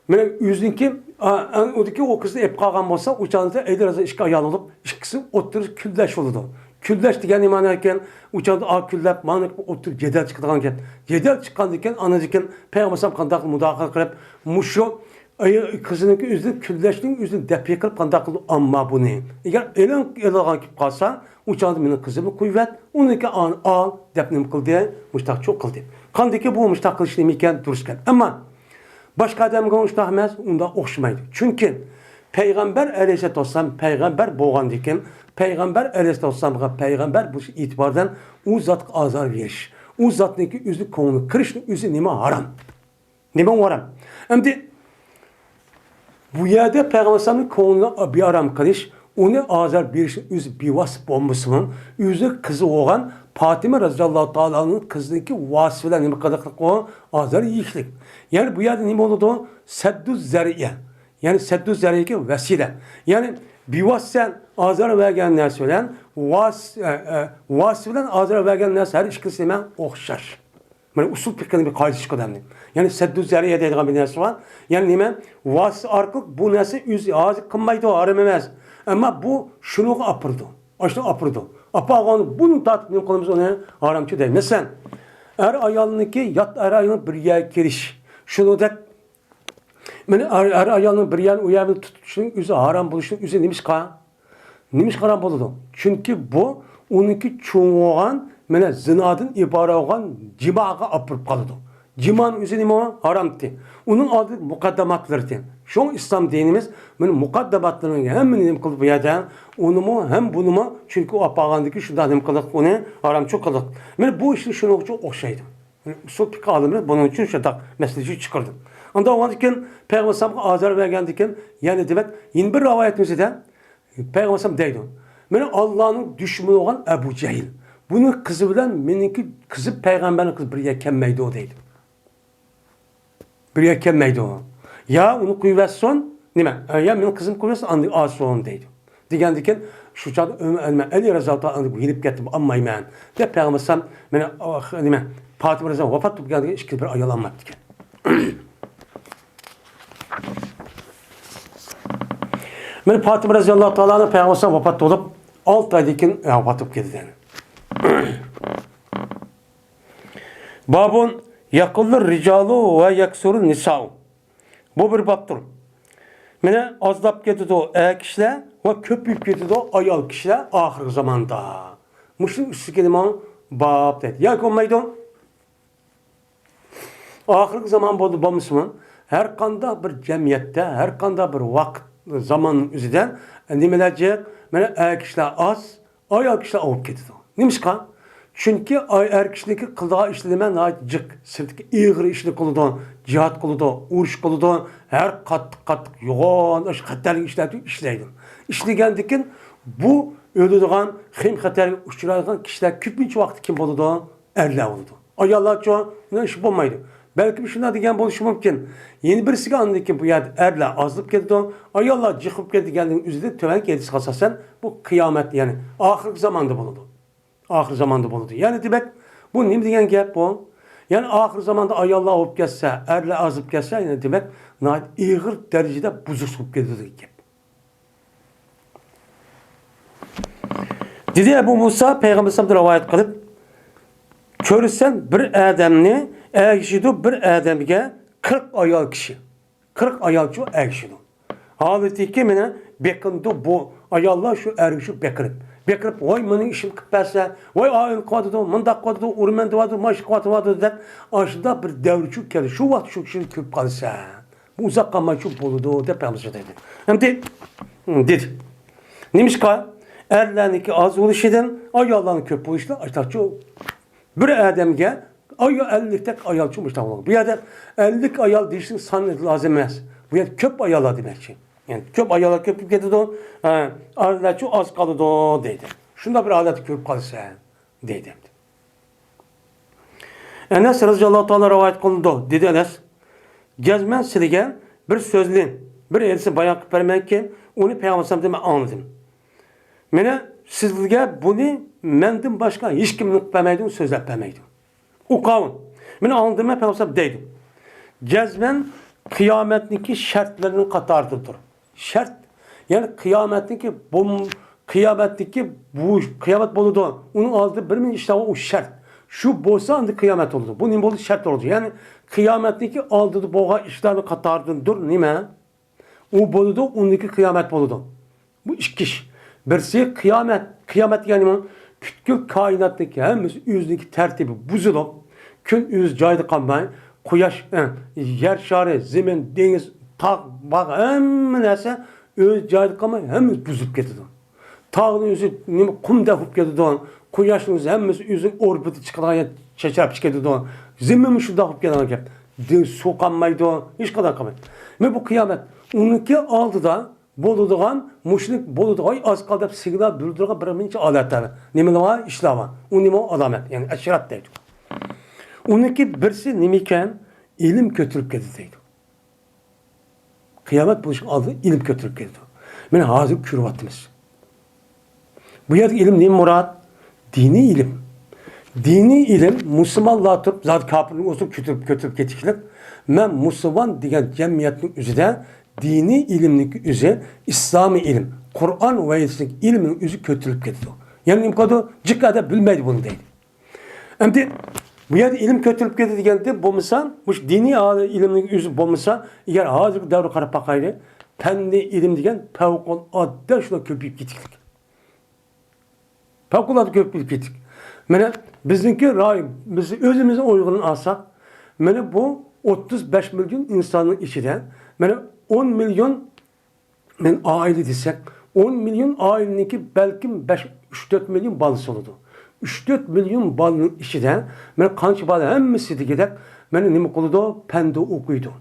مانا ئۆزىنىڭكى، ئا، ئا، ئۇدىكى ئۇ قىزنى ئېلىپ قالغان بولسا، ئۇ چاغدا ئەيدى رەزا ئىككى ئايال بولۇپ، ئىككىسى ئوتتۇرىسى كۈلدەش بولىدۇ. كۈلدەش دېگەن نېمە ئىكەن؟ ئۇ چاغدا ئا كۈلدەپ، مانا ئوتتۇرا جېدەل چىقىدىغان گەپ. جېدەل چىققاندىن كېيىن، ئاندىن كېيىن پەيغەمبەر قانداق مۇداخىلە قىلىپ، مۇشۇ ئاي-، قىزىنىڭكى ئۆزىنى كۈلدەشنىڭ ئۆزىنى دەپئى قىلىپ قانداق قىلدى؟ ئامما بۇنى ئەگەر ئېلىڭ ئېلىدىغان كېلىپ قالسا، ئۇ چاغدا مېنىڭ قىزىمنى قويۇۋەت، ئۇنىڭكى ئال، ئال دەپ نېمە قىلدى؟ مۇشتاق چوق قىلدى. قاندىكى بۇ مۇشتاق قىلىش نېمە ئىكەن؟ دۇرۇس گەپ. ئەمما باشقا ئادەمگە ئۇشتاق ئەمەس، ئۇنداق ئوخشىمايدۇ. چۈنكى پەيغەمبەر ئەلەيھىسسالاتۇ ۋەسسالام پەيغەمبەر بولغاندىكىن، پەيغەمبەر ئەلەيھىسسالاتۇ ۋەسسالامغا پەيغەمبەر بولۇش ئېتىبارىدىن ئۇ زاتقا ئازار بېرىش، ئۇ زاتنىڭكى ئۆزى كۆڭلىگە كىرىشنىڭ ئۆزى نېمە ھارام. نېمە ھارام؟ ئەمدى بۇ يەردە پەيغەمبەر ئەلەيھىسسالامنىڭ كۆڭلىنى بىئارام قىلىش، ئۇنى ئازار بېرىشنىڭ ئۆزى بىۋاسىتە بولمىسىمۇ، ئۆزى قىزى بولغان پاتىمە رەزىياللاھۇ تائالا ئەنھانىڭ قىزىنىڭكى ۋاسىتە بىلەن نېمە قىلىقلىق ئۇ ئازار يېيىشلىك. يەنى بۇ يەردە نېمە بولىدۇ؟ سەددۇ زەرىئە. يەنى سەددۇ زەرىئەگە ۋەسىلە. يەنى بىۋاسىتە ئازار بەرگەن نەرسە بىلەن ۋاس-، ئە، ئە، ۋاسىتە بىلەن ئازار بەرگەن نەرسە ھەر ئىككىلىسى نېمە؟ ئوخشاش. مانا ئۇسۇل پىقىنىڭ بىر قائىدىسى چىقىدۇ ئەمدى. يەنى سەددۇ زەرىئە دەيدىغان بىر نەرسە بار. يەنى نېمە؟ ۋاسىتە ئارقىلىق بۇ نەرسە ئۆزى ھازىر قىلمايدۇ، ھارام ئەمەس. ئەمما بۇ شۇنىڭغا ئاپىرىدۇ. ئاشۇنى ئاپىرىدۇ. ئاپارغاندا بۇنى تارتىپ نېمە قىلىمىز؟ ئۇنى ھارامچۇ دەيمىز. مەسىلەن، ئەر ئايالنىڭكى يات ئەر ئايالنىڭ بىر يەرگە كېلىش. شۇنىڭدەك مانا ئەر، ئەر ئايالنىڭ بىر يەرنى ئۇ يەر بىلەن تۇتۇشنىڭ ئۆزى ھارام بولۇشنىڭ ئۆزى نېمىشقا؟ نېمىشقا ھارام بولىدۇ؟ چۈنكى بۇ ئۇنىڭكى چوڭ بولغان، مانا زىنادىن ئىبارەت بولغان جىماغا ئاپىرىپ قالىدۇ. جىمانىڭ ئۆزى نېمە؟ ھارامتى. ئۇنىڭ ئالدىدا مۇقەددىماتلىرى. شۇڭا ئىسلام دىنىمىز مانا مۇقەددىماتلىرىنىڭ ھەممىنى نېمە قىلدى بۇ يەردە؟ ئۇنىمۇ ھەم بۇنىمۇ، چۈنكى ئۇ ئاپارغاندىكى شۇنداق نېمە قىلدۇق، ئۇنى ھارامچۇ قىلدۇق. مانا بۇ ئىشنى شۇنىڭغا ئوخشايدۇ. ئۇسۇل پىقىھ ئالىملىرى بۇنىڭ ئۈچۈن شۇنداق مەسىلە چىقىرىدۇ. ئۇنداق بولغاندىكىن، پەيغەمبەر ئەلەيھىسسالامغا ئازار بەرگەندىكىن، يەنى دېمەك، يەنە بىر رىۋايەتىمىزدە پەيغەمبەر ئەلەيھىسسالام دەيدۇ، مانا ئاللانىڭ دۈشمىنى بولغان ئەبۇ جەھىل، بۇنىڭ قىزى بىلەن مېنىڭكى قىزىم پەيغەمبەرنىڭ قىزى بىر يەرگە كەلمەيدۇ دەيدۇ. بىر يەرگە كەلمەيدۇ. يا ئۇنى قويۇۋەتسۇن، نېمە؟ يا مېنىڭ قىزىمنى قويۇۋەتسۇن، ئاندىن ئالسۇن دەيدۇ. دېگەندىكىن، شۇ چاغدا ئۆمەر، ئەلى رەزىياللاھۇ تائالا ئەنھۇ يېنىپ كەتتى، ئالمايمەن دەپ پەيغەمبەر ئەلەيھىسسالام، مانا، ئاخ، نېمە، پاتىمە رەزىياللاھۇ، ۋاپات بولۇپ كەلگەندىكىن ئىككى بىر ئايال ئالماپتىكەن. مانا پاتىمە رەزىياللاھۇ تائالا ئەنھۇ پەيغەمبەر ئەلەيھىسسالام ۋاپات بولۇپ، ئالتە ئايدىن كېيىن ۋاپات بولۇپ كېتىدۇ. بابۇن يەقۇللۇر رىجالۇ ۋە يەكسۇرۇن نىسائۇ. بۇ بىر بابتۇر. مانا ئازلاپ كېتىدۇ ئەر كىشىلەر ۋە كۆپىيىپ كېتىدۇ ئايال كىشىلەر ئاخىرقى زاماندا. مۇشۇنىڭ ئۈستىگە نېمە باب دەيدۇ. ياكى بولمايدۇ. ئاخىرقى زامان بولدى بولمىسىمۇ، ھەر قانداق بىر جەمئىيەتتە، ھەر قانداق بىر ۋاقىت، زاماننىڭ ئۆزىدە نېمىلەر جىق؟ مانا ئەر كىشىلەر ئاز، ئايال كىشىلەر ئاۋۇپ كېتىدۇ. نېمىشقا؟ چۈنكى ئاي-، ئەر كىشىنىڭكى قىلىدىغان ئىشلىرى نېمە؟ ناھايىتى جىق. سىرتتىكى ئېغىر ئىشنى قىلىدۇ، جىھاد قىلىدۇ، ئۇرۇش قىلىدۇ، ھەر قاتتىق-قاتتىق يوغان ئاشۇ خەتەرلىك ئىشلارنى ئىشلەيدۇ. ئىشلىگەندىكىن بۇ ئۆلىدىغان، خېم-خەتەرگە ئۇچرايدىغان كىشىلەر كۆپىنچە ۋاقىتتا كىم بولىدۇ؟ ئەرلەر بولىدۇ. ئاياللارچۇ؟ ئۇنداق ئىش بولمايدۇ. بەلكىم شۇنداق دېگەن بولۇشى مۇمكىن. يەنە بىرسىگە ئاندىن كېيىن بۇ يەردە ئەرلەر ئازلاپ كېتىدۇ، ئاياللار جىق بولۇپ كېتىدۇ دېگەننىڭ ئۆزىدە تۆۋەنكى ھەدىسكە ئاساسەن بۇ قىيامەت، يەنى ئاخىرقى زاماندا بولىدۇ. ئاخىر زاماندا بولىدۇ. يەنى دېمەك، بۇ نېمە دېگەن گەپ بۇ؟ يەنى ئاخىر زاماندا ئاياللار ئاۋۇپ كەتسە، ئەرلەر ئازىپ كەتسە، يەنى دېمەك، ناھايىتى ئېغىر دەرىجىدە بۇزۇقلۇق بولۇپ كېتىدۇ دېگەن گەپ. دېدى ئەبۇ مۇسا پەيغەمبەر ئەلەيھىسسالامدىن رىۋايەت قىلىپ، كۆرسەم بىر ئادەمنى ئەگىشىدۇ بىر ئادەمگە قىرىق ئايال كىشى. قىرىق ئايالچۇ ئەگىشىدۇ. ھالىتىكى مانا بېقىنىدۇ بۇ ئاياللار شۇ ئەرگە شۇ بېقىرىپ، بېقىرىپ، ۋاي مېنىڭ ئىشىمنى قىلىپ بەرسە، ۋاي ئائىلە قىلىۋاتىدۇ، مۇنداق قىلىۋاتىدۇ، ئۇرىمەن دەۋاتىدۇ، مانا شۇ قىلىۋاتىدۇ دەپ، ئاشۇنداق بىر دەۋر شۇ كەلدى. شۇ ۋاقىت شۇ كىشىنى كۆرۈپ قالىسەن. بۇ ئۇزاق قالماي شۇ بولىدۇ دەپ پەيغەمبەر دېدى. ئەمدى دېدى. نېمىشقا؟ ئەرلەرنىڭكى ئاز بولۇشىدىن، ئاياللارنىڭ كۆپ بولۇشىدىن ئاشتاقچۇ. بىر ئادەمگە ئايال ئەللىكتەك ئايالچۇ مۇشتاق بولغان. بۇ يەردە ئەللىك ئايال دېيىشنىڭ سانى لازىم ئەمەس. بۇ يەردە كۆپ ئاياللار دېمەكچى. يەنى كۆپ ئاياللار كۆپ كېتىدۇ. ئە، ئەرلەرچۇ ئاز قالىدۇ دەيدۇ. شۇنداق بىر ھالەتنى كۆرۈپ قالىسەن دەيدۇ. ئەنەس رەزىياللاھۇ تائالا رىۋايەت قىلىنىدۇ. دېدى ئەنەس، جەزمەن سىلىگە بىر سۆزنى، بىر ھەدىسنى بايان قىلىپ بەرمەيكى، ئۇنى پەيغەمبەر ئەلەيھىسسالامدىن مەن ئاڭلىدىم. مانا سىزگە بۇنى مەندىن باشقا ھېچكىم قىلىپ بەرمەيدۇ، سۆزلەپ بەرمەيدۇ. ئۇ قاۋۇل. مانا ئاڭلىدىم مەن پەيغەمبەر ئەلەيھىسسالام دەيدۇ. جەزمەن قىيامەتنىڭكى شەرتلىرىنىڭ قاتارىدىدۇر. شەرت، يەنى قىيامەتنىڭكى بۇ، قىيامەتتىكى بۇ، قىيامەت بولىدۇ. ئۇنىڭ ئالدىدا بىر مىڭ ئىشلار بار، ئۇ شەرت. شۇ بولسا ئاندىن قىيامەت بولىدۇ. بۇ نېمە بولدى؟ شەرت بولدى. يەنى قىيامەتتىكى ئالدىدا بولغان ئىشلارنىڭ قاتارىدىندۇر نېمە؟ ئۇ بولىدۇ، ئۇندىكى قىيامەت بولىدۇ. بۇ ئىككى ئىش. بىرسى قىيامەت. قىيامەت دېگەن نېمە؟ پۈتكۈل كائىناتنىڭكى ھەممىسى ئۆزىنىڭكى تەرتىپى بۇزۇلۇپ، كۈن ئۆز جايىدا قالماي، قۇياش، ئە، يەر شارى، زېمىن، دېڭىز، تاغ، باغ، ھەممە نەرسە ئۆز جايىدا قالماي، ھەممىسى بۇزۇلۇپ كېتىدۇ. تاغنىڭ ئۆزى نېمە، قۇمدەك بولۇپ كېتىدۇ. قۇياشنىڭ ئۆزى ھەممىسى ئۆزىنىڭ ئوربىتىدا چىقىدىغان يەر چەچرەپ كېتىدۇ. زېمىنمۇ شۇنداق بولۇپ كېتىدىغان گەپ. دېڭىز، سۇ قالمايدۇ، ھېچقانداق قالمايدۇ. مانا بۇ قىيامەت. ئۇنىڭكى ئالدىدا بولىدىغان، مۇشۇنى بولىدىغان، ئاز قالدى دەپ سىگنال بىلدۈرىدىغان بىر نەچچە ھالەتلەر بار. نېمىلەر بار؟ ئىشلار بار. ئۇ نېمە؟ ئالامەت، يەنى ئەشرات دەيدۇ. ئۇنىڭكى بىرسى نېمە ئىكەن؟ ئىلىم كۆتۈرۈلۈپ كەتتى دەيدۇ. قىيامەت بولۇشقا ئالدىن ئىلىم كۆتۈرۈلۈپ كەتتى. مانا ھازىر كۆرۈۋاتىمىز. بۇ يەردىكى ئىلىم نېمە مۇراد؟ دىنىي ئىلىم. دىنىي ئىلىم مۇسۇلمانلار تۇرۇپ، زادى كاپىرنىڭ ئۆزى كۆتۈرۈپ، كۆتۈرۈپ كېتىشلىك. مەن مۇسۇلمان دېگەن جەمئىيەتنىڭ ئۆزىدە دىنىي ئىلىمنىڭكى ئۆزى ئىسلامىي ئىلىم، قۇرئان ۋە ھەدىسنىڭ ئىلمىنىڭ ئۆزى كۆتۈرۈلۈپ كېتىدۇ. يەنى نېمە قىلىدۇ؟ جىق ئادەم بىلمەيدۇ بۇنى دەيدۇ. ئەمدى بۇ يەردە ئىلىم كۆتۈرۈلۈپ كېتىدۇ دېگەندە بولمىسا، مۇشۇ دىنىي ئال-، ئىلىمنىڭ ئۆزى بولمىسا، ئەگەر ھازىرقى دەۋرگە قاراپ باقايلى، پەننىي ئىلىم دېگەن پەۋقۇلئاددە شۇنداق كۆپىيىپ كېتىكلىك. پەۋقۇلئاددە كۆپىيىپ كېتىك. مانا بىزنىڭكى رايون، بىز ئۆزىمىزنىڭ ئۇيغۇرىنى ئالساق، مانا بۇ ئوتتۇز بەش مىليون ئىنساننىڭ ئىچىدە، مانا ئون مىليون مەن ئائىلە دېسەك، ئون مىليون ئائىلىنىڭكى بەلكىم بەش، ئۈچ تۆت مىليون بالىسى بولىدۇ. ئۈچ تۆت مىليون بالىنىڭ ئىچىدە مانا قانچە بالا ھەممىسى دېگۈدەك مانا نېمە قىلىدۇ؟ پەندە ئوقۇيدۇ.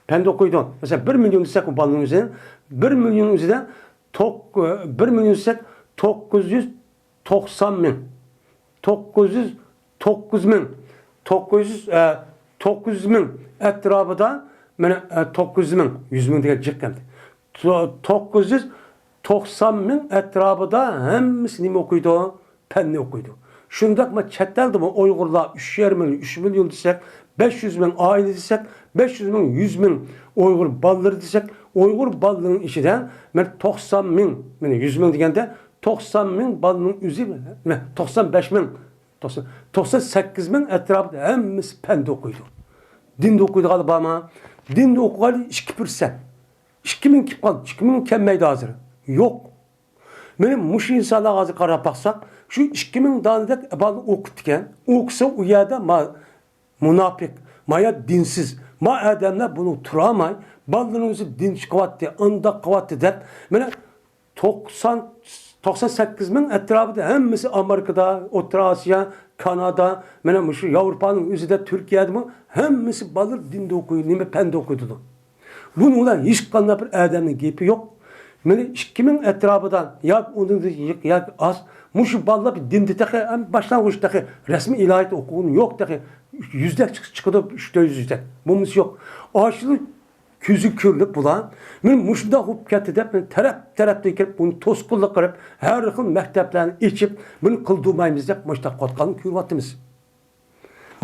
پەندە ئوقۇيدۇ. مەسىلەن، بىر مىليون دېسەك، بۇ بالىنىڭ ئۆزى، بىر مىليون ئۆزىدە توق-، بىر مىليون دېسەك، توققۇز يۈز توقسان مىڭ، توققۇز يۈز، توققۇز مىڭ، توققۇز يۈز، ئە، توققۇز يۈز مىڭ ئەتراپىدا، مانا، ئە، توققۇز يۈز مىڭ، يۈز مىڭ دېگەن جىق ئەمدى. تو-، توققۇز يۈز توقسان مىڭ ئەتراپىدا ھەممىسى نېمە ئوقۇيدۇ؟ پەننى ئوقۇيدۇ. شۇنداق مانا چەت ئەلدىمۇ ئۇيغۇرلار ئۈچ يېرىم مىليون، ئۈچ مىليون دېسەك، بەش يۈز مىڭ ئائىلە دېسەك، بەش يۈز مىڭ، يۈز مىڭ ئۇيغۇر بالىلىرى دېسەك، ئۇيغۇر بالىلىرىنىڭ ئىچىدە مانا توقسان مىڭ، مانا يۈز مىڭ دېگەندە، توقسان مىڭ بالىنىڭ ئۆزى، مانا توقسان بەش مىڭ، توقسان، توقسان سەككىز مىڭ ئەتراپىدا ھەممىسى پەندە ئوقۇيدۇ. دىندا ئوقۇيدىغانلار بارمۇ؟ دىندا ئوقۇغان ئىككى پىرسەنت. ئىككى مىڭ كېلىپ قالدى، ئىككى مىڭ كەلمەيدۇ ھازىر. يوق. مانا مۇشۇ ئىنسانلارغا ھازىر قاراپ باقساق، شۇ ئىككى مىڭ دانىدەك بالىنى ئوقۇتتىكەن. ئوقۇسا ئۇ يەردە ما-، مۇناپىق، ما يا دىنسىز، ما ئادەملەر بۇنى تۇرالماي، بالىلىرىمىزنى دىن چىقىۋاتتى، ئانداق قىلىۋاتتى دەپ، مانا توقسان، توقسان سەككىز مىڭ ئەتراپىدا ھەممىسى ئامېرىكىدا، ئوتتۇرا ئاسىيا، كانادا، مانا مۇشۇ ياۋروپانىڭ ئۆزىدە، تۈركىيەدىمۇ ھەممىسى بالىلار دىندا ئوقۇيدۇ، نېمە پەندە ئوقۇيدۇ. بۇنىڭدا ھېچقانداق بىر ئادەمنىڭ گېپى يوق. مانا ئىككى مىڭ ئەتراپىدا ياكى ئۇنىڭدىن يىق ياكى ئاز. مۇشۇ بالىلار بىر دىندا تېخى، ھەم باشلانغۇچ تېخى رەسمىي ئىلاھىيات ئوقۇغىنى يوق تېخى. يۈزدەك چىق-، چىقىدۇ، ئۈچ تۆت يۈزدەك. بولمىسا يوق. ئاشۇ كۆزى كۆرۈنۈپ بۇلار، مانا مۇشۇنداق بولۇپ كەتتى دەپ، مانا تەرەپ-تەرەپتىن كېلىپ بۇنى توسقۇنلۇق قىلىپ، ھەر خىل مەكتەپلەرنى ئېچىپ، بۇنى قىلدۇرمايمىز دەپ مۇشۇنداق قىلىۋاتقاننى كۆرۈۋاتىمىز.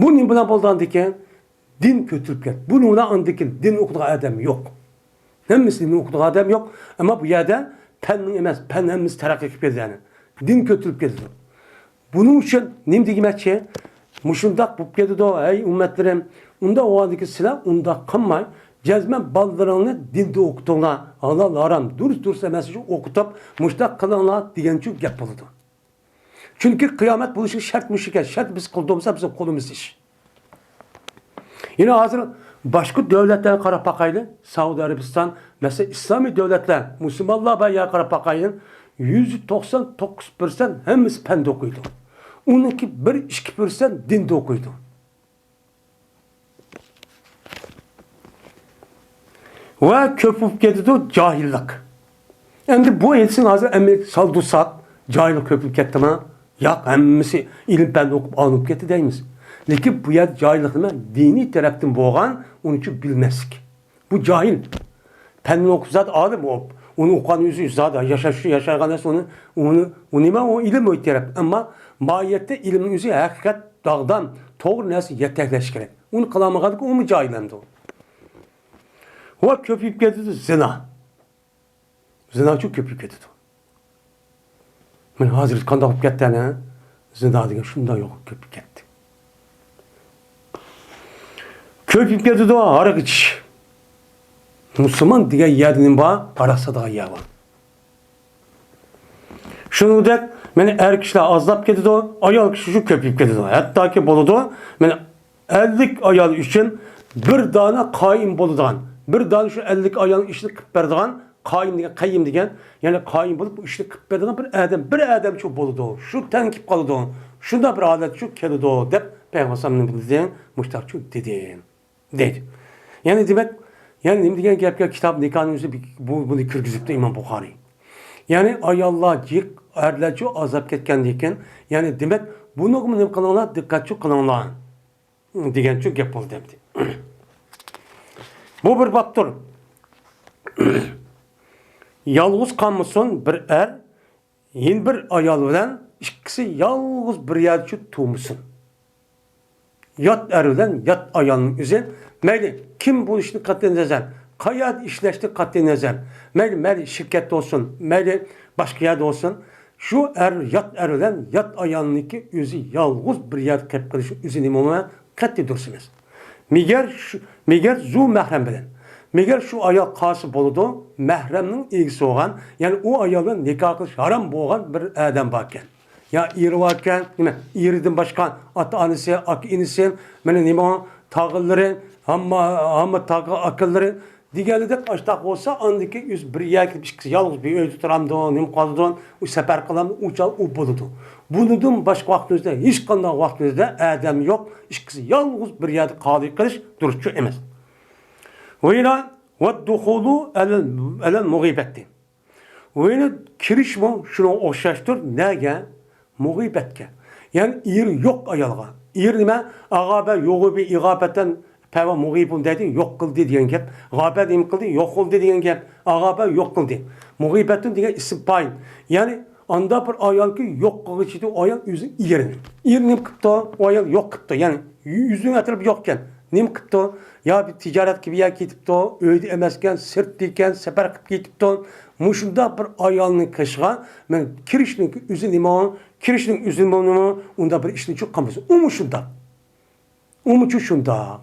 بۇ نېمە بىلەن بولىدىكەن؟ دىن كۆتۈرۈپ كەتتى. بۇنىڭ بىلەن ئاندىن كېيىن دىن ئوقۇيدىغان ئادەم يوق. ھەممىسى دىن ئوقۇيدىغان ئادەم يوق. ئەمما بۇ يەردە پەننىڭ ئەمەس، پەن ھەممىسى تەرەققىي قىلىپ كېتىدۇ يەنى. دىن كۆتۈرۈپ كېتىدۇ. بۇنىڭ ئۈچۈن نېمە دېگۈمەكچى؟ مۇشۇنداق بولۇپ كېتىدۇ، ھەي ئۈممەتلىرىم. ئۇنداق بولغاندىكىن سىلەر ئۇنداق قىلماي، جەزمەن بالىلىرىڭنى دىندا ئوقۇتۇڭلار، ھالال، ھارام، دۇرۇس، دۇرۇس ئەمەسنى ئوقۇتۇپ، مۇشۇنداق قىلىڭلار دېگەنچۇ گەپ بولىدۇ. چۈنكى قىيامەت بولۇشى شەرت مۇشۇ ئىكەن، شەرت بىز قىلدۇرمىسا بىزنىڭ قولىمىزدا ئىش. يەنە ھازىر باشقا دۆلەتلەرگە قاراپ باقايلى. سەئۇدى ئەرەبىستان، مەسىلەن، ئىسلامىي دۆلەتلەر، مۇسۇلمانلار بار يەرگە قاراپ باقايلى. يۈزدە توقسان توققۇز پىرسەنت ھەممىسى پەندە ئوقۇيدۇ. ئۇنىڭكى بىر ئىككى پىرسەنت دىندا ئوقۇيدۇ. ۋە كۆپ بولۇپ كېتىدۇ جاھىللىق. ئەمدى بۇ ئېيتسىڭ ھازىر ئەمدى سالدۇرساق، جاھىللىق كۆپ بولۇپ كەتتىما؟ ياق، ھەممىسى ئىلىم پەن ئوقۇپ ئالىم بولۇپ كەتتى دەيمىز. لېكىن بۇ يەردە جاھىللىق نېمە؟ دىنىي تەرەپتىن بولغان، ئۇنى ئۈچۈن بىلمەسلىك. بۇ جاھىل. پەننى ئوقۇپ زادى ئالىم بولۇپ، ئۇنى ئوقۇغان ئۆزى زادى ياشاش، ياشايدىغان نەرسە ئۇنى، ئۇنى، ئۇ نېمە؟ ئۇ ئىلىم ئۆتۈپ. ئەمما ماھىيەتتە ئىلىمنىڭ ئۆزى ھەقىقەت، داغدام، توغرا نەرسە يېتەكلەش كېرەك. ئۇنى قىلالمىغاندىكىن ئۇمۇ جاھىل ئەمدى. ۋە كۆپىيىپ كېتىدۇ زىنا. زىناچۇ كۆپىيىپ كېتىدۇ. مانا ھازىر قانداق بولۇپ كەتتى ئەنە؟ زىنا دېگەن شۇنداق يوق كۆپىيىپ كەتتى. كۆپىيىپ كېتىدۇ ھاراق ئىچىش. مۇسۇلمان دېگەن يەردە نېمە بار؟ ھاراق ساتىدىغان يەر بار. شۇنىڭدەك مانا ئەر كىشىلەر ئازلاپ كېتىدۇ، ئايال كىشى شۇ كۆپىيىپ كېتىدۇ. ھەتتاكى بولىدۇ، مانا ئەللىك ئايال ئۈچۈن بىر دانە قايىم بولىدىغان، بىر دانە شۇ ئەللىك ئايالنىڭ ئىشىنى قىلىپ بېرىدىغان قايىم دېگەن، قەييىم دېگەن، يەنى قايىم بولۇپ بۇ ئىشنى قىلىپ بېرىدىغان بىر ئادەم، بىر ئادەمچۇ بولىدۇ. شۇ تەڭ كېلىپ قالىدۇ. شۇنداق بىر ھالەتچۇ كېلىدۇ دەپ پەيغەمبەر ئەلەيھىسسالام نېمە دېدى؟ مۇشتاقچۇ دېدى. دەيدۇ. يەنى دېمەك، يەنى نېمە دېگەن گەپكە كىتاب نىكاھنىڭ ئۆزى بۇ، بۇنى كىرگۈزۈپتۇ ئىمام بۇخارىي. يەنى ئاياللار جىق، ئەرلەرچۇ ئازاب كەتكەندىن كېيىن، يەنى دېمەك، بۇنىڭغىمۇ نېمە قىلىڭلار، دىققەتچۇ قىلىڭلار دېگەنچۇ گەپ بولدى ئەمدى. بۇ بىر بابتۇر. يالغۇز قالمىسۇن بىر ئەر، يەنە بىر ئايال بىلەن ئىككىسى يالغۇز بىر يەردىچۇ تۇرمىسۇن. يات ئەر بىلەن يات ئايالنىڭ ئۆزى، مەيلى كىم بولۇشىدىن قەتئىينەزەر، قەيەردە ئىشلەشتىن قەتئىينەزەر، مەيلى، مەيلى شىركەتتە بولسۇن، مەيلى باشقا يەردە بولسۇن، شۇ ئەر، يات ئەر بىلەن يات ئايالنىڭكى ئۆزى يالغۇز بىر يەردە قېلىپ قېلىشى ئۆزى نېمە بولمىغان قەتئىي دۇرۇس ئەمەس. مېگەر شۇ، مېگەر زۇ مەھرەم بىلەن. مېگەر شۇ ئايال قالسا بولىدۇ، مەھرەمنىڭ ئىگىسى بولغان، يەنى ئۇ ئايال بىلەن نىكاھ قىلىش ھارام بولغان بىر ئادەم باركەن. يا ئېرى باركەن، نېمە، ئېرىدىن باشقا ئاتا-ئانىسى، ئاكا-ئىنىسى، مانا نېمە، تاغىلىرى، ھامما، ھامما تاغا ئاكىلىرى دېگەنلىدەك ئاشتاق بولسا، ئاندىكى ئۆزى بىر يەرگە كېلىپ ئىككىسى يالغۇز بىر ئۆيدە تۇرامدۇ، نېمە قىلىدۇ، ئۇ سەپەر قىلامدۇ، ئۇ چاغ ئۇ بولىدۇ. بۇنىڭدىن باشقا ۋاقتىمىزدا، ھېچقانداق ۋاقتىمىزدا ئادەم يوق، ئىككىسى يالغۇز بىر يەردە قالىپ قېلىش دۇرۇسچۇ ئەمەس. ۋەيرا ۋەددۇخۇلۇ ئەلەل، ئەلەل مۇغىبەتتىن. ۋەينى كىرىشمۇ شۇنىڭغا ئوخشاشتۇر. نەگە؟ مۇغىبەتكە. يەنى ئېرى يوق ئايالغا. ئېرى نېمە؟ ئاغابە يوغۇبى ئىغابەتەن پەۋە مۇغىبۇن دەيدۇ، يوق قىلدى دېگەن گەپ. غابە نېمە قىلدى؟ يوق قىلدى دېگەن گەپ. ئاغابە يوق قىلدى. مۇغىبەتۇن دېگەن ئىسىم پايىل. يەنى ئاندا بىر ئايالكى يوق قىلغۇچىدۇ ئايال ئۆزىنىڭ ئېرىنى. ئېرى نېمە قىپتۇ؟ ئۇ ئايال يوق قىپتۇ. يەنى يۈزىنىڭ ئەتراپى يوق ئىكەن. نېمە قىپتۇ؟ يا بىر تىجارەتكە بىر يەرگە كېتىپتۇ، ئۆيدە ئەمەسكەن، سىرتتا ئىكەن، سەپەر قىلىپ كېتىپتۇ. مۇشۇنداق بىر ئايالنىڭ قېشىغا مەن كىرىشنىڭ ئۆزى نېمە؟ كىرىشنىڭ ئۆزى نېمە؟ ئۇنداق بىر ئىشنى چۇ قىلمىسۇن. ئۇمۇ شۇنداق. ئۇمۇچۇ شۇنداق.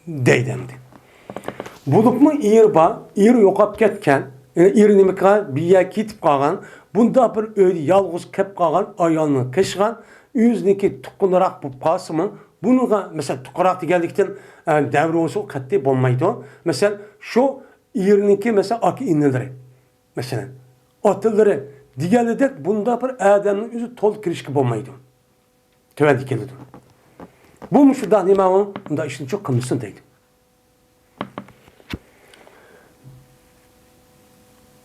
دەيدۇ ئەمدى. بولۇپمۇ ئېرى بار، ئېرى يوقاپ كەتكەن، يەنى ئېرى نېمىكە بىر يەرگە كېتىپ قالغان، بۇنداق بىر ئۆيدە يالغۇز قېلىپ قالغان ئايالنىڭ قېشىغا ئۆزىنىڭكى تۇغقىنىراق بولۇپ قالسىمۇ، بۇنىڭغا، مەسىلەن، تۇغقىنراق دېگەنلىكتىن، ئە، دەۋرى بولسا ئۇ قەتئىي بولمايدۇ. مەسىلەن، شۇ ئېرىنىڭكى، مەسىلەن، ئاكا-ئىنىلىرى، مەسىلەن، ئاتىلىرى دېگەنلىدەك بۇنداق بىر ئادەمنىڭ ئۆزى تول كىرىشكە بولمايدۇ. تۆۋەندە كېلىدۇ. بۇ مۇشۇنداق نېمە ئۇ؟ مۇنداق ئىشنى چوق قىلمىسۇن دەيدۇ.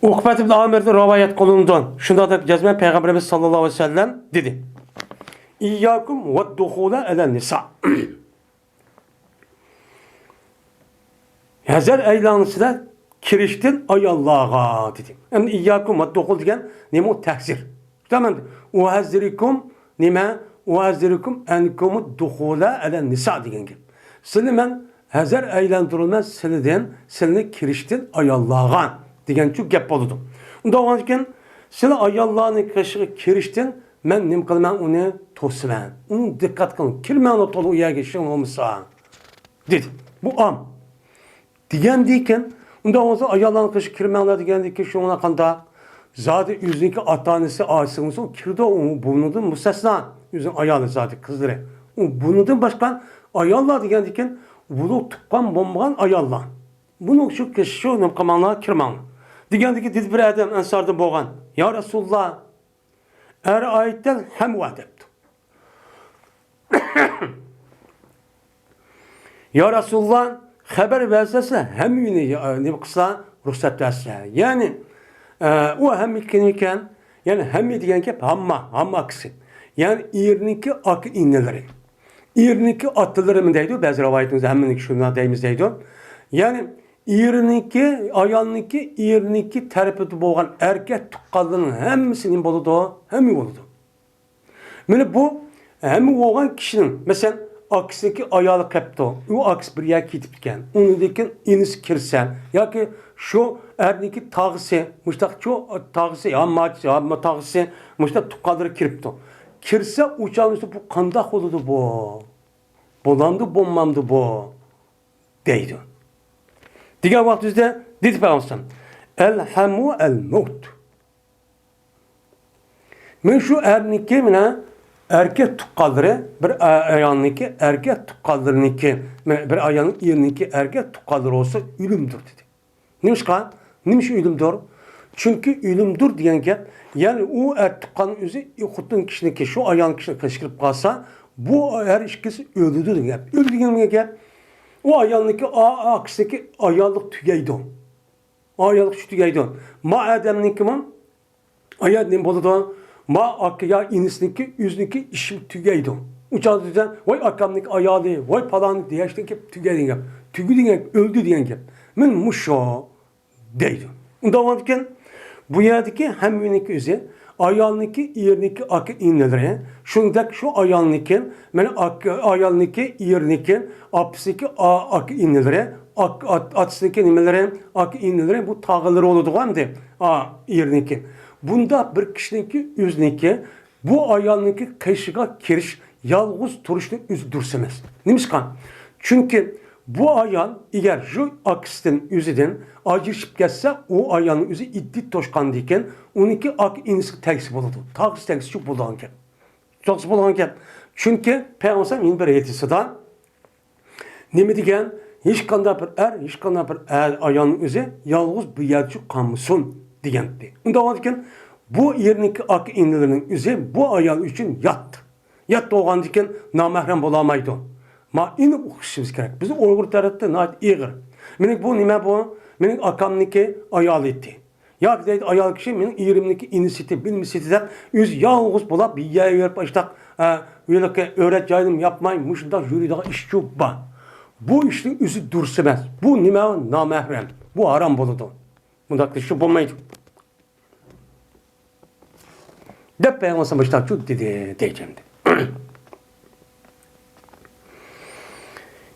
ئۇقبەت ئىبن ئامىردىن رىۋايەت قىلىنىدۇ. شۇنداق دەپ جەزمەن پەيغەمبىرىمىز ساللاللاھۇ ئەلەيھى ۋەسەللەم دېدى: «ئىيياكۇم ۋەددۇخۇلە ئەلەن نىسا.» ھەزەر ئەيلەڭ سىلەر كىرىشتىن ئاياللارغا دېدى. ئەمدى ئىيياكۇم ۋەددۇخۇل دېگەن نېمە ئۇ؟ تەھزىر. شۇنداقمۇ؟ ئۇھەززىرىكۇم نېمە؟ ئۇھەززىرىكۇم ئەنكۇمۇد دۇخۇلە ئەلەن نىسا دېگەن گەپ. سىلىنى مەن ھەزەر ئەيلەندۈرىمەن سىلىدىن، سىلىنى كىرىشتىن ئاياللارغا دېگەنچۇ گەپ بولىدۇ. ئۇنداق بولغاندىكىن سىلى ئاياللارنى قېشىغا كىرىشتىن مەن نېمە قىلىمەن؟ ئۇنى توسىمەن. ئۇنى دىققەت قىلىڭ. كىرمەڭلار تولا ئۇ يەرگە ئىشىڭ بولمىسا. دېدى. بۇ ئام. دېگەندىكىن، ئۇنداق بولسا ئاياللارنىڭ قېشىغا كىرمەڭلار دېگەندىكىن، شۇڭا قانداق؟ زادى ئۆزىنىڭكى ئاتا-ئانىسى، ئاچىسى بولسا كىرىدۇ، ئۇ بۇنىڭدىن مۇستەسنا. ئۆزىنىڭ ئايالى زادى، قىزلىرى. ئۇ بۇنىڭدىن باشقا ئاياللار دېگەندىكىن، ئۇلۇغ تۇغقان بولمىغان ئاياللار. بۇنىڭ شۇ كىشى شۇ نېمە قىلماڭلار، كىرمەڭلار. دېگەندىكىن دېدى بىر ئادەم ئەنساردىن بولغان، يا رەسۇلاللا، ئەرئەيتەل ھەمۋە دەپتۇ. يا رەسۇلاللا، خەۋەر بەرسە، ھەممىنى نېمە قىلسا، رۇخسەت بەرسە. يەنى، ئە، ئۇ ھەممە كىم ئىكەن؟ يەنى ھەممە دېگەن گەپ ھامما، ھامما ئاكىسى. يەنى ئېرىنىڭكى ئاكا-ئىنىلىرى. ئېرىنىڭكى ئاتىلىرىمۇ دەيدۇ، بەزى رىۋايىتىمىزدە ھەممىنىڭكى شۇنداق دەيمىز دەيدۇ. يەنى ئېرىنىڭكى، ئايالنىڭكى، ئېرىنىڭكى تەرىپىدە بولغان ئەركەك تۇغقانلىرىنىڭ ھەممىسى نېمە بولىدۇ؟ ھەممە بولىدۇ. مانا بۇ ھەممە بولغان كىشىنىڭ، مەسىلەن، ئاكىسىنىڭكى ئايالى قېپتۇ، ئۇ ئاكىسى بىر يەرگە كېتىپتىكەن، ئۇنىڭدىن كېيىن ئىنىسى كىرسە ياكى شۇ ئەرنىڭكى تاغىسى، مۇشتاق شۇ تاغىسى، ھامماچىسى، ھامما تاغىسى، مۇشتاق تۇغقانلىرى كىرىپتۇ. كىرسە ئۇ چاغدا بۇ قانداق بولىدۇ بۇ؟ بولامدۇ، بولمامدۇ بۇ؟ دەيدۇ. دېگەن ۋاقتىمىزدا دېدى پەيغەمبەر ئەلەيھىسسالام، ئەل ھەمۇ ئەل مەۋت. مانا شۇ ئەرنىڭكى، مانا، ئەركەك تۇغقانلىرى، بىر ئا-، ئايالنىڭكى ئەركەك تۇغقانلىرىنىڭكى، مانا، بىر ئايالنىڭ ئېرىنىڭكى ئەركەك تۇغقانلىرى بولسا ئۆلۈمدۇر دېدى. نېمىشقا؟ نېمە ئۈچۈن ئۆلۈمدۇر؟ چۈنكى ئۆلۈمدۇر دېگەن گەپ، يەنى ئۇ ئەر تۇغقان ئۆزى خوتۇن كىشىنىڭكى، شۇ ئايال كىشىنىڭ قېشىغا كىرىپ قالسا، بۇ ھەر ئىككىسى ئۆلىدۇ دېگەن گەپ. ئۆلىدۇ دېگەن گەپ، ئۇ ئايالنىڭكى، ئا-، ئا-، ئاكىسىنىڭكى ئاياللىق تۈگەيدۇ. ئاياللىق كۈچى تۈگەيدۇ. ما ئادەمنىڭكىمۇ، ئايال نېمە بولىدۇ؟ ما ئاكا يا ئىنىسىنىڭكى، ئۆزىنىڭكى ئىشى تۈگەيدۇ. ئۇ چاغدا دېسە، ۋاي ئاكامنىڭكى ئايالى، ۋاي پالانى دېيەشتىن كېلىپ تۈگەي دېگەن گەپ. تۈگە دېگەن گەپ، ئۆلدى دېگەن گەپ. مانا مۇشۇ دەيدۇ. ئۇنداق بولغاندىكىن، بۇ يەردىكى ھەممىنىڭكى ئۆزى، ئايالنىڭكى، ئېرىنىڭكى ئاكا ئىنىلىرى، شۇنداق شۇ ئايالنىڭكى، مانا ئاكا، ئايالنىڭكى، ئېرىنىڭكى، ئاپىسىنىڭكى ئا-، ئاكا ئىنىلىرى، ئاك-، ئات-، ئاتىسىنىڭكى نېمىلىرى، ئاكا ئىنىلىرى، بۇ تاغىلىرى بولىدىغۇ ئەمدى، ئا، ئېرىنىڭكى. بۇنداق بىر كىشىنىڭكى ئۆزىنىڭكى بۇ ئايالنىڭكى قېشىغا كىرىش، يالغۇز تۇرۇشنىڭ ئۆزى دۇرۇس ئەمەس. نېمىشقا؟ چۈنكى بۇ ئايال ئەگەر شۇ ئاكىسىدىن، ئۆزىدىن ئاجرىشىپ كەتسە، ئۇ ئايالنىڭ ئۆزى ئىددىتى توشقاندىن كېيىن ئۇنىڭكى ئاكا ئىنىسىگە تەگسە بولىدۇ. تاغىسى تەگسە شۇ بولىدىغان گەپ. توغرىسى بولىدىغان گەپ. چۈنكى پەيغەمبەر ئەلەيھىسسالام يەنە بىر ھەدىسىدا نېمە دېگەن؟ ھېچقانداق بىر ئەر، ھېچقانداق بىر ئەر، ئايالنىڭ ئۆزى يالغۇز بىر يەردە قالمىسۇن دېگەنتى. ئۇنداق بولغاندىكىن، بۇ ئېرىنىڭكى ئاكا ئىنىلىرىنىڭ ئۆزى بۇ ئايال ئۈچۈن يات. يات بولغاندىكىن نامەھرەم بولالمايدۇ. ما ئېنىق ئۇقۇشىمىز كېرەك. بىزنىڭ ئۇيغۇر تەرەپتە ناھايىتى ئېغىر. مېنىڭ بۇ نېمە بۇ؟ مېنىڭ ئاكامنىڭكى ئايالى ئىدى. ياكى دەيدۇ، ئايال كىشى مېنىڭ ئېرىمنىڭكى ئىنىسى ئىدى، بىلمىسى ئىدى دەپ، ئۆزى يالغۇز بولاپ، بىر يەرگە بېرىپ، ئاشتاق، ئە، ھېلىقى ئۆرەت جاينىمۇ ياپماي، مۇشۇنداق يۈرىدىغان ئىشچۇ بار. بۇ ئىشنىڭ ئۆزى دۇرۇس ئەمەس. بۇ نېمە؟ نامەھرەم. بۇ ھارام بولىدۇ. بۇنداق قىلىشقا بولمايدۇ. دەپ پەيغەمبەر مۇشۇنداق دېدى، دەيدۇ ئەمدى.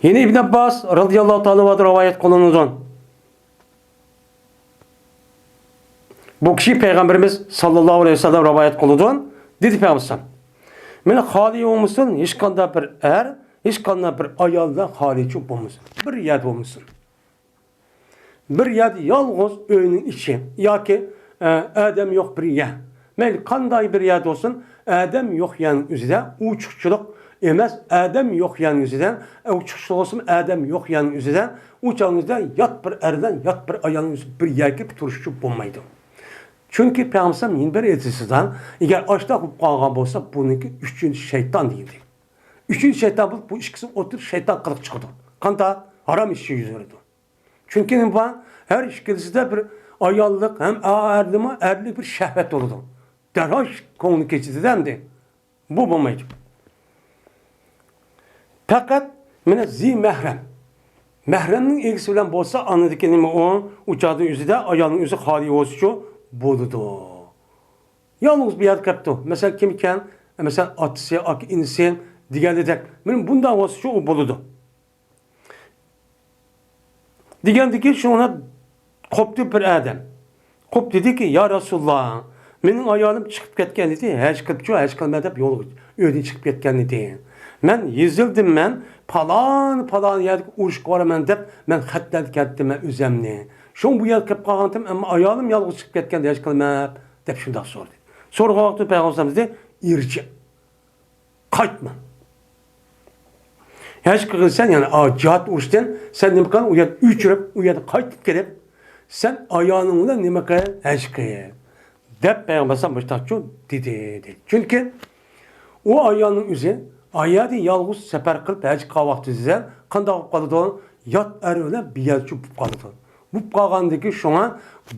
يەنە ئىبن ئابباس رازىياللاھۇ تائالا ئەنھۇدىن رىۋايەت قىلىنىدۇ. بۇ كىشى پەيغەمبىرىمىز ساللاللاھۇ ئەلەيھى ۋەسەللەم رىۋايەت قىلىدۇ. دېدى پەيغەمبەر، مېنى خالىي بولمىسۇن، ھېچقانداق بىر ئەر، ھېچقانداق بىر ئايالدىن خالىيچۇ بولمىسۇن. بىر يەردە بولمىسۇن. بىر يەردە يالغۇز ئۆينىڭ ئىچى ياكى، ئە، ئادەم يوق بىر يەر. مەيلى قانداق بىر يەردە بولسۇن، ئادەم يوق يەرنىڭ ئۆزىدە ئوچۇقچىلىق ئەمەس، ئادەم يوق يەرنىڭ ئۆزىدە، ئوچۇقچىلىق بولسىمۇ ئادەم يوق يەرنىڭ ئۆزىدە، ئۇ چاغىڭىزدا يات بىر ئەر بىلەن يات بىر ئايالنىڭ ئۆزى بىر يەرگە كىرىپ تۇرۇشقا بولمايدۇ. چۈنكى پەيغەمبەر ئەلەيھىسسالام يەنە بىر ھەدىسىدە، ئەگەر ئاشتاق بولۇپ قالغان بولسا، بۇنىڭكى ئۈچىنچى شەيتان دېگەن. ئۈچىنچى شەيتان بولۇپ، بۇ ئىككىسى ئوتتۇرىدا شەيتان قىلىق چىقىدۇ. قانداق؟ ھارام ئىش يۈز بېرىدۇ. چۈنكى نېمە بار؟ ھەر ئىككىلىسىدە بىر ئاياللىق ھەم ئەردىمۇ ئەرلىك بىر شەھۋەت بولىدۇ. دەرھال كۆڭلى كېچىدىدە ئەمدى. بۇ بولمايدۇ. پەقەت مانا زى مەھرەم. مەھرەمنىڭ ئىگىسى بىلەن بولسا، ئاندىكى نېمە ئۇ؟ ئۇ چاغدا ئۆزىدە ئايالنىڭ ئۆزى خالىي بولسىچۇ بولىدۇ. يالغۇز بىر يەردە قېپتۇ. مەسىلەن، كىم ئىكەن؟ مەسىلەن، ئاتىسى، ئاكا ئىنىسى دېگەندەك. مانا بۇنداق بولسىچۇ ئۇ بولىدۇ. دېگەندىكى شۇڭا قوپتى بىر ئادەم. قوپ دېدىكى، يا رەسۇلاللا، مېنىڭ ئايالىم چىقىپ كەتكەن ئىدى، ھەج قىلىپچۇ، ھەج قىلىمەن دەپ يول، ئۆيدىن چىقىپ كەتكەن ئىدى. مەن يېزىلدىم، مەن پالان، پالان يەردىكى ئۇرۇشقا بارىمەن دەپ، مەن خەتلەردە كەتتىم مەن ئۆزەمنى. شۇڭا بۇ يەردە كېلىپ قالغانتىم، ئەمما ئايالىم يالغۇز چىقىپ كەتكەندە ھېچ قىلماپ، دەپ شۇنداق سورىدى. سورىغان ۋاقتىدا پەيغەمبەر ئەلەيھىسسالام دېدى، ئىرجى، قايتما. ھەج قىلغىن سەن، يەنى، ئا، جىھاد ئۇرۇشتىن سەن نېمە قىلغىن، ئۇ يەردە ئۆچۈرۈپ، ئۇ يەردە قايتىپ كېلىپ، سەن ئايالىڭ بىلەن نېمە قىل، ھەج قىل، دەپ پەيغەمبەر ئەلەيھىسسالام مۇشۇنداق دېدى، دېدى. چۈنكى ئۇ ئايالنىڭ ئۆزى ئايالى يالغۇز سەپەر قىلىپ ھەج قىلغان ۋاقتىدا قانداق بولۇپ قالىدۇ؟ يات ئەر بىلەن بىيەلچى بولۇپ قالىدۇ. بولۇپ قالغاندىن كېيىن شۇڭا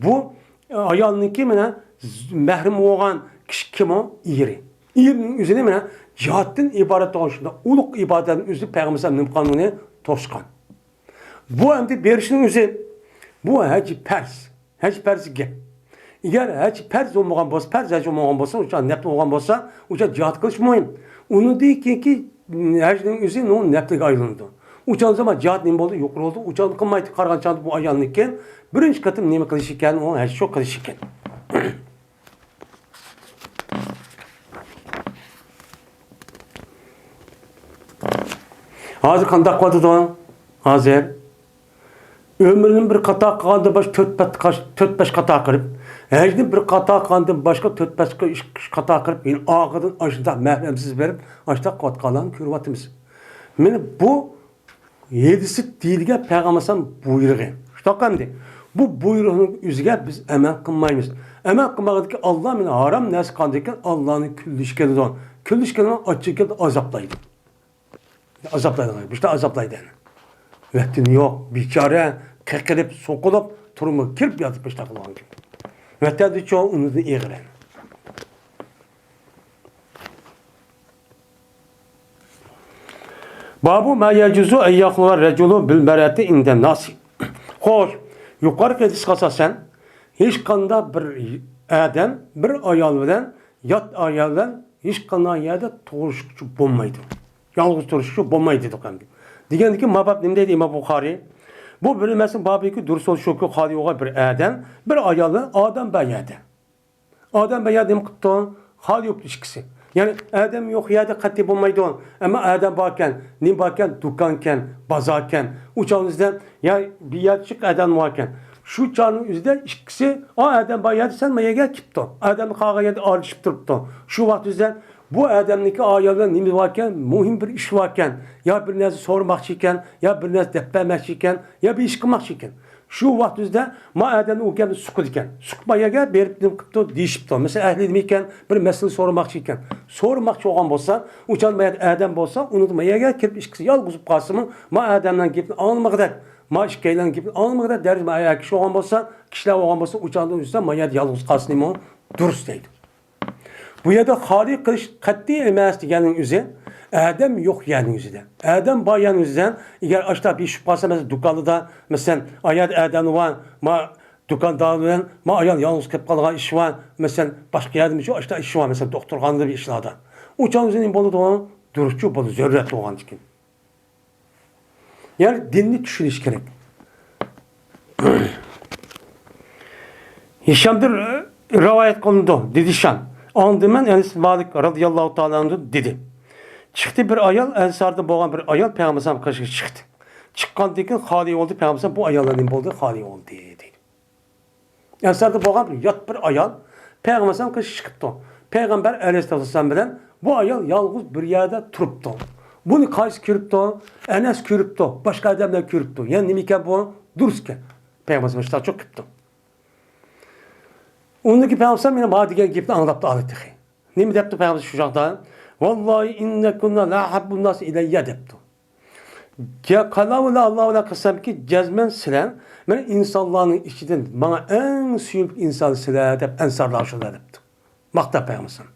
بۇ ئايالنىڭكى مانا مەھرىمى بولغان كىشى كىم ئۇ؟ ئېرى. ئېرىنىڭ ئۆزىنى مانا جىھادتىن ئىبارەت بولغان شۇنداق ئۇلۇغ ئىبادەتنىڭ ئۆزى پەيغەمبەر ئەلەيھىسسالام نېمە قىلغان، ئۇنى توسقان. بۇ ئەمدى بېرىشنىڭ ئۆزى، بۇ ھەج پەرز. ھەج پەرز گەپ. ئەگەر ھەج پەرز بولمىغان بولسا، پەرز ھەج بولمىغان بولسا، ئۇچان نەپلى بولغان بولسا، ئۇچان جىھاد قىلىش مۇھىم. ئۇنىڭدىن كېيىنكى ھەجنىڭ ئۆزى نەپلىگە ئايلىنىدۇ. ئۇچان زامان جىھاد نېمە بولدى؟ يۇقىرى بولدى. ئۇچان قىلمايدۇ، قارىغان چاغدا بۇ ئايالنىڭكى بىرىنچى قېتىم نېمە قىلىشى ئىكەن؟ ئۇ ھەج شۇ قىلىشى ئىكەن. ھازىر قانداق قىلىۋاتىدۇ؟ ھازىر ئۆمرىنى بىر قاتا قىلغاندىن باشقا تۆت، تۆت، بەش قاتا قىلىپ، ھەجنى بىر قاتا قىلغاندىن باشقا تۆت، بەش، ئۈچ قاتا قىلىپ، يەنە ئارقىدىن ئاشۇنداق مەھرەمسىز بېرىپ، ئاشۇنداق قىلىۋاتقانلارنى كۆرۈۋاتىمىز. مانا بۇ ھەدىسى دېيىلگەن پەيغەمبەر ئەلەيھىسسالام بۇيرۇقى. شۇنداق ئەمدى. بۇ بۇيرۇقنىڭ ئۆزىگە بىز ئەمەل قىلمايمىز. ئەمەل قىلمىغاندىكىن ئاللا مېنى ھارام نەرسە قىلغاندىكىن ئاللانىڭ كۈللىشى كېلىدۇ. كۈللىشى كېلىدۇ، ئاچچىقى كېلىدۇ، ئازابلايدۇ. ئازابلايدىغان، مۇشۇنداق ئازابلايدۇ يەنە. ۋەتىنى يوق، بىچارە، قېقىلىپ، سوقۇلۇپ، تۈرمىگە كىرىپ ياتىپ مۇشۇنداق قىلغان. ۋەتەندىچۇ ئۇنىڭدىن ئېغىر. بابۇ ما يەجۇزۇ ئەن يەخلۇۋە رەجۇلۇ بىل مەرئەتى ئىندەن ناسى. خوش، يۇقىرىقى ھەدىسكە ئاساسەن، ھېچقانداق بىر ئادەم بىر ئايال بىلەن، يات ئايال بىلەن ھېچقانداق يەردە تۇرۇشقىچە بولمايدۇ. يالغۇز تۇرۇشقىچە بولمايدۇ دېدۇق ئەمدى. دېگەندىكىن، ما باب نېمە دەيدۇ ئىمام بۇخارىي؟ بۇ بىر مەسىلە بابىكى دۇرۇس بولۇشى شۇكى، خالىي بولغان بىر ئادەم بىر ئايال بىلەن ئادەم بار يەردە. ئادەم بىر يەردە نېمە قىپتۇ؟ خالىي بولۇپتۇ ئىككىسى. يەنى ئادەم يوق يەردە قەتئىي بولمايدۇ. ئەمما ئادەم باركەن، نېمە باركەن؟ دۇكانكەن، بازاركەن. ئۇ چاغنىڭ ئۆزىدە يا بىر يەردە جىق ئادەم باركەن. شۇ چاغنىڭ ئۆزىدە ئىككىسى، ئا، ئادەم بار يەردە سەن ما يەرگە كېلىپتۇ. ئادەم قالغان يەردە ئارىلىشىپ تۇرۇپتۇ. شۇ ۋاقىت ئۆزىدە بۇ ئادەمنىڭكى ئايالى بىلەن نېمە باركەن؟ مۇھىم بىر ئىش باركەن. يا بىر نەرسە سورىماقچى ئىكەن، يا بىر نەرسە دەپ بەرمەكچى ئىكەن، يا بىر ئىش قىلماقچى ئىكەن. شۇ ۋاقىت ئۆزىدە ما ئادەمنى ئۇ گەپنى سوقىدىكەن. سوقۇپ ما يەرگە بېرىپ نېمە قىپتۇ؟ دېيىشىپتۇ. مەسىلەن، ئەھلى نېمە ئىكەن؟ بىر مەسىلە سورىماقچى ئىكەن. سورىماقچى بولغان بولسا، ئۇ چاغدا ما يەردە ئادەم بولسا، ئۇنى ما يەرگە كىرىپ ئىككىسى يالغۇز بولۇپ قالسىمۇ، ما ئادەمنىڭ گېپىنى ئاڭلىمىغۇدەك، ما ئىككىيلەننىڭ گېپىنى ئاڭلىمىغۇدەك دەرىجىدە ما ئەر كىشى بولغان بولسا، كىشىلەر بولغان بولسا، ئۇ چاغدا ئۆزى ما يەردە يالغۇز قالسىنىمۇ دۇرۇس دەيدۇ. بۇ يەردە خالىي قىلىش قەتئىي ئەمەس دېگەننىڭ ئۆزى ئادەم يوق يەرنىڭ ئۆزىدە. ئادەم بار يەرنىڭ ئۆزىدە، ئەگەر ئاشۇنداق بېشىپ قالسا، مەسىلەن، دۇكاندا، مەسىلەن، ئايال ئادەم بار، ما دۇكاندار بىلەن ما ئايال يالغۇز قېلىپ قالغان ئىش بار، مەسىلەن، باشقا يەردە مۇشۇ ئاشۇنداق ئىش بار، مەسىلەن، دوختۇرخانىدا بىر ئىشلاردا. ئۇ چاغ ئۆزى نېمە بولىدۇ؟ دۇرۇسچۇ بولىدۇ، زۆرۈرىيەت بولغاندىكىن. يەنى دىننى چۈشىنىش كېرەك. ھىشامدىن رىۋايەت قىلىنىدۇ، دېدى ھىشام. ئاڭلىدىم مەن ئەنەس مالىك رازىياللاھۇ تائالا ئەنھۇدىن دېدى. چىقتى بىر ئايال، ئەنساردىن بولغان بىر ئايال پەيغەمبەر ئەلەيھىسسالام قېشىغا چىقتى. چىققاندىن كېيىن خالىي بولدى، پەيغەمبەر ئەلەيھىسسالام بۇ ئاياللار نېمە بولدى؟ خالىي بولدى، دېدى. ئەنساردا بولغان بىر يات بىر ئايال پەيغەمبەر ئەلەيھىسسالام قېشىغا چىقىپتۇ. پەيغەمبەر ئەلەيھىسسالام بىلەن بۇ ئايال يالغۇز بىر يەردە تۇرۇپتۇ. بۇنى قايسى كۆرۈپتۇ؟ ئەنەس كۆرۈپتۇ. باشقا ئادەملەر كۆرۈپتۇ. يەنى نېمە ئىكەن بۇ؟ دۇرۇس ئىكەن. پەيغەمبەر ئەلەيھىسسالام شۇنداق قىپتۇ. ئۇندىن كېيىن پەيغەمبەر ئەلەيھىسسالام يەنە ماڭا دېگەن گېپىنى ئاڭلاپتۇ ئالدى تېخى. نېمە دەپتۇ پەيغەمبەر شۇ چاغدا؟ ۋاللاھى ئىننەكۇننا لەئەھەببۇنناسى ئىلەييە دەپتۇ. يا قالاۋۇلا ئاللا بىلەن قەسەمكى، جەزمەن سىلەر مەن ئىنسانلارنىڭ ئىچىدىن ماڭا ئەڭ سۆيۈملۈك ئىنسان سىلەر دەپ ئەنسارلار شۇنداق دەپتۇ. ماختاپ پەيغەمبەر ئەلەيھىسسالام.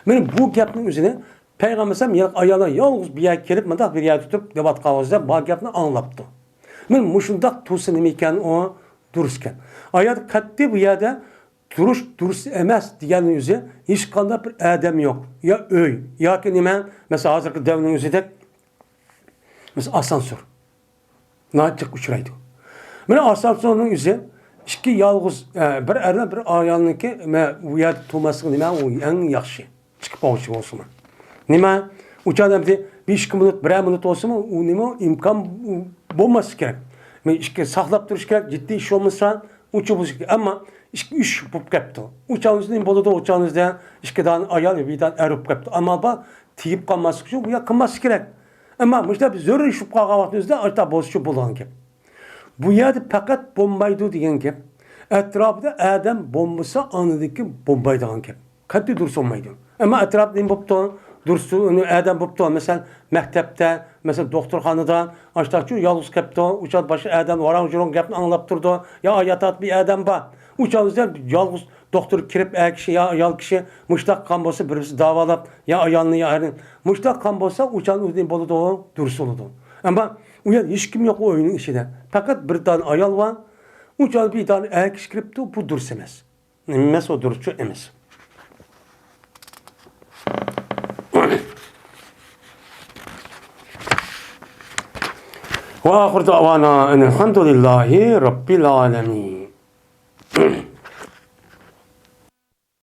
مانا بۇ گەپنىڭ ئۆزىنى پەيغەمبەر ئەلەيھىسسالام يەنە ئاياللار يالغۇز بىر يەرگە كېلىپ مۇنداق بىر يەردە تۇرۇپ دەۋاتقان بولسا بۇ گەپنى ئاڭلاپتۇ. مانا مۇشۇنداق تۇرسا نېمە ئىكەن ئۇ؟ دۇرۇس ئىكەن. ئايال قەتئىي بۇ يەردە تۇرۇش دۇرۇس ئەمەس دېگەننىڭ ئۆزى ھېچقانداق بىر ئادەم يوق. يا ئۆي، ياكى نېمە، مەسىلەن، ھازىرقى دەۋرنىڭ ئۆزىدەك، مەسىلەن، ئاسانسور. ناھايىتى جىق ئۇچرايدۇ. مانا ئاسانسورنىڭ ئۆزى ئىككى يالغۇز، ئە، بىر ئەر بىلەن بىر ئايالنىڭكى، مە، ئۇ يەردە تۇرماسلىقى نېمە، ئۇ ئەڭ ياخشى. چىقىپ ئاۋۇچى بولسىمۇ. نېمە؟ ئۇ ئۇ چاغدا ئەمدى بىر ئىككى مىنۇت، بىرەر مىنۇت بولسىمۇ، ئۇنىمۇ ئىمكان بولماسلىقى كېرەك. مەن ئىككى ساقلاپ تۇرۇش كېرەك، جىددىي ئىش بولمىسا، ئۇنچە بولسا كېرەك. ئەمما ئىككى، ئۈچ بولۇپ كەپتۇ. ئۇ چاغدا نېمە بولىدۇ؟ ئۇ چاغدا ئىككى دانە ئايال، بىر دانە ئەر بولۇپ كەپتۇ. ئامال بار، تېگىپ قالماسلىق ئۈچۈن بۇ يەر قىلماسلىق كېرەك. ئەمما مۇشۇنداق بىر زۆرۈر ئىش بولۇپ قالغان ۋاقتىمىزدا ئاشۇنداق بولسا شۇ بولىدىغان گەپ. بۇ يەردە پەقەت بولمايدۇ دېگەن گەپ. ئەتراپىدا ئادەم بولمىسا، ئاندىن كېيىن بولمايدىغان گەپ. قەتئىي دۇرۇس بولمايدۇ. ئەمما ئەتراپتا نېمە بوپتۇ؟ دۇرۇس، ئادەم بوپتۇ. مەسىلەن، مەكتەپتە، مەسىلەن، دوختۇرخانىدا، ئاشتاقچۇ يالغۇز كەپتۇ. ئۇ چاغدا باشقا ئادەم ۋاراڭ-جۇرۇڭ گەپنى ئاڭلاپ تۇرىدۇ. يا ياتاتىپ بىر ئادەم بار. ئۇ چاغدا يالغۇز دوختۇر كىرىپ، ئەر كىشى يا ئايال كىشى مۇشتاق قىلغان بولسا، بىرسى داۋالاپ، يا ئايالنى، يا ئەرنى مۇشتاق قىلغان بولسا، ئۇ چاغدا ئۇ نېمە بولىدۇ؟ دۇرۇس بولىدۇ. ئەمما ئۇ يەردە ھېچكىم يوق ئۇ ئۆينىڭ ئىچىدە. پەقەت بىر دانە ئايال بار. ئۇ چاغدا بىر دانە ئەر كىشى كىرىپتۇ، بۇ دۇرۇس ئەمەس. نېمە ئەمەس ئۇ؟ دۇرۇسچۇ ئەمەس. وآخر دعوانا أن الحمد لله رب العالمين.